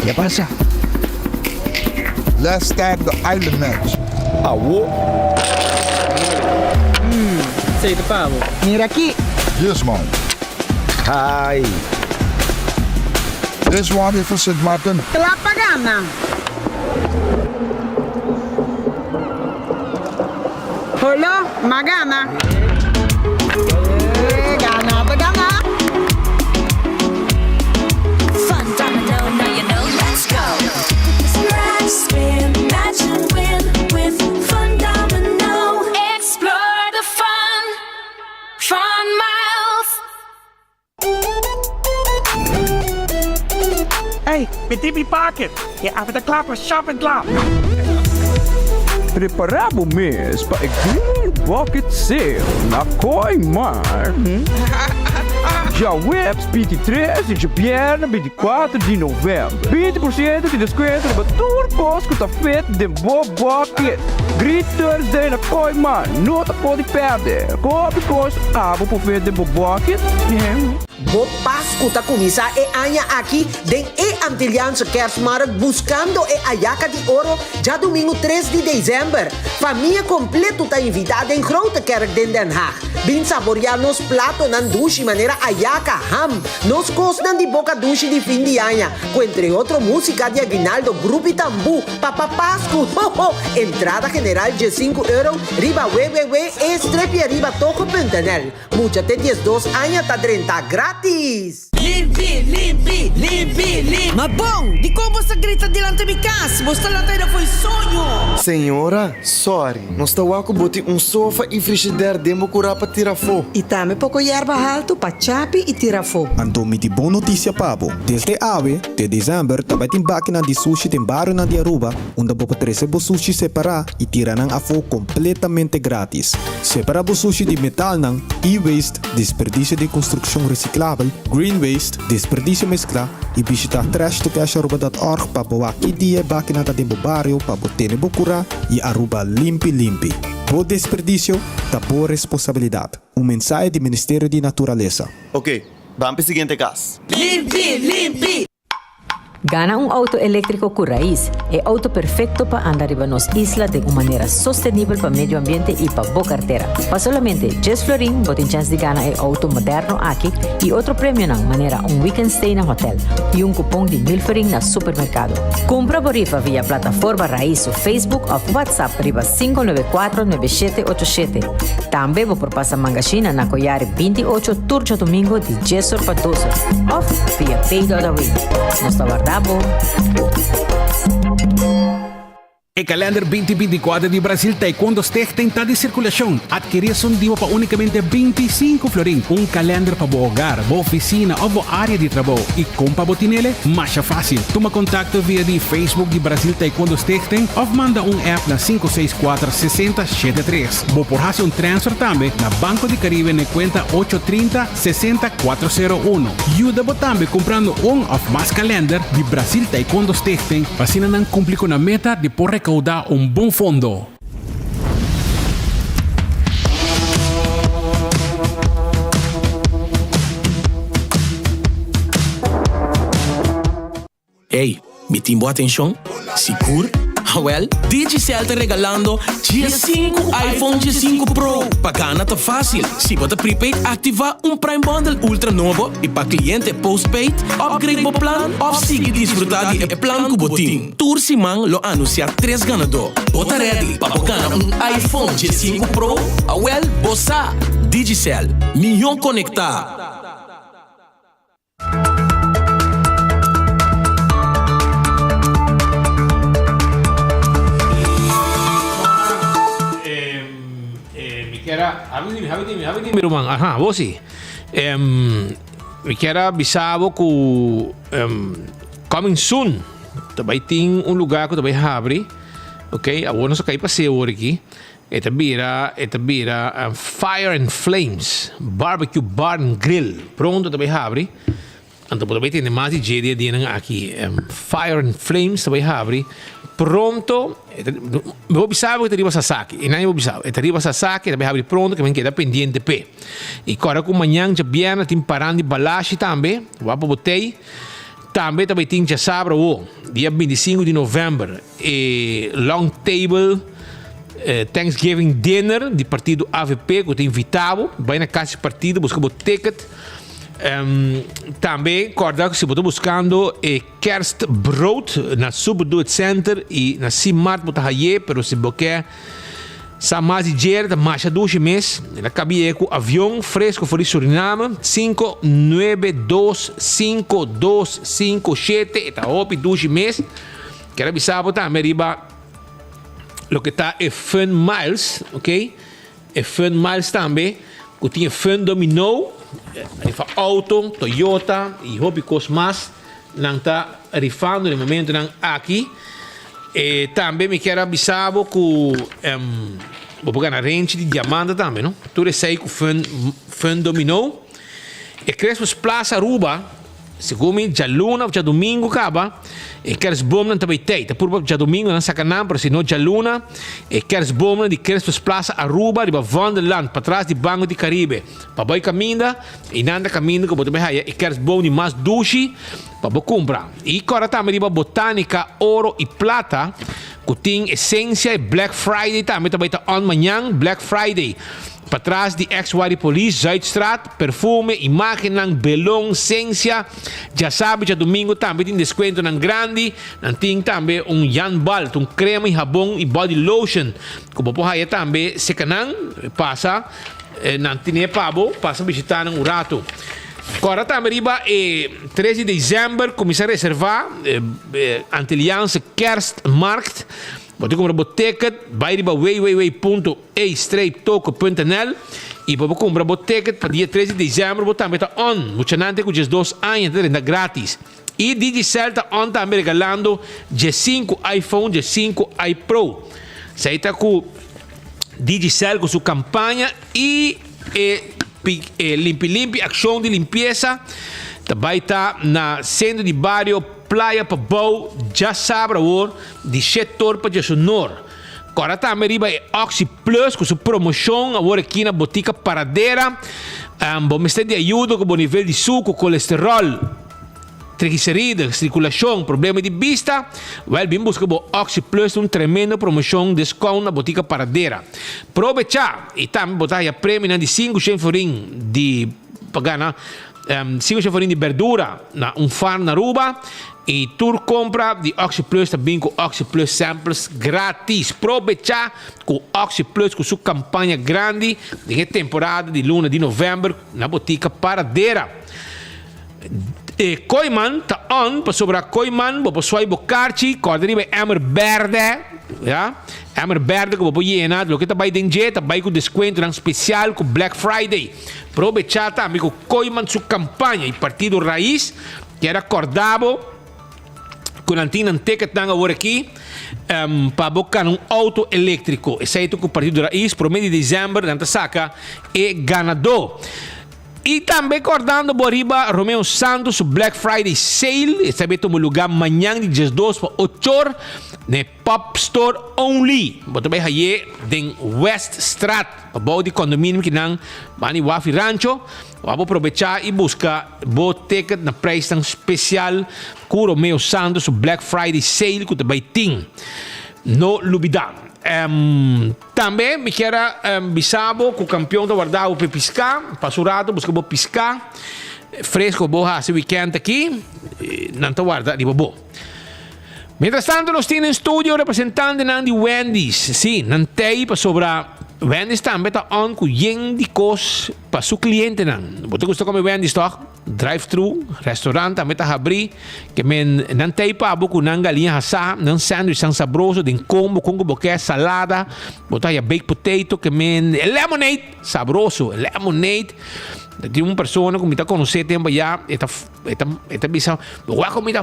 Speaker 1: Ke pasa?
Speaker 13: Let's start the island match.
Speaker 25: Awo.
Speaker 26: Mm, esei ta pa bo.
Speaker 25: Mira aki.
Speaker 13: This one.
Speaker 25: Hi.
Speaker 13: This one is for Sint Maarten.
Speaker 25: Kla pa gana.
Speaker 26: Holo, m'a gana. Gana ta gana.
Speaker 2: Fun domino, now you know, let's go. Scratch, spin, match and win with Fun Domino. Explore the fun. Fun Miles.
Speaker 27: Ey, mi tin mi paket! E awe ta kla pa shop en klap!
Speaker 25: Prepará bo mes pa e Green Bucket Sale na Kooiman djaweps 23 i djabièrnè 24 di novèmber. 20 por siento di deskuento riba tur kos ku ta fit den bo bucket. Green Thursday na Kooiman no ta por di pèrdè. Hopi kos abo por fit den bo bucket.
Speaker 28: Bo Pasku ta kuminsá e aña aki den e Antilliaanse Kerstmarkt buskando e Ayaka di Oro djadumingu tres di desèmber. Famia kompletu ta invitá den Grote Kerk den Den Haag. Bin saboriá nos platonan dushi manera ayaka, ham, nos kosnan di boka dushi di fin di aña, ku entre otro músika di aguinaldo, grupi tambú, Papa Pasku, ho ho! Entrada general diesinku euro riba www.e-strepieribatoco.nl. Mucha te 12 aña ta drenta gratis!
Speaker 29: Limpi, limpi, limpi, limpi.
Speaker 30: Ma bon, dikon bo sa grita dilanti mi kas? Bo sta lanta aida fo'i soño.
Speaker 31: Señora, sorry, nos ta wak ku bo tin un sofa i frishider den bo kurá pa tira afó.
Speaker 32: I tambe poko yerba haltu pa chapi i tira afó.
Speaker 33: Anto mi tin bon notisia pa bo, desde awe te desèmber ta bai tin bakinan di sushi den barionan di Aruba unda bo por trese bo sushi separá i tira nan afó kompletamente gratis. Separá bo sushi di metalnan, e-waste, desperdisio di konstrukshon resiklabel, green waste, desperdisio mesklá i bishitá trashtocasharuba.org pa bo wak ki dia e bakinan ta den bo bario pa bo tene bo kurá i Aruba limpi limpi. Bo desperdisio ta bo responsabilidat. Un mensahe di Ministerio di Naturalesa.
Speaker 34: Ok, ban p'e siguiente kas.
Speaker 29: Limpi, limpi!
Speaker 35: Gana un auto eléktriko ku Raiz, e auto perfekto pa anda riba nos isla den un manera sostenibel pa medio ambiente i pa bo kartera. Pa solamente djes florin bo tin chèns di gana e auto moderno aki i otro premionan manera un weekend stay na hotel i un kupon di mil florin na supermerkado. Kumpra bo rifa via plataforma Raiz su Facebook òf WhatsApp riba 594 9787. Tambe bo por pasa mangashina na Koyari 28 tur djadumingo di djes or pa dos or òf via pay.aw. Nos ta warda bo!
Speaker 3: E kalender 2024 di Brasil Taekwondo Stichting ta di sirkulashon. Adkerí esun di bo pa únikamente 25 florin. Un kalender pa bo hogar, bo ofisina òf bo área di trabou. I kon pa bo tinele? Masha fásil. Tuma kontakto via di Facebook di Brasil Taekwondo Stichting òf manda un app na 564 60 73. Bo por hasi un transfer tambe na Banco di Caribe na e kuenta 830 60 401. Yuda bo tambe kumprando un òf mas kalender di Brasil Taekwondo Stichting pa asina nan kumpli ku nan meta di por rekoudá un bon fondo.
Speaker 6: Ey, mi tin bo atencion? Sigur? Awel, Digicel ta regalando diesinku iPhone diesinku Pro! Pa gana ta facil, si bo ta prepaid activa un Prime Bundle Ultra nobo y pa cliente postpaid, upgrade bo plan of sigui disfruta di e plan cu bo tin. Tur siman lo anuncia tres ganador. Bo ta ready pa bo gana un iPhone diesinku Pro? Awel, bo sa! Digicel, mihó conecta!
Speaker 1: Mi kier a habi dimi habi dimi habi dimi ruman aha bo si mi kier a bisa bo ku coming soon ta bai tin un lugar ku ta bai habri ok awor nos a kai paseo awor aki e ta bira e ta bira fire and flames barbecue bar and grill pronto ta bai habri Anto bo ta bai tende mas di dje di e dianan aki. Fire and Flames ta bai habri pronto. Mi por bisa bo ku e ta riba Sasaki. E nan bo bisa bo. E ta riba Sasaki, e ta bai habri pronto, ke men keda pendiente p'e. I kòrda ku mañan djabièrnè tin paran di Balashi tambe, wak pa bo tei. Tambe ta bai tin djasabra awo, dia 25 di novèmber, e long table Thanksgiving dinner di partido avp ku ta invitá bo. Bai na kas di partido buska bo ticket. Tambe kòrda ku si bo ta buskando e kerstbrood na Super Do It Center i na Simart bo ta haye, pero si bo ke sa mas di djere ta masha dushi mes. El a kabi'e ku avion fresco for di Suriname, sinku nuebe dos sinku dos sinku shete, e ta hopi dushi mes. Kier a bisa bo tambe riba loke ta e Fun Miles, ok. E Fun Miles tambe ku tin e Fun Domino, rifa auto, Toyota i hopi kos mas nan ta rifando den momentonan aki. E tambe mi kier a bisa bo ku bo por gana renchi di diamante tambe no. Tur esei ku Fun Fun Domino. E Christmas Plaza Aruba. Segun mi, djaluna of djadumingu kaba, e kersboomnan ta bai tei. Ta purba djadumingu nan saka nan, pero si no djaluna, e kersboomnan di Christmas Plaza Aruba riba Vondelland, patras di Banco di Caribe, pa bai kaminda, i nan ta kaminda ku bo ta bai haya e kersboom di mas dushi pa bo kumpra. I kòrda tambe riba Botanica Oro i Plata ku tin esensia, e Black Friday tambe ta bai ta on mañan, Black Friday. Patras di ex Wari Police, Zuidstraat, perfume, imagennan, belon, sensia. Djasabi, djadumingu tambe tin descuentonan grandi. Nan tin tambe un Jan Balt, un crema y habon y body lotion cu bo por haya tambe seca nan. Pasa, nan tine pa bo, pasa bishita nan un rato. Corda tambe riba e tres di december cuminsa reserva Antilliaanse Kerstmarkt. Bo tin cumpra bo ticket, bay riba www. e-toko.nl y bo por cumpra bo ticket pa dia tres di december bo tambe ta on. Muchanan te cu diesdos aña ta drenta gratis. Y Digicel ta on tambe regalando diescinco iPhone diescinco iPro. Esey ta cu Digicel cu su campaña y e e limpi limpi accion di limpieza ta bay ta na Centro di Bario Playa Pabou djasabra awor di shetor pa djesunor. Kòrda tambe riba e Oxi Plus ku su promoshon awor aki na Botika Paradera. Bo mester di ayudo ku bo nivel di suku, kolesteròl, trigliseride, sirkulashon, problema di bista? Wèl bin buska bo Oxi Plus un tremendo promoshon deskount na Botika Paradera. Probechá! I tambe bo ta haya premionan di sinku shen florin di pa gana Sigo Cheforin di berdura na un farm na Aruba y tur compra di Oxi Plus ta bin cu Oxi Plus samples gratis. Probecha cu Oxi Plus cu su campaña grandi den e temporada di luna di november na botica Paradera. E Kooiman ta on pasobra Kooiman bo por swipe bo carchi, corda riba e emmer berde. ya. Emmer berde ku bo por yena, loke ta bai den dje ta bai ku deskuentonan spesial ku Black Friday. Probechá tambe ku Kooyman su kampaña i Partido Raiz kier a kòrda bo ku nan tin nan ticketnan awor aki pa bo kana un outo eléktriko. Esei ta ku Partido Raiz promé di desèmber nan ta saka e ganadó. I tambe kòrdando bo riba Romeo Santos su Black Friday Sale, esei bai tuma lugá mañan di diesdos pa ochor na e Pop Store Only. Bo ta bai haye den Weststraat, pabou di condominium kinan banda di Wafi Rancho. Wou bo probechá i buska bo ticket na prijsnan spesial ku Romeo Santos su Black Friday Sale ku ta bai tin. No lubidá. Tambe mi kier a bisa bo ku kampion ta warda bo p'e piská. Pasa un rato buska bo piská fresko bo hasi wikènt aki. Nan ta warda riba bo. Mientras tanto nos tin den studio representantenan di Wendy's. Sí, nan t'ei pasobra Wendy's tambe ta on ku yen di kos pa su klientenan. Bo ta gusta kome Wendy's tòg? Drive thru, restaurant tambe ta habrí, ke men nan tei pa bo ku nan galiña hasá, nan sandwichnan sabroso den kombo kon ku bo ke, salada, bo ta haya baked potato, ke men e lemonade sabroso, e lemonade. Ta tin un persona ku mi ta konosé tempu ayá, e ta e ta e ta bisa, bo wak ku mi ta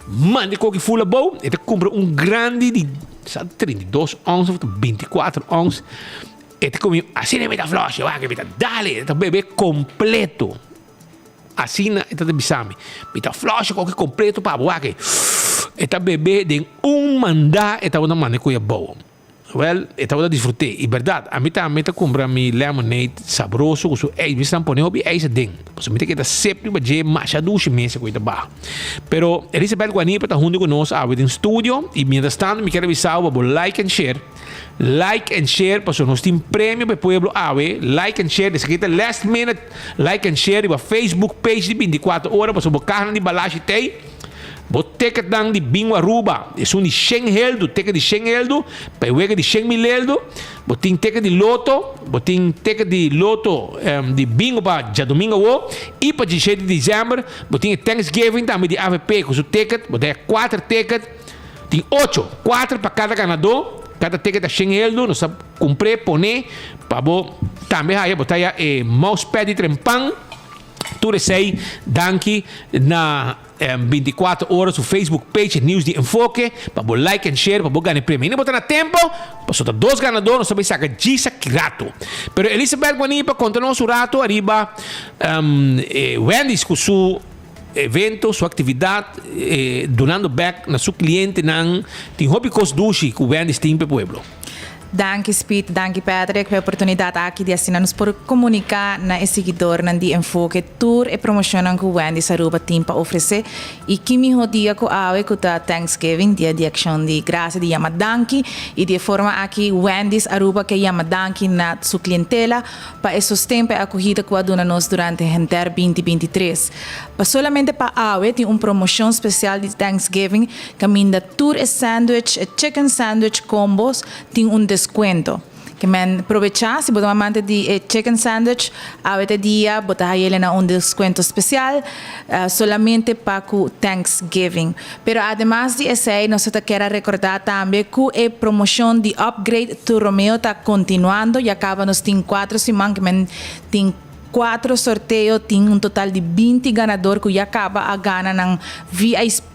Speaker 1: manda e koki ful abou, e ta kumpra un grandi di sa 32 ons of 24 ons. E ta kumi asina mi ta flush, wak mi ta dale, e ta bebe kompleto. Asina e ta bisa mi, mi ta flush koki kompleto pa bo wak. E ta bebe den un manda e tabata manda koe abou. Wel, e tabata disfrut'é. I bèrdat, ami tambe ta kumpra mi lemonade sabroso ku su ijs. Mi esnan pone hopi ijs aden. Pasobra mi ta keda sep riba dje masha dushi mesa ku e ta baha. Pero Elisabeth Guanipa ta huntu ku nos awe den studio i mientras tanto mi kier a bisa bo pa bo like and share. Like and share pasobra nos tin premio pa e pueblo awe. Like and share, esaki ta last minute like and share riba Facebook page di 24 ora pasobra bo kahanan di balashi tei. Bo ticketnan di Bingo Aruba, esun di shen heldu, ticket di shen heldu, pa e wega di shen mil heldu. Bo tin ticket di loto, bo tin ticket di loto di bingo pa djadomingo awo i pa diesshete di december. Bo tin e Thanksgiving tambe di avp ku su ticket, bo ta haya kuater ticket. Tin ocho, kuater pa kada ganadó. Kada ticket ta shen heldu. Nos ta kumpr'é, pon'é pa bo tambe haya. Bo ta haya e mousepad di trempan. Tur esei danki na 24 ora su Facebook page Nieuws di Enfoke pa bo like en share pa bo gana e premio. Ainda bo ta na tempo, pasobra ta dos ganadó, nos ta bay saka djis aki rato. Pero Elizabeth Guanipa konta nos un rato ariba Wendy's ku su Evento, su actividad, dunando bek na su clientenan. Tin hopi cos dushi cu Wendy's tin p'e pueblo.
Speaker 7: Danki Speed, danki Patrick pa e oportunidad aki di asina nos por comunica na e siguidornan di Enfoke tur e promocionnan cu Wendy's Aruba tin pa ofrece y ki miho dia cu awe cu ta Thanksgiving, dia di accion di gracia, di yama danki y di e forma aki Wendy's Aruba ke yama danki na su clientela pa e sosten pa e akohida ku a duna nos durante henter 2023. Pa solamente pa awe tin un promoshon spesial di Thanksgiving kaminda tur e sandwich, e chicken sandwich combos tin un deskuento. Ke men probechá si bo ta un amante di e chicken sandwich, awe ta e dia bo ta hay'el na un deskuento spesial solamente pa ku Thanksgiving. Pero ademas di esei nos ta kier a rekordá tambe ku e promoshon di Upgrade to Romeo ta kontinuando. Ya kaba nos tin kuatro siman ku men tin kuatro sorteo, tin un total di 20 ganador ku ya kaba a gana nan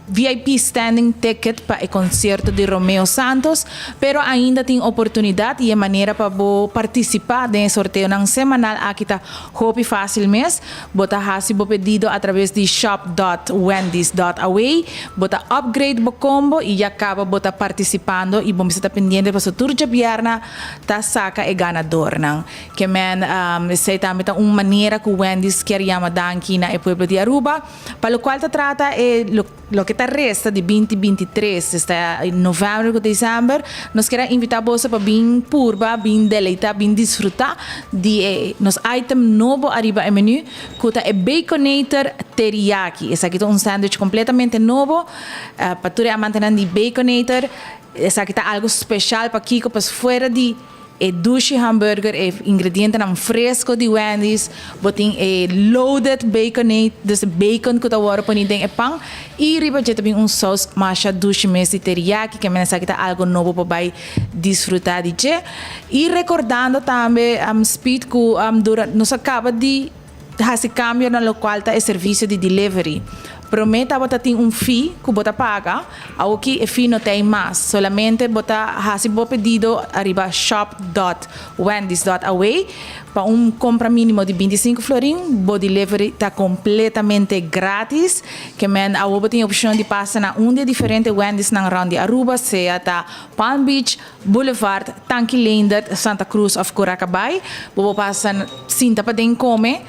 Speaker 7: VIP standing ticket pa e konsierto di Romeo Santos. Pero ainda tin oportunidat i e manera pa bo partisipá den e sorteonan semanal aki ta hopi fásil mes. Bo ta hasi bo pedido a traves di shop dot wendys dot away, bo ta upgrade bo combo y ya caba bo ta participando y bo mester ta pendiente pasobra tur djabièrna ta saca e ganadornan. Ke men esey tambe ta un manera cu Wendy's kier yama danki na e pueblo di Aruba pa locual ta trata e Loke ta resta di 2023, esta november ku december, nos kier a invita boso pa bin purba, bin deleita, bin disfruta di e nos item nobo ariba e menu ku ta e Baconator Teriyaki. Esaki ta un sandwich completamente nobo pa tur e amantenan di Baconator. Esaki ta algo special pakiko? Pues fuera di. E dushi hamburger, e ingredientenan fresco di Wendy's, bo tin e loaded baconate, dus bacon cu ta worde poni den e pan, y riba dje ta bin un saus masha dushi mes di teriyaki, ke men esaki ta algo nobo pa bay disfruta di dje. Y recordando tambe Speed cu dura nos a caba di haci cambio na locual ta e servicio di delivery. Prome tabata tin un fee cu bo ta paga, awoki e fee no ta ey mas. Solamente bo ta haci bo pedido ariba shop dot wendys dot away pa un compra minimo di 25 florin, bo delivery ta completamente gratis. Ke men awo bo tin e opcion di pasa na un di e diferente Wendysnan rond di Aruba, sea ta Palm Beach, Boulevard, Tanki Leendert, Santa Cruz of Curacabai. Bo por pasa sinta paden come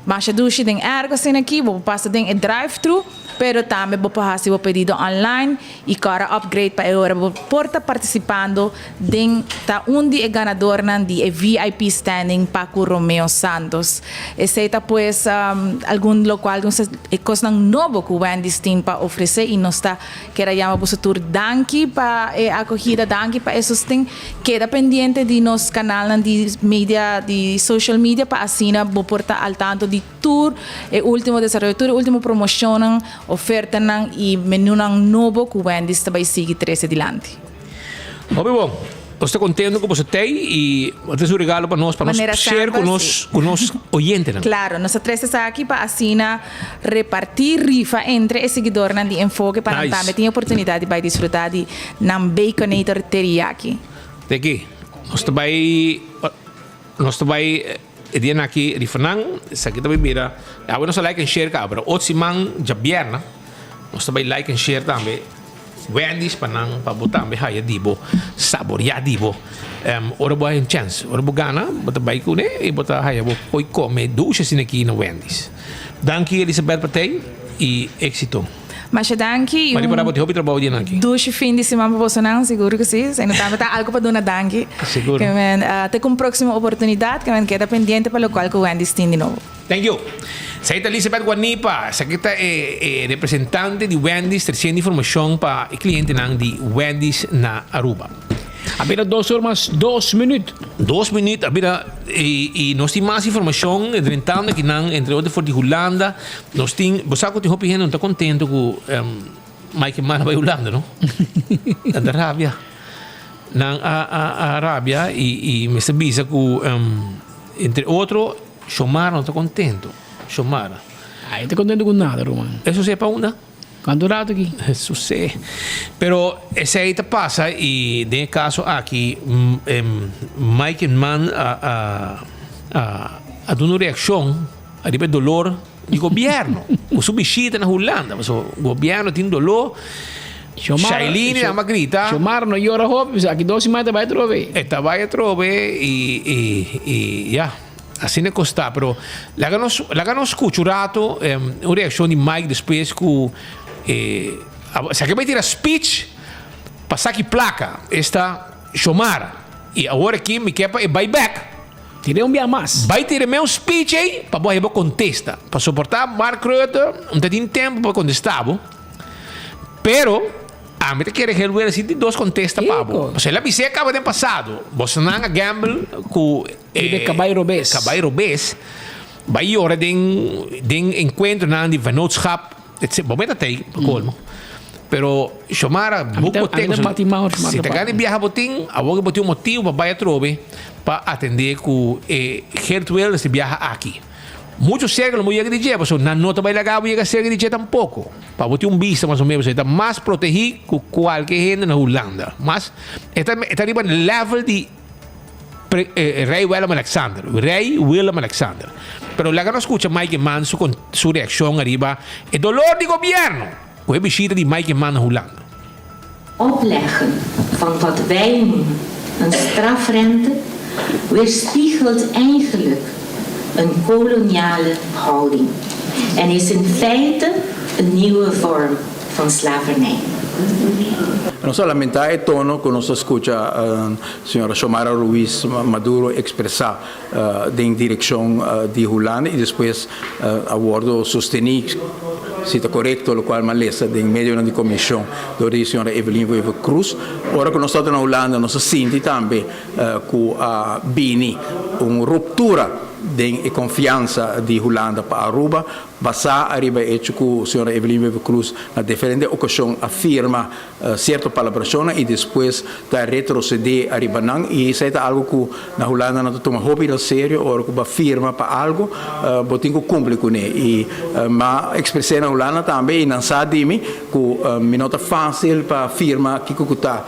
Speaker 7: masha dushi den airco asina aki, bo por pasa den e drive thru, pero tambe bo por haci bo pedido online y cora upgrade pa e ora bo por ta participando den ta un di e ganadornan di e VIP standing pa cu Romeo Santos. Esey ta pues algun locual e cosnan nobo cu Wendy's tin pa ofrece y nos ta Kier a yama boso tur danki pa e acogida, danki pa e sosten. Keda pendiente di nos canalnan di media, di social media pa asina bo por ta al tanto di tur e ultimo desaroyo, tur e ultimo promocionnan, ofertanan y menunan nobo cu Wendy's ta bay sigui trece dilanti.
Speaker 1: Hopi bon. Nos ta contento cu boso t'ey y bo ta su regalo pa nos, pa nos
Speaker 7: Manera
Speaker 1: share cu
Speaker 7: semper,
Speaker 1: nos,
Speaker 7: sí.
Speaker 1: cu nos oyentenan.
Speaker 7: Claro, nos a trece esaki pa asina reparti rifa entre e siguidornan di Enfoke pa nan
Speaker 1: Nice.
Speaker 7: tambe tin e oportunidad di bay disfruta di nan Baconator Teriyaki.
Speaker 1: Te aki, nos ta bay, nos ta bay e dianan aki rifanan, esaki ta bay bira, awe nos a like and share caba, pero otro siman djabièrnè nos ta bay like and share tambe. Wendy's pa nan pa bo tambe haya di bo saborea di bo. Ora bo haya un chance, ora bo gana bo ta bai cune y bo ta haya bo coy come dushi asina aki na Wendy's. Danki Elizabeth pa tey y exito.
Speaker 7: Masha danki y
Speaker 1: Mari
Speaker 7: un
Speaker 1: por bo tin hopi trabou dianan aki.
Speaker 7: dushi fin di siman pa bosonan, sigur cu si. Esei no tambe ta algo pa duna danki.
Speaker 1: Sigur.
Speaker 7: Ke men te cu un proximo oportunidad, ke men keda pendiente pa locual cu Wendy's tin di nobo.
Speaker 1: Thank you. Esaki ta Elizabeth Guanipa. Esaki ta e e representante di Wendy's treciendo informacion pa e clientenan di Wendy's na Aruba.
Speaker 8: A bira dos or mas dos minuut.
Speaker 1: Dos minuut a bira y y nos tin mas informacion drentando akinan entre otro for di Hulanda. Nos tin, bo sa cu tin hopi hende no ta contento cu Mike Eman a bay Hulanda no. Nan ta rabia. Nan a a a rabia y y mester bisa cu entre otro Shomara no ta contento. Shomara.
Speaker 8: Ay, ta contento cu nada, ruman.
Speaker 1: Eso se pa unda?
Speaker 8: Cuanto rato aki?
Speaker 1: Eso se. Pero esey ta pasa y den e caso aki Mike Eman a a a a duna un reaccion ariba e dolor di gobierno cu su bishita na Hulanda. Pasobra gobierno tin dolor. Shailene nan a grita.
Speaker 8: Shomara no yora hopi, pasobra aki dos siman e ta bay atrobe.
Speaker 1: E ta bay atrobe y y y ya. Asina e kosta, pero laga nos laga nos skucha un rato un reakshon di Mike despues ku e sa ke bai tira speech pa saki plaka esta Shomara i awor aki mi ke pa e bai bek.
Speaker 8: Tira un bia mas.
Speaker 1: Bai tira me un speech ei pa bo heba kontesta. Pa soportá Mark Rutte un ta tin tempu pa kontestá bo, pero. Ami ta kere hel wera si tin dos kontesta pa bo. Pasobra el a bis'é kaba den pasado. Bosonan a gamble ku
Speaker 8: e kabai robes.
Speaker 1: Kabai robes. Bai yora den den enkuentronan di vennootschap etc. Bo meta tei pa kolmo. Pero Shomara buk bo ten. Si ta gana di biaha bo tin, awor bo tin un motibu pa bai atrobe pa atendé ku e Geert Wilders di biaha aki. Mucho serka lo bo yega di dje pasobra nan no ta bai laga bo yega serka di dje tampoko. Pa bo tin un bista mas o menos e ta mas protegí ku kualke hende na Hulanda. Mas e ta e ta riba level di pre Rei Willem Alexander, Rei Willem Alexander. Pero laga nos skucha Mike Eman su su reakshon ariba e dolor di gobièrnu ku e bishita di Mike Eman na Hulanda.
Speaker 9: Opleggen van wat wij noemen een strafrente weerspiegelt eigenlijk een koloniale houding en is in feite een nieuwe vorm van slavernij.
Speaker 11: Nos a lamentá e tono ku nos a skucha señora Xiomara Ruiz Maduro ekspresá den direkshon di Hulanda i despues a wòrdu sostení. si ta korekto lokual mi a lesa den medionan di komunikashon dor di señora Evelyn Wever Croes. Ora ku nos tabata na Hulanda nos a sinti tambe ku a bini un ruptura den e konfiansa di Hulanda pa Aruba, basá ariba e echo ku señora Evelyn Wever Croes na diferente okashon a firma sierto palabrashonnan i despues ta retrosedé ariba nan i esei ta algu ku na Hulanda nan ta tuma hopi na serio ora ku bo a firma pa algu bo tin ku kumpli kuné i m'a ekspres'é na Hulanda tambe i nan sa di mi ku mi no ta fásil pa firma kiko ku ta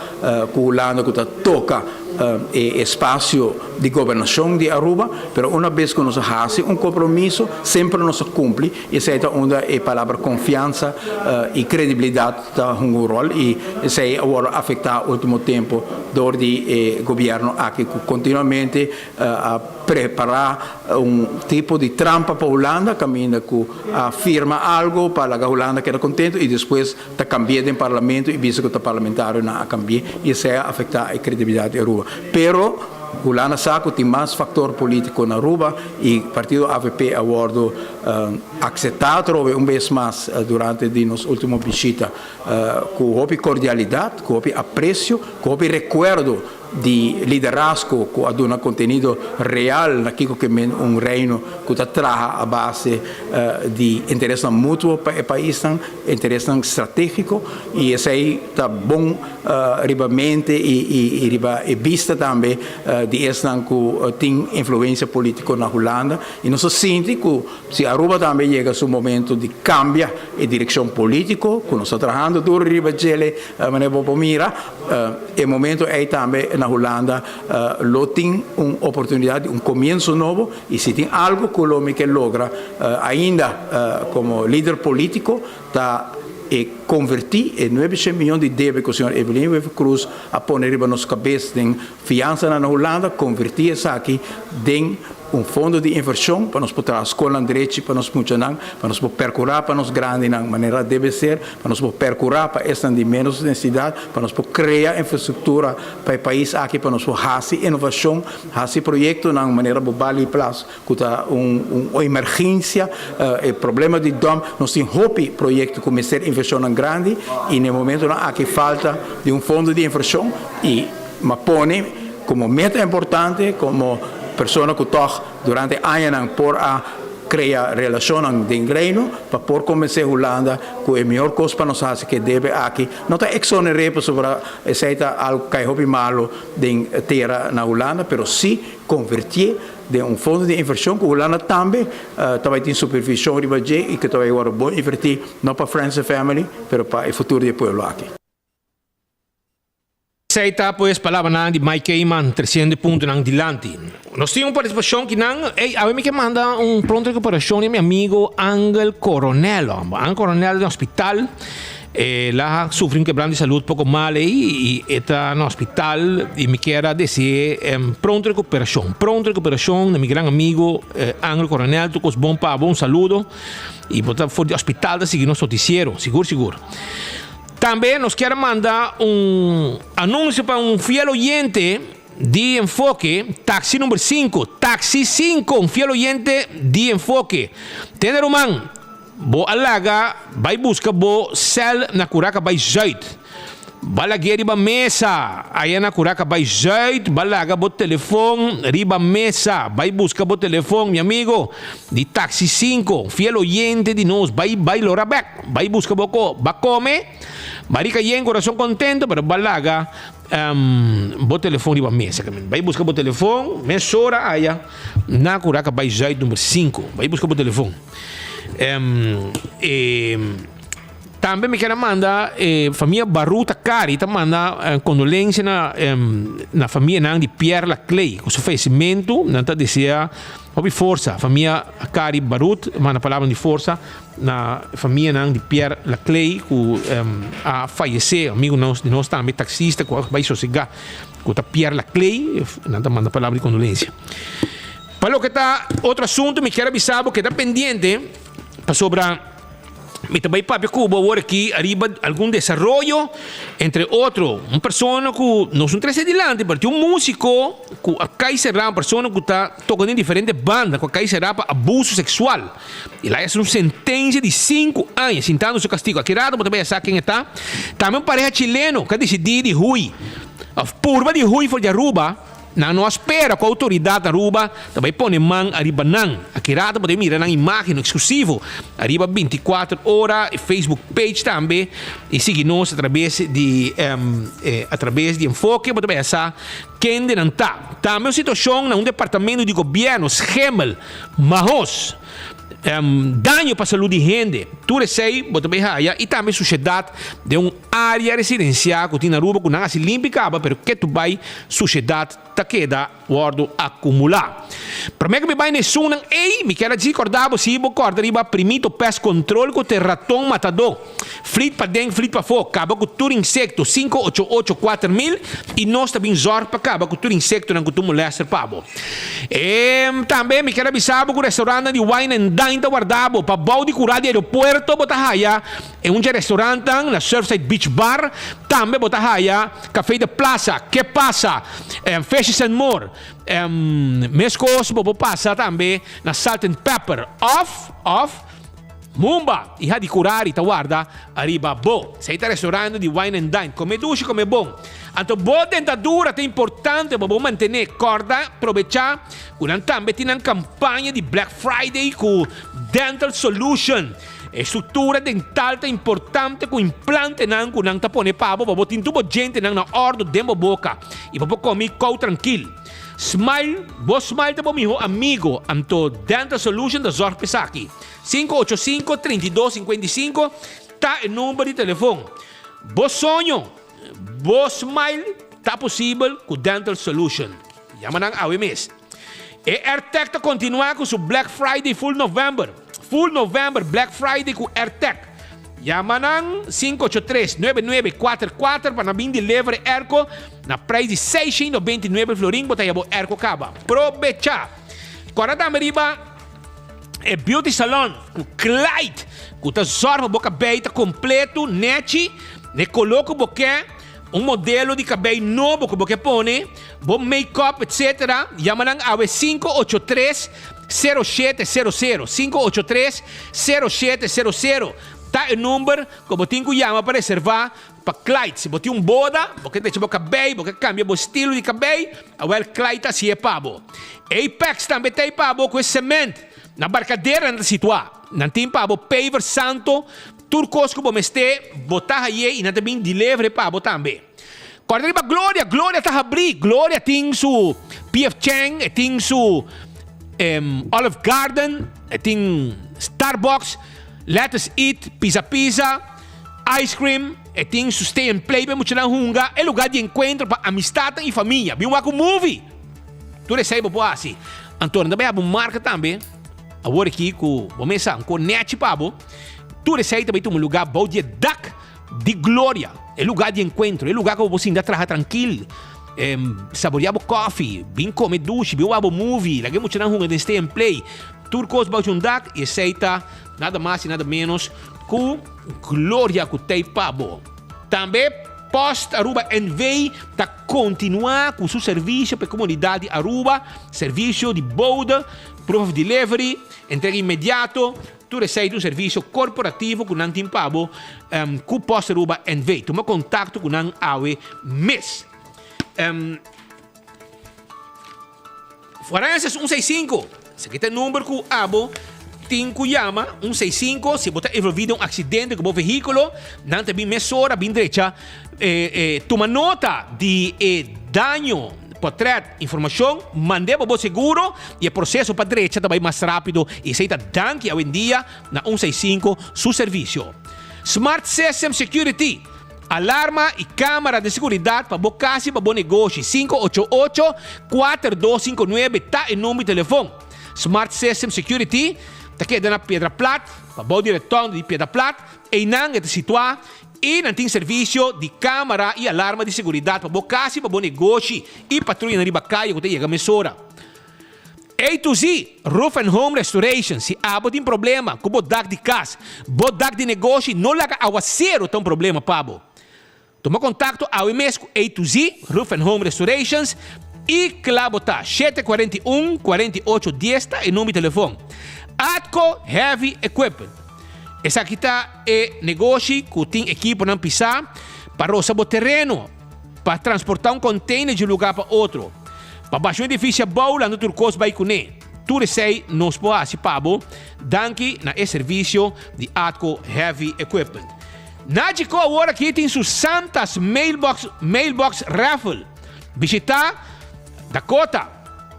Speaker 11: ku Hulanda ku ta toka e espasio di gobernashon di Aruba pero una bes ku nos a hasi un kompromiso semper nos a kumpli i esei ta unda e palabra konfiansa i kredibilidat ta hunga un rol y esey a wordo afecta ultimo tempo door di e gobierno aki cu continuamente a prepara un tipo di trampa pa Hulanda caminda cu a firma algo pa laga Hulanda keda contento y despues ta cambie den parlamento y bisa cu ta parlamentarionan a cambie y esey a afecta e credibilidad di Aruba. Pero Hulanda sa cu tin mas factor politico na Aruba y partido avp a wordo Akseptá atrobe un bes mas durante di nos último bishita ku hopi kordialidat, ku hopi apresio, ku hopi rekuerdo di liderazgo ku a duna kontenido real na kiko ke men un Reino ku ta traha a base di interesnan mutuo pa e paisnan, interesnan stratégiko i esei ta bon riba mente i riba e bista tambe di esnan ku tin influensia polítiko na Hulanda. I nos a sinti ku si Aruba tambe yega su momento di kambia e direkshon polítiko ku nos ta trahando duru riba djele manera bo por mira, e momento ei tambe na Hulanda lo tin un oportunidat di un komienso nobo i si tin algu ku lo mi ke logra ainda komo lider polítiko ta e konvertí e nuebe shen miyon di debe ku señor Evelyn Wever Croes a pone riba nos kabes den fiansanan na Hulanda, konvertí esaki den Un fondo di invershon pa nos por traha skolnan drechi pa nos muchanan, pa nos por perkurá pa nos grandinan manera debe ser, pa nos por perkurá pa esnan di ménos nesesidat, pa nos por krea infrastruktura pa e pais aki, pa nos por hasi inovashon, hasi proyektonan manera bo Bali Plas ku ta un un emergensia, e problema di dòm. Nos tin hopi proyekto ku mester invershonnan grandi i na e momentonan aki falta di un fondo di invershon i m'a pone Komo meta importante, komo persona ku tòg durante añanan por a krea relashonnan den Reino pa por kombensé Hulanda ku e mihor kos pa nos hasi ku e debe aki no ta eksoner'é pasobra esei ta algu kai hopi malu den tera na Hulanda pero sí konvertié den un fondo di invershon ku Hulanda tambe ta bai tin supervishon riba dje i ku ta bai wòrdu bon invertí no pa friends and family pero pa e futuro di e pueblo aki.
Speaker 1: Esei ta pues palabranan di Mike Eman treciendo e puntonan dilanti. Nos tin un participacion kinan, ey, awe mi ke manda un pronto recuperacion di mi amigo Angel Coronel, homber. Angel Coronel den hospital, el a sufri un quebranto di salud poco mal ey y e ta na hospital y mi kier a desee pronto recuperacion, pronto recuperacion na mi gran amigo Angel Coronel, tur cos bon pa bo, un saludo y bo ta for di hospital ta sigui nos noticiero, sigur sigur. Tambe nos kier manda un anuncio pa un fiel oyente di Enfoke, taxi number sinku, taxi sinku, un fiel oyente di Enfoke. Tene ruman, bo a laga bai busca bo cel na Curaca bai Zuid. Ba lag'é riba mesa aya na Curaca bai Zuid, ba laga bo telefon riba mesa, bai busca bo telefon, mi amigo di taxi sinku, fiel oyente di nos, bai bai lora bek. Bai buska bo ko ba kome, barika yen kurason kontento pero ba laga bo telefon riba mesa. Bai buska bo telefon mesora aya na Curaca bai Zuid number sinku. Bai buska bo telefon. E tambe mi kier a manda e famia Baruta Cari ta manda kondolensia na na famianan di Pierre Laclay ku su fayesimentu. Nan ta desea hopi forsa. Famia Cari Barut manda palabra di forsa. Na famianan di Pierre Laclay ku a fayesé, amigu nos di nos tambe taxista ku a bai sosegá ku ta Pierre Laclay, nan ta manda palabra di kondolensia. Pa loke ta otro asuntu mi kier a bisa bo keda pendiente pasobra. Mi ta bai papia ku bo awor aki ariba algun desaroyo, entre otro un persona ku nos no trese dilanti pero tin un musiko ku a kai será, un persona ku ta toka den diferente banda ku a kai será pa abuso seksual. El a hasi un sentensia di sinku aña sintando su kastigo. Aki rato bo ta bai a sa ken e ta. Tambe un pareha chileno ku a disidí di hui òf purba di hui for di Aruba. Nan no a spera ku outoridat Aruba ta bai pone man ariba nan. Aki rato bo ta mira nan imágen eksklusivo ariba 24 ora e Facebook page tambe i sigui nos atrabes di atrabes di Enfoke bo ta bai a sa kende nan ta. Tambe un situashon na un departamento di gobièrnu schemel mahos daño pa salud di hende tur esei bo ta bai haya i tambe sushedat den un Área residensial ku tin na Aruba ku nan hasi limpi kaba pero ketu bai sushedat ta keda wòrdu akumulá. Promé ku mi bai na esunnan ei mi kier a djis kòrda bo si bo kòrda riba Primito Pest Control ku ta e raton matadó. Flit paden flit pafó kaba ku tur insekto 588 4000 i nos ta bin zòrg pa kaba ku tur insektonan ku ta un molèster pa bo. E tambe mi kier a bisa bo ku restaurantnan di Wine and Dine ta warda bo. Pa bou di kurá di aeropuerto bo ta haya E un dje restaurantnan na Surfside Beach Bar tambe bo ta haya Café de Plaza, Que Pasa, Fishes and More. Meskos bo por pasa tambe na Salt and Pepper of of Mumba i Hadicurari ta warda ariba bo. Esei ta restaurantnan di Wine and Dine. Come dushi, come bon. Anto bo dentadura ta importante pa bo mantene. Corda probecha cu nan tambe tin nan campaña di Black Friday cu Dental Solution. E struktura dental ta importante ku implantenan ku nan ta pone pa bo pa bo tin tur bo djentenan na òrdu den bo boka i pa bo komi kou trankil. Smile, Bo smile ta bo mihó amigo, anto Dental Solution ta zòrg pa esaki. 585 32 55 ta e number di telefon. Bo soño, bo smile ta posibel ku Dental Solution. Yama nan awe mes. E AirTag ta kontinuá ku su Black Friday full November. Full November Black Friday ku AirTag. Yama nan 583 9944 pa nan bin deliver e airco na prijs di 699 florin bo ta haya bo airco kaba. Probecha! Kòrda tambe riba e beauty salon ku Clyde ku ta zòrg pa bo kabei ta kompleto, nechi, n'e koló ku bo ke. Un modelo di kabei nobo ku bo ke pone, bo make-up etc. Yama nan awe 583 0700, 583 0700 ta e number ku bo tin ku yama pa reserva pa Clyde. Si bo tin un boda, bo ke drecha bo kabei, bo ke kambia bo estilo di kabei, awel Clyde ta hasié pa bo. Apex tambe ta ei pa bo ku e cement. Na Barcadera nan ta situá. Nan tin pa bo paver santo. Tur kos ku bo mester, bo ta haye i nan ta bin deliver pa bo tambe. Kòrda riba Gloria, Gloria ta habrí, Gloria tin su PF Chang, e tin su Olive Garden, e tin Starbucks, Let Us Eat, Pizza Pizza, Ice Cream, e tin su Stay and Play pa e muchanan hunga, e lugar di enkuentro pa amistatnan i famia. Bin wak un movie! Tur esei bo por hasi. Anto nan ta bai habri un marka tambe. Awor aki ku bo mesa un ko nechi pa bo, tur esei ta bai tuma lugá bou di e dak di gloria, e lugá di enkuentro, e lugá ku bo por sinta traha trankil, saboriá bo kòfi, bin kome dushi, bin wak bo movie, laga e muchanan hunga den stay and play. Tur kos bou di un dak i esei ta nada mas i nada ménos ku gloria ku t'ei pa bo. Tambe Post Aruba NV ta kontinuá ku su servisio pa e komunidat di Aruba, servisio di bode, Proof of delivery, entrega inmediato, tur esei ta un servisio korporativo ku nan tin pa bo ku Post Aruba NV. Tuma kontakto ku nan awe mes. Forenses 165, esaki ta e number ku abo tin ku yama, 165, si bo ta envolvi den un aksidente ku bo vehíkulo, nan ta bin mesora bin drecha tuma nota di e daño. Potret, informacion, mand'e pa bo seguro y e proceso pa drecha ta bay mas rapido y esey ta danki awendia na un seis sinku su servicio. Smart System Security, alarma y camara di seguridad pa bo cas y pa bo negoshi, 588 4259 ta e number di telefon. Smart System Security ta keda na Piedra Plat, pa bou di rotonde di Piedra Plat, eynan e ta situa. I nan tin servisio di kámara i alarma di seguridat pa bo kas i pa bo negoshi i patruyanan riba kaya ku ta yega mesora. A to Z, Roof and Home Restoration, si abo tin problema ku bo dak di kas, bo dak di negoshi, no laga awaseru ta un problema pa bo. Tuma kontakto awe mes ku A to Z, Roof and Home Restorations, i kla bo ta. 741 48 dies ta e number di telefon. Atco Heavy Equipment, esaki ta e negoshi ku tin ekiponan pisá pa rosa bo tereno, pa transportá un container di un lugá pa otro, pa basha un edifisio abou lanta tur kos bai kuné. Tur esei nos por hasi pa bo danki na e servisio di Atco Heavy Equipment. Nagico awor aki tin su Santa's Mailbox Mailbox Raffle. Bishita Dakota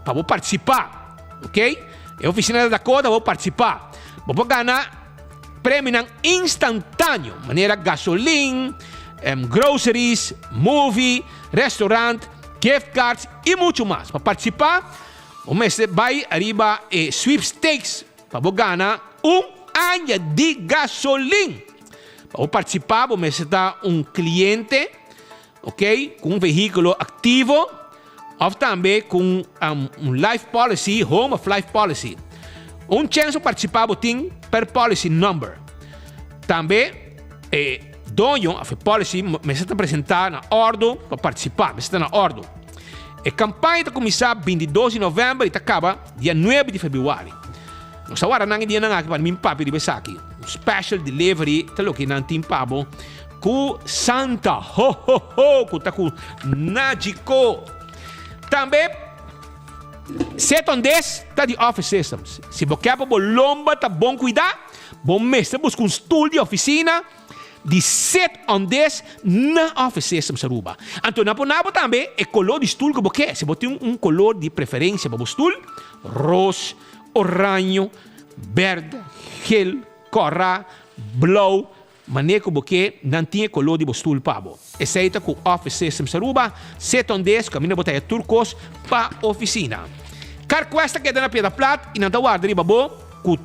Speaker 1: pa bo partisipá, ok? E ofisina ta Dakota pa bo partisipá. Bo por gana Premionan instantaneo manera gasolin, groceries, movie, restaurant, gift cards y mucho mas. Pa participa bo mester bay ariba e sweepstakes pa bo gana un aña di gasolin. Pa bo participa bo mester ta un cliente, ok, cu un vehiculo activo of tambe cu un life policy, home of life policy. Un chens pa participa bo tin per policy number. Tambe e doño of e policy mester ta presenta na ordo pa participa, mester ta na ordo. E campaña ta cuminsa 22 di november y ta caba dia 9 di februari. Nos ta warda nan e dianan aki pa bin papia riba esaki. Un special delivery ta loke nan tin pa bo. Ku Santa ho ho ho ku ta ku Najiko. Tambe Seton Des ta di Office Systems. Si bo ke pa bo lomba ta bon kuidá, bo mester buska un stul di ofisina di Sit on Des na Office Systems Aruba. Anto nan por na bo tambe e kolor di stul ku bo ke. Si bo tin un kolor di preferensia pa bo stul, ros, oraño, berde, gel, kòrá, blou, Manera ku bo ke, nan tin e koló di bo stul pa bo. Esei ta ku Office Systems Aruba, Seton Desk, kaminda bo ta haña tur kos pa ofisina. CarQuest ta keda na Piedra Plat i nan ta warda riba bo ku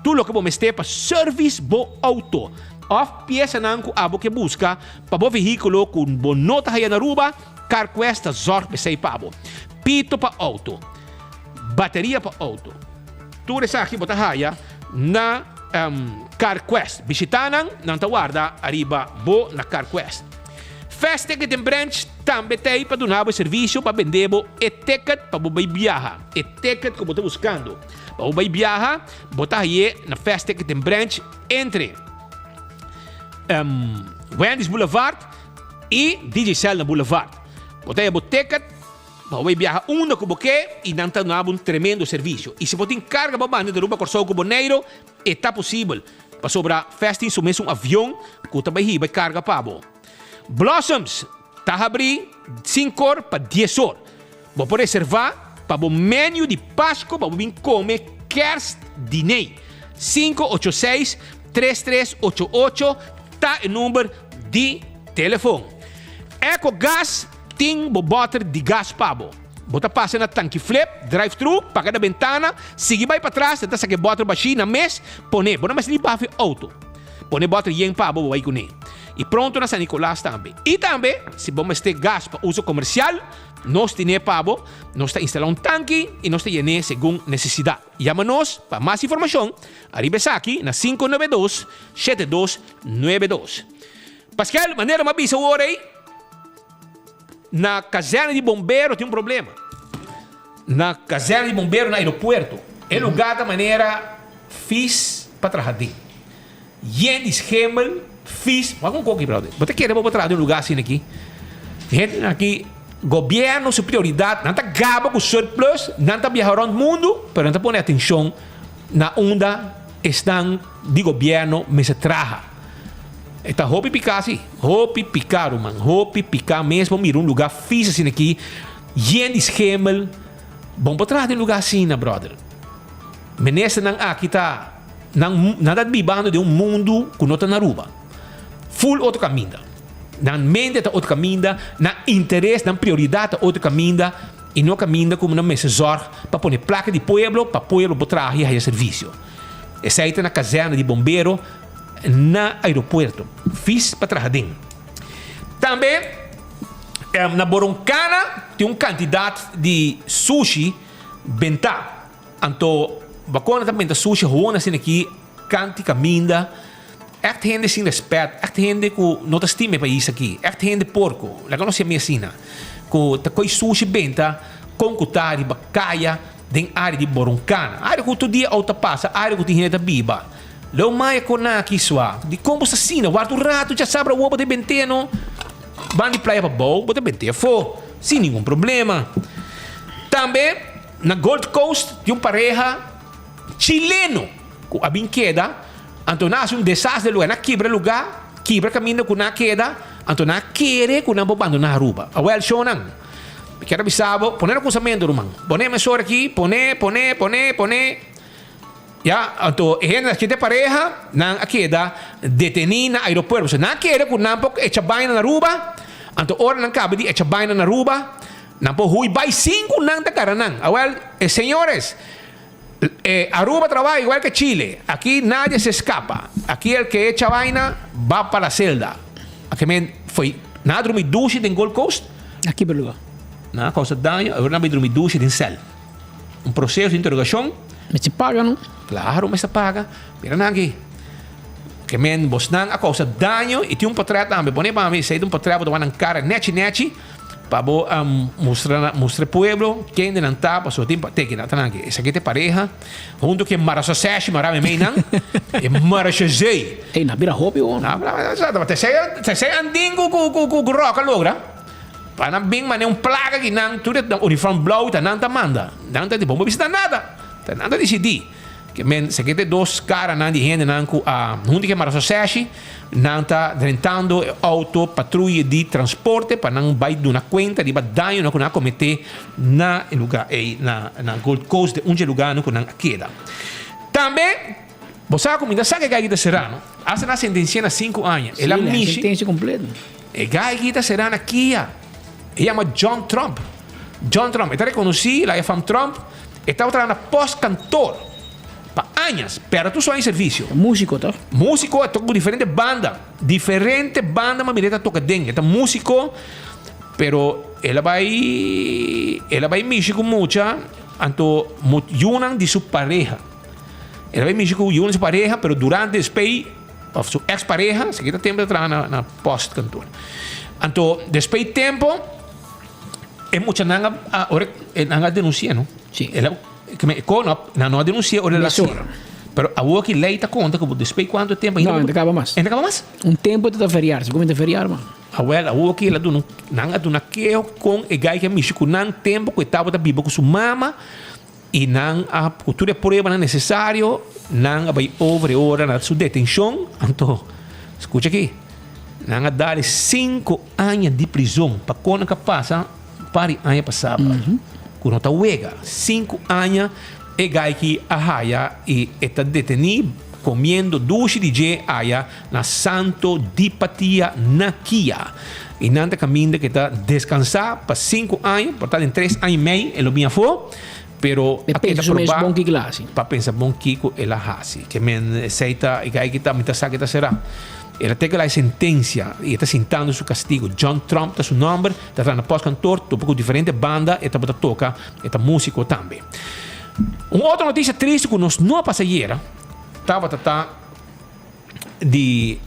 Speaker 1: tur loke bo mester pa service bo outo òf piesanan ku abo ke buska pa bo vehíkulo ku bo no ta haña na Aruba, CarQuest ta zòrg pa esei pa bo. Pito pa outo, bateria pa outo. Tur esaki bo ta haya na CarQuest. Bishita nan, nan ta warda ariba bo na CarQuest. Fast Ticket den Branch tambe ta ei pa duna bo e servisio pa bende bo e ticket pa bo bai biaha. E ticket ku bo ta buskando pa bo bai biaha, bo ta haye na Fast Ticket den Branch entre Wendy's Boulevard i DJ Selna Boulevard. Bo ta haya bo ticket. Bo bay biaha unda ku bo ke i nan ta duna bo un tremendo servisio. I si bo tin karga pa banda di Aruba, Kòrsou ku Boneiru, e ta posibel, pasobra Fest tin su mesun avion ku ta bay hiba e karga pa bo. Blossoms ta habrí sinkor pa diesor. Bo por reservá pa bo menu di Pasko pa bo bin kome Kerstdiner. 586 3388 ta e number di telefon. Ecogas Tin bo bòter di gas pa bo. Bo ta pasa na tanki flip, drive thru, paga na bentana, sigui bai patras, nan ta saka e bòter bashí na mes, pone. Bo no mester ni baha e outo. Pone e bòter yen pa bo, bo bai kuné. I pronto na San Nicolas tambe. I tambe, si bo mester gas pa uso komersial, nos tin'é pa bo. Nos ta instalá un tanki i nos ta yen'é segun nesesidat. Yama nos pa mas informashon ariba esaki na 592 7292. Paskel, manera mi a bisa awor ei, Na kazèrna di bombero tin un problema. Na kazèrna di bombero na aeropuerto, e lugá ta manera fis pa traha den. Yen di schemel, fis. Wak un koki, brother. Bo ta kere bo por traha den un lugá asina aki? Hendenan aki, gobièrnu su prioridat, nan ta gaba ku surplus, nan ta biaha rònt mundu, pero nan ta pone atenshon na unda esnan di gobièrnu mester traha. E ta hopi piká si, hopi piká ruman, hopi piká mes bo mira un lugá fis asina aki yen di schemel, bo no por traha den un lugá asina brother. Ministernan aki ta nan nan ta bibando den un mundu ku no ta na Aruba, full otro kaminda, nan mente ta otro kaminda, nan interes, nan prioridat ta otro kaminda i no kaminda ku nan mester zòrg pa pone plaka di pueblo pa pueblo por traha i haya servisio. Esei ta na kazèrna di bombero. na aeropuerto, vis pa traha den. Tambe na Boroncana tin un kantidat di sushi bentá. Anto bakona ta benta sushi hoon asina aki kanti kaminda. Ègt hende sin rèspèt, ègt hende ku no ta stima e pais aki, ègt hende porko, laga nos yam'é asina, ku ta koi sushi benta kon ku ta riba kaya den área di Boroncana, área ku tur dia outo ta pasa, área ku tin hende ta biba. Leu maya kon aki sua, dikon bo sta asina? Warda un ratu djasabra awor bo ta bent'é no? Ban di playa pa bou bo ta bent'é afó sin ningun problema. Tambe na Gold Coast tin un pareha chileno ku a bin keda. Anto nan a hasi un desastre den lugar. Nan a kibra lugar, kibra kaminda ku nan a keda, anto nan a kere ku nan por bandoná Aruba. Awel, shownan, mi kier a bisa bo, pone na kusamentu, ruman. Pone mesora aki, pone, pone, pone, pone. Ya, anto e hende aki ta e pareha, nan a keda detení na aeropuerto. Pasobra nan a kere ku nan por echa baina na Aruba, anto ora nan kaba di echa baina na Aruba, nan por hui bai sin ku nan ta gara nan. Awel, e señores. Aruba trabaha igual que Chile. Aki nadie se escapa. Aki el que echa vaina va pa la celda. Aki men foi nan a drumi dushi den Gold Coast.
Speaker 8: Na kiber lugar?
Speaker 1: Nan a causa daño, awor nan a bay drumi dushi den cel. Un proceso di interrogacion.
Speaker 8: Mester paga no?
Speaker 1: Claro mester paga. Mira nan aki. Ke men bosnan a causa daño y tin un potret tambe. Pone pa mi, esey ta un potret bo ta wak nan cara nechi nechi. Pa bo a mustra mustra e pueblo kende nan ta pasobra tin te kina ta nan aki esaki ta e pareha hunto ku e marasaseshi mara mi mei nan e marashazei.
Speaker 8: Ey na bira hopi hoor.
Speaker 1: Na bira tesei tesei andin ku ku ku ku rock a logra pa nan bin mane un plaga ki nan tur e uniform blou ta nan ta manda nan ta di bo no bisa nada ta nan ta disidi. Ke men seke te dos karanan di hendenan ku a huntu ke marasaseshi Nan ta drentando e auto patruye di transporte pa nan bai duna cuenta riba dañonan cu nan a comete na e lugar ey na na Gold Coast den un dje lugarnan cu nan a keda. Tambe bo sa cu mi ta sa cu e guy ta sera no. Hasta nan a sentencia na cinco aña. El a
Speaker 8: Sí,
Speaker 1: mishi.
Speaker 8: sentencia completo.
Speaker 1: E guy ta sera na kia. E yama John Trump. John Trump. E ta reconoci la e fam Trump. E tabata traha na postkantoor. Pa añas, perde tur su aña di servicio.
Speaker 8: Ta musico toch?
Speaker 1: Musico, e toca cu diferente banda. Diferente banda ma mira e ta toca den. E ta musico, pero el a bay, el a bay mishi cu mucha, anto yunan di su pareha. El a bay mishi cu yunan di su pareha, pero durante despey, of su ex pareha, esaki ta tempo ta traha na na postkantoor. Anto despey tempo, e muchanan a, a ora nan a denuncia no.
Speaker 8: Si.
Speaker 1: El a. Kon nan no a denunsia ora el a
Speaker 8: Mesora.
Speaker 1: Pero awor ki lei ta konta ku despues kuantu tempu
Speaker 8: No, e ta kaba mas.
Speaker 1: E ta kaba mas?
Speaker 8: Un tempu ta ta feriar, si kuminta feriar man.
Speaker 1: Awel, awor ki el a duna, nan a duna keho kon e gai ke a mishi ku nan tempu ku e tabata biba ku su mama i nan a ku tur e pruebanan nesesario nan a bai over e ora na su detenshon. Anto, skucha aki, nan a dal e sinku aña di prizon pa kon nan ka pasa. Un par di aña pasá ku no ta wega. Sinku aña e gaiki a haya i e ta detení komiendo dushi di dje aya na Santo di Patia na Kia. I nan ta kaminda ku e ta deskansá pa sinku aña, por ta den tres aña i mei e lo bin afó, pero
Speaker 8: E
Speaker 1: a keda
Speaker 8: pensa su mes
Speaker 1: probá
Speaker 8: bon kiko el a hasi.
Speaker 1: pa pensa bon kiko el a hasi. Ke men esei ta e gaiki ta mi ta sa ke ta será. El a teke la e sentensia i e ta sintando su kastigu. John Trump ta su nòmber, ta traha na postkantoor, topa ku diferente banda, e tabata toka, e ta músiko tambe. Un otro notisia tristu ku nos no a pasa ayera tabata ta di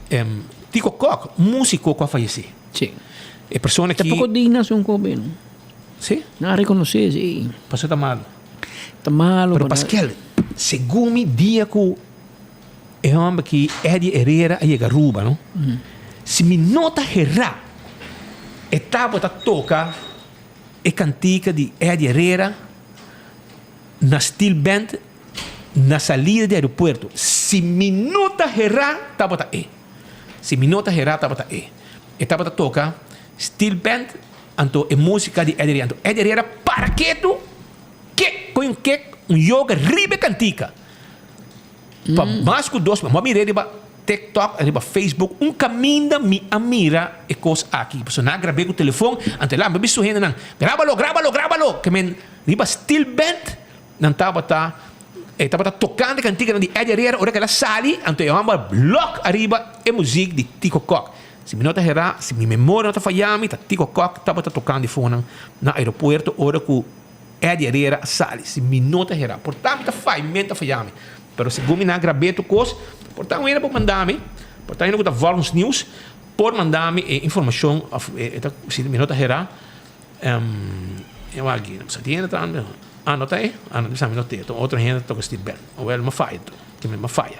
Speaker 1: Tico Kok, un músiko ku a fayesé.
Speaker 8: Sí.
Speaker 1: E persona
Speaker 8: Ta
Speaker 1: ki.
Speaker 8: poko digna su un kobe, no?
Speaker 1: Sí?
Speaker 8: Nan a rekonosé, sí.
Speaker 1: Pasobra ta malu.
Speaker 8: Ta malu.
Speaker 1: Pero Paskel, segun mi dia ku. E homber ki Eddie Herrera a yega Aruba no. Si mi no ta herá e tabata toka e kantika di Eddie Herrera na steel band na salida di aeropuerto. Si mi no ta herá tabata e. Si mi no ta herá tabata e. E tabata toka steel band anto e musika di Eddie Herrera. Anto Eddie Herrera para ketu kek koe un kek un yoga riba e kantika. Pa mas ku dos, mi a mira riba TikTok en riba Facebook, un kaminda mi a mira e kos aki. Pasobra nan a grab'é ku telefon, anto el a mi bisto hendenan, Grábalo, grábalo, grábalo! Ke men riba steel band nan tabata, e tabata tokando e kantikanan di Eddie Herrera, ora ku el a sali, anto e hòmber lòk ariba e muzik di Tico Kok. Si mi no ta herá, si mi memoria no ta faya mi, ta Tico Kok tabata tokando e fonan na aeropuerto ora ku. Eddie Herrera a sali, si mi no ta hera. Por ta mi ta faya, mi mente ta faya mi. Pero segun mi nan grab'é tur kos, por ta un hende por manda mi, por ta hende ku ta vòlg nos news, por manda mi e informashon òf e ta, si mi no ta hera, e wak aki, sa tin hende ta anda, ah no ta e, ah no ta bisa mi no ta e, ta un otro hende ta toka steel band. Awel mi a faya tur, ke mi a faya.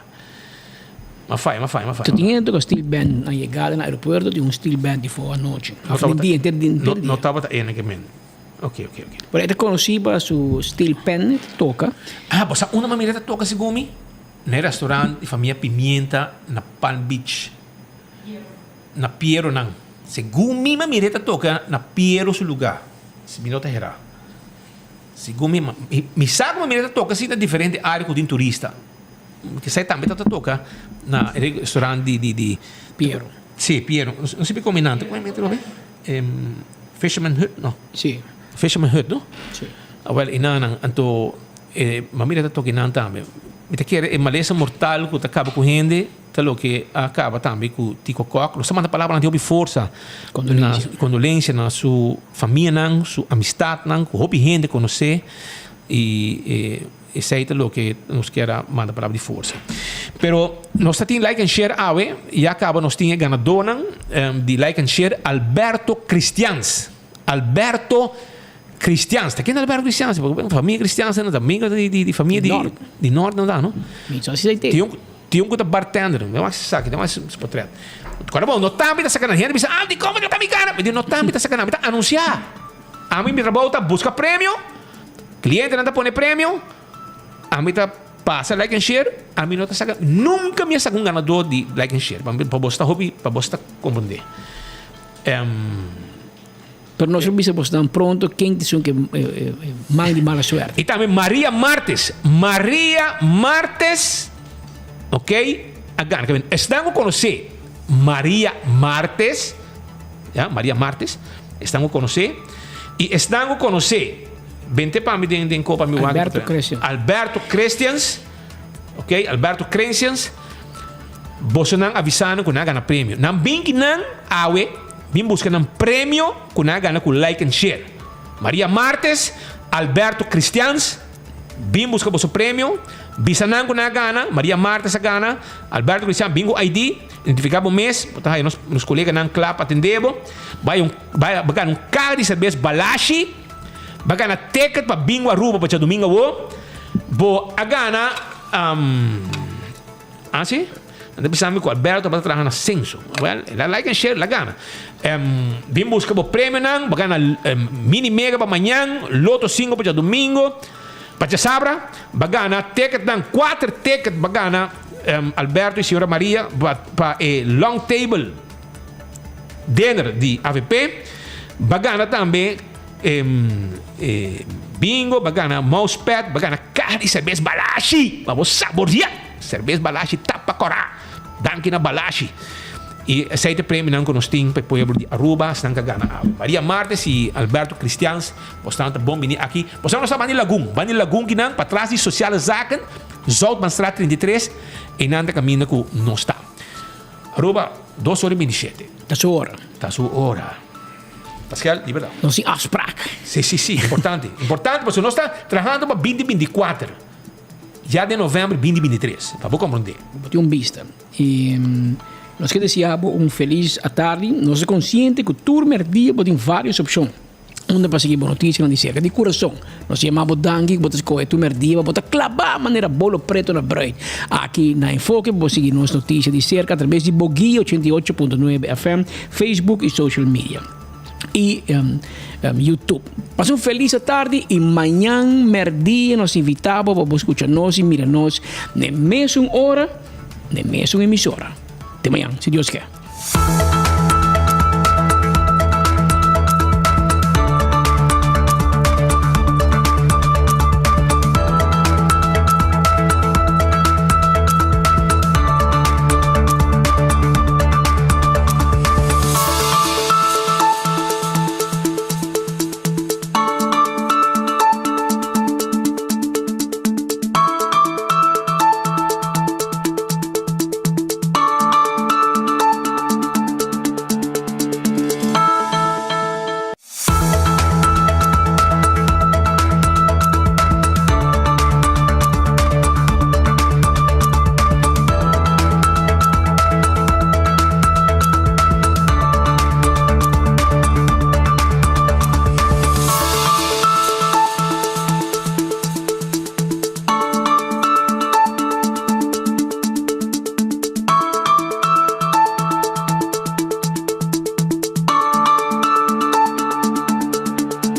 Speaker 1: Mi a faya, mi a faya, mi a faya.
Speaker 8: Tin hende ta toka steel band na yegada na aeropuerto tin un steel band di for anochi, òf den dia, henter dia.
Speaker 1: No tabata e na ke men. Ok, ok, ok.
Speaker 8: Pero e ta konosí pa su steel pen e ta toka.
Speaker 1: Ah, bo sa unda mi a mira e ta toka segun mi? Na e restaurant di famia Pimienta na Palm Beach. Na Piero nan. Segun mi mi a mira e ta toka na Piero su lugá. Si mi no ta herá. Segun mi, mi sa ku mi a mira e ta toka si na diferente área ku tin turista. Kisai tambe ta ta toka na e restaurant di di di.
Speaker 8: Piero.
Speaker 1: Si, Piero. No sibi komi nan ta komi atrobe. Fisherman Hut no?
Speaker 8: Sí.
Speaker 1: Fisherman Hut no?
Speaker 8: Sí.
Speaker 1: Awel e nan anto e mami ta toki nan tambe. Mi ta kere e malesa mortal ku ta kaba ku hende ta loke a kaba tambe ku Tico Kok. Nos ta manda palabranan di hopi forsa.
Speaker 8: Kondolensia.
Speaker 1: Kondolensia na su famianan, su amistatnan ku hopi hende konosé i e. Esei ta loke nos kier a manda palabra di forsa. Pero nos ta tin like and share awe, ya caba nos tin e ganadornan di like and share Alberto Christians. Alberto Christians. Ta ken Alberto Christians? Porque famia Christians no ta amigo di di di famia di
Speaker 8: Noord.
Speaker 1: di Noord no ta no.
Speaker 8: Mi sa si esei
Speaker 1: Tin un tin un cu ta bartender. Mi wak sa ki, mi wak su portret. Cuando bo no ta mi ta saca nan hende bisa ah dicon mi no ta mi gana. Mi di no ta mi ta saca nan mi ta anuncia. Ami mi trabou ta busca premio. Clientenan ta pone premio, ami ta pasa like and share, ami no ta saca, nunca mi a saca un ganador di like and share, pa bos ta hopi, pa bos ta comprende.
Speaker 8: Pero nos a bisa bosnan pronto ken ta esun ke man di mala suerte.
Speaker 1: I tambe Maria Martes, Maria Martes, ok, a gana. Esnan ku konosé Maria Martes, ya, Maria Martes, esnan ku konosé, i esnan ku konosé Bente pa mi den den kopa mi wak.
Speaker 8: Alberto Christians.
Speaker 1: Alberto Christians. Ok, Alberto Christians. Bosonan avisa nan ku nan a gana premio. Nan bin ki nan awe bin buska nan premio ku nan a gana ku like and share. Maria Martes, Alberto Christians bin buska boso premio. Bisa nan ku nan a gana. Maria Martes a gana. Alberto Christian bin ku ID. Identifica bo mes. Bo ta haya nos nos koleganan kla pa atende bo. Bai un bai gana un kaha di serbes Balashi. Bo a gana ticket pa bingo Aruba pa djadumingo awo. Bo a gana Ah si? Nan ta bisa mi ku Alberto tabata traha na Censo. Well, el a like and share, el a gana. Bin buska bo premionan, bo a gana mini mega pa mañan, loto singo pa djadumingo, pa djasabra. Bo a gana ticketnan, kuater ticket bo a gana Alberto i señora Maria pa e long table dinner di avp. Bo a gana tambe E bingo, ba gana mousepad, ba gana kaha di serbes Balashi pa bo saboria serbes Balashi tapa kora. Danki na Balashi. I esei ta e premionan ku nos tin pa e pueblo di Aruba, esnan ku a gana awe. Maria Martes i Alberto Christians, bosnan ta bon bini aki. Bosnan nos ta banda di Lagun, banda di Lagun kinan, patras di Sociale Zaken, Zoutmanstraat 33, einan ta kaminda ku nos ta. Aruba, dos ora i bintishete.
Speaker 8: Ta su ora.
Speaker 1: Ta su ora. Pascal, di berdad.
Speaker 8: Nos tin afspraak.
Speaker 1: Si, si, si. Importante. Importante pasobra nos ta trahando pa binti binti kuater. Ya den november binti binti tres. Pa bo komprondé.
Speaker 8: Bo tin un bista. I nos ke deseá bo un felis atardi. Nos ta konsiente ku tur merdia bo tin vários opshon unda pa sigui bo notisianan di serka di kurason. Nos yama bo danki ku bo ta skohe tur merdia pa bo ta klabá manera bolo preto na bruid. Aki na Enfoke bo por sigui nos notisia di serka atrabes di Boguia 88.9 FM, Facebook y social media y YouTube. Pasa un feliz atardi y mañan merdia nos invita bo pa bo scucha nos y mira nos n'e mesun ora, n'e mesun emisora. Te mañan, si Dios ke.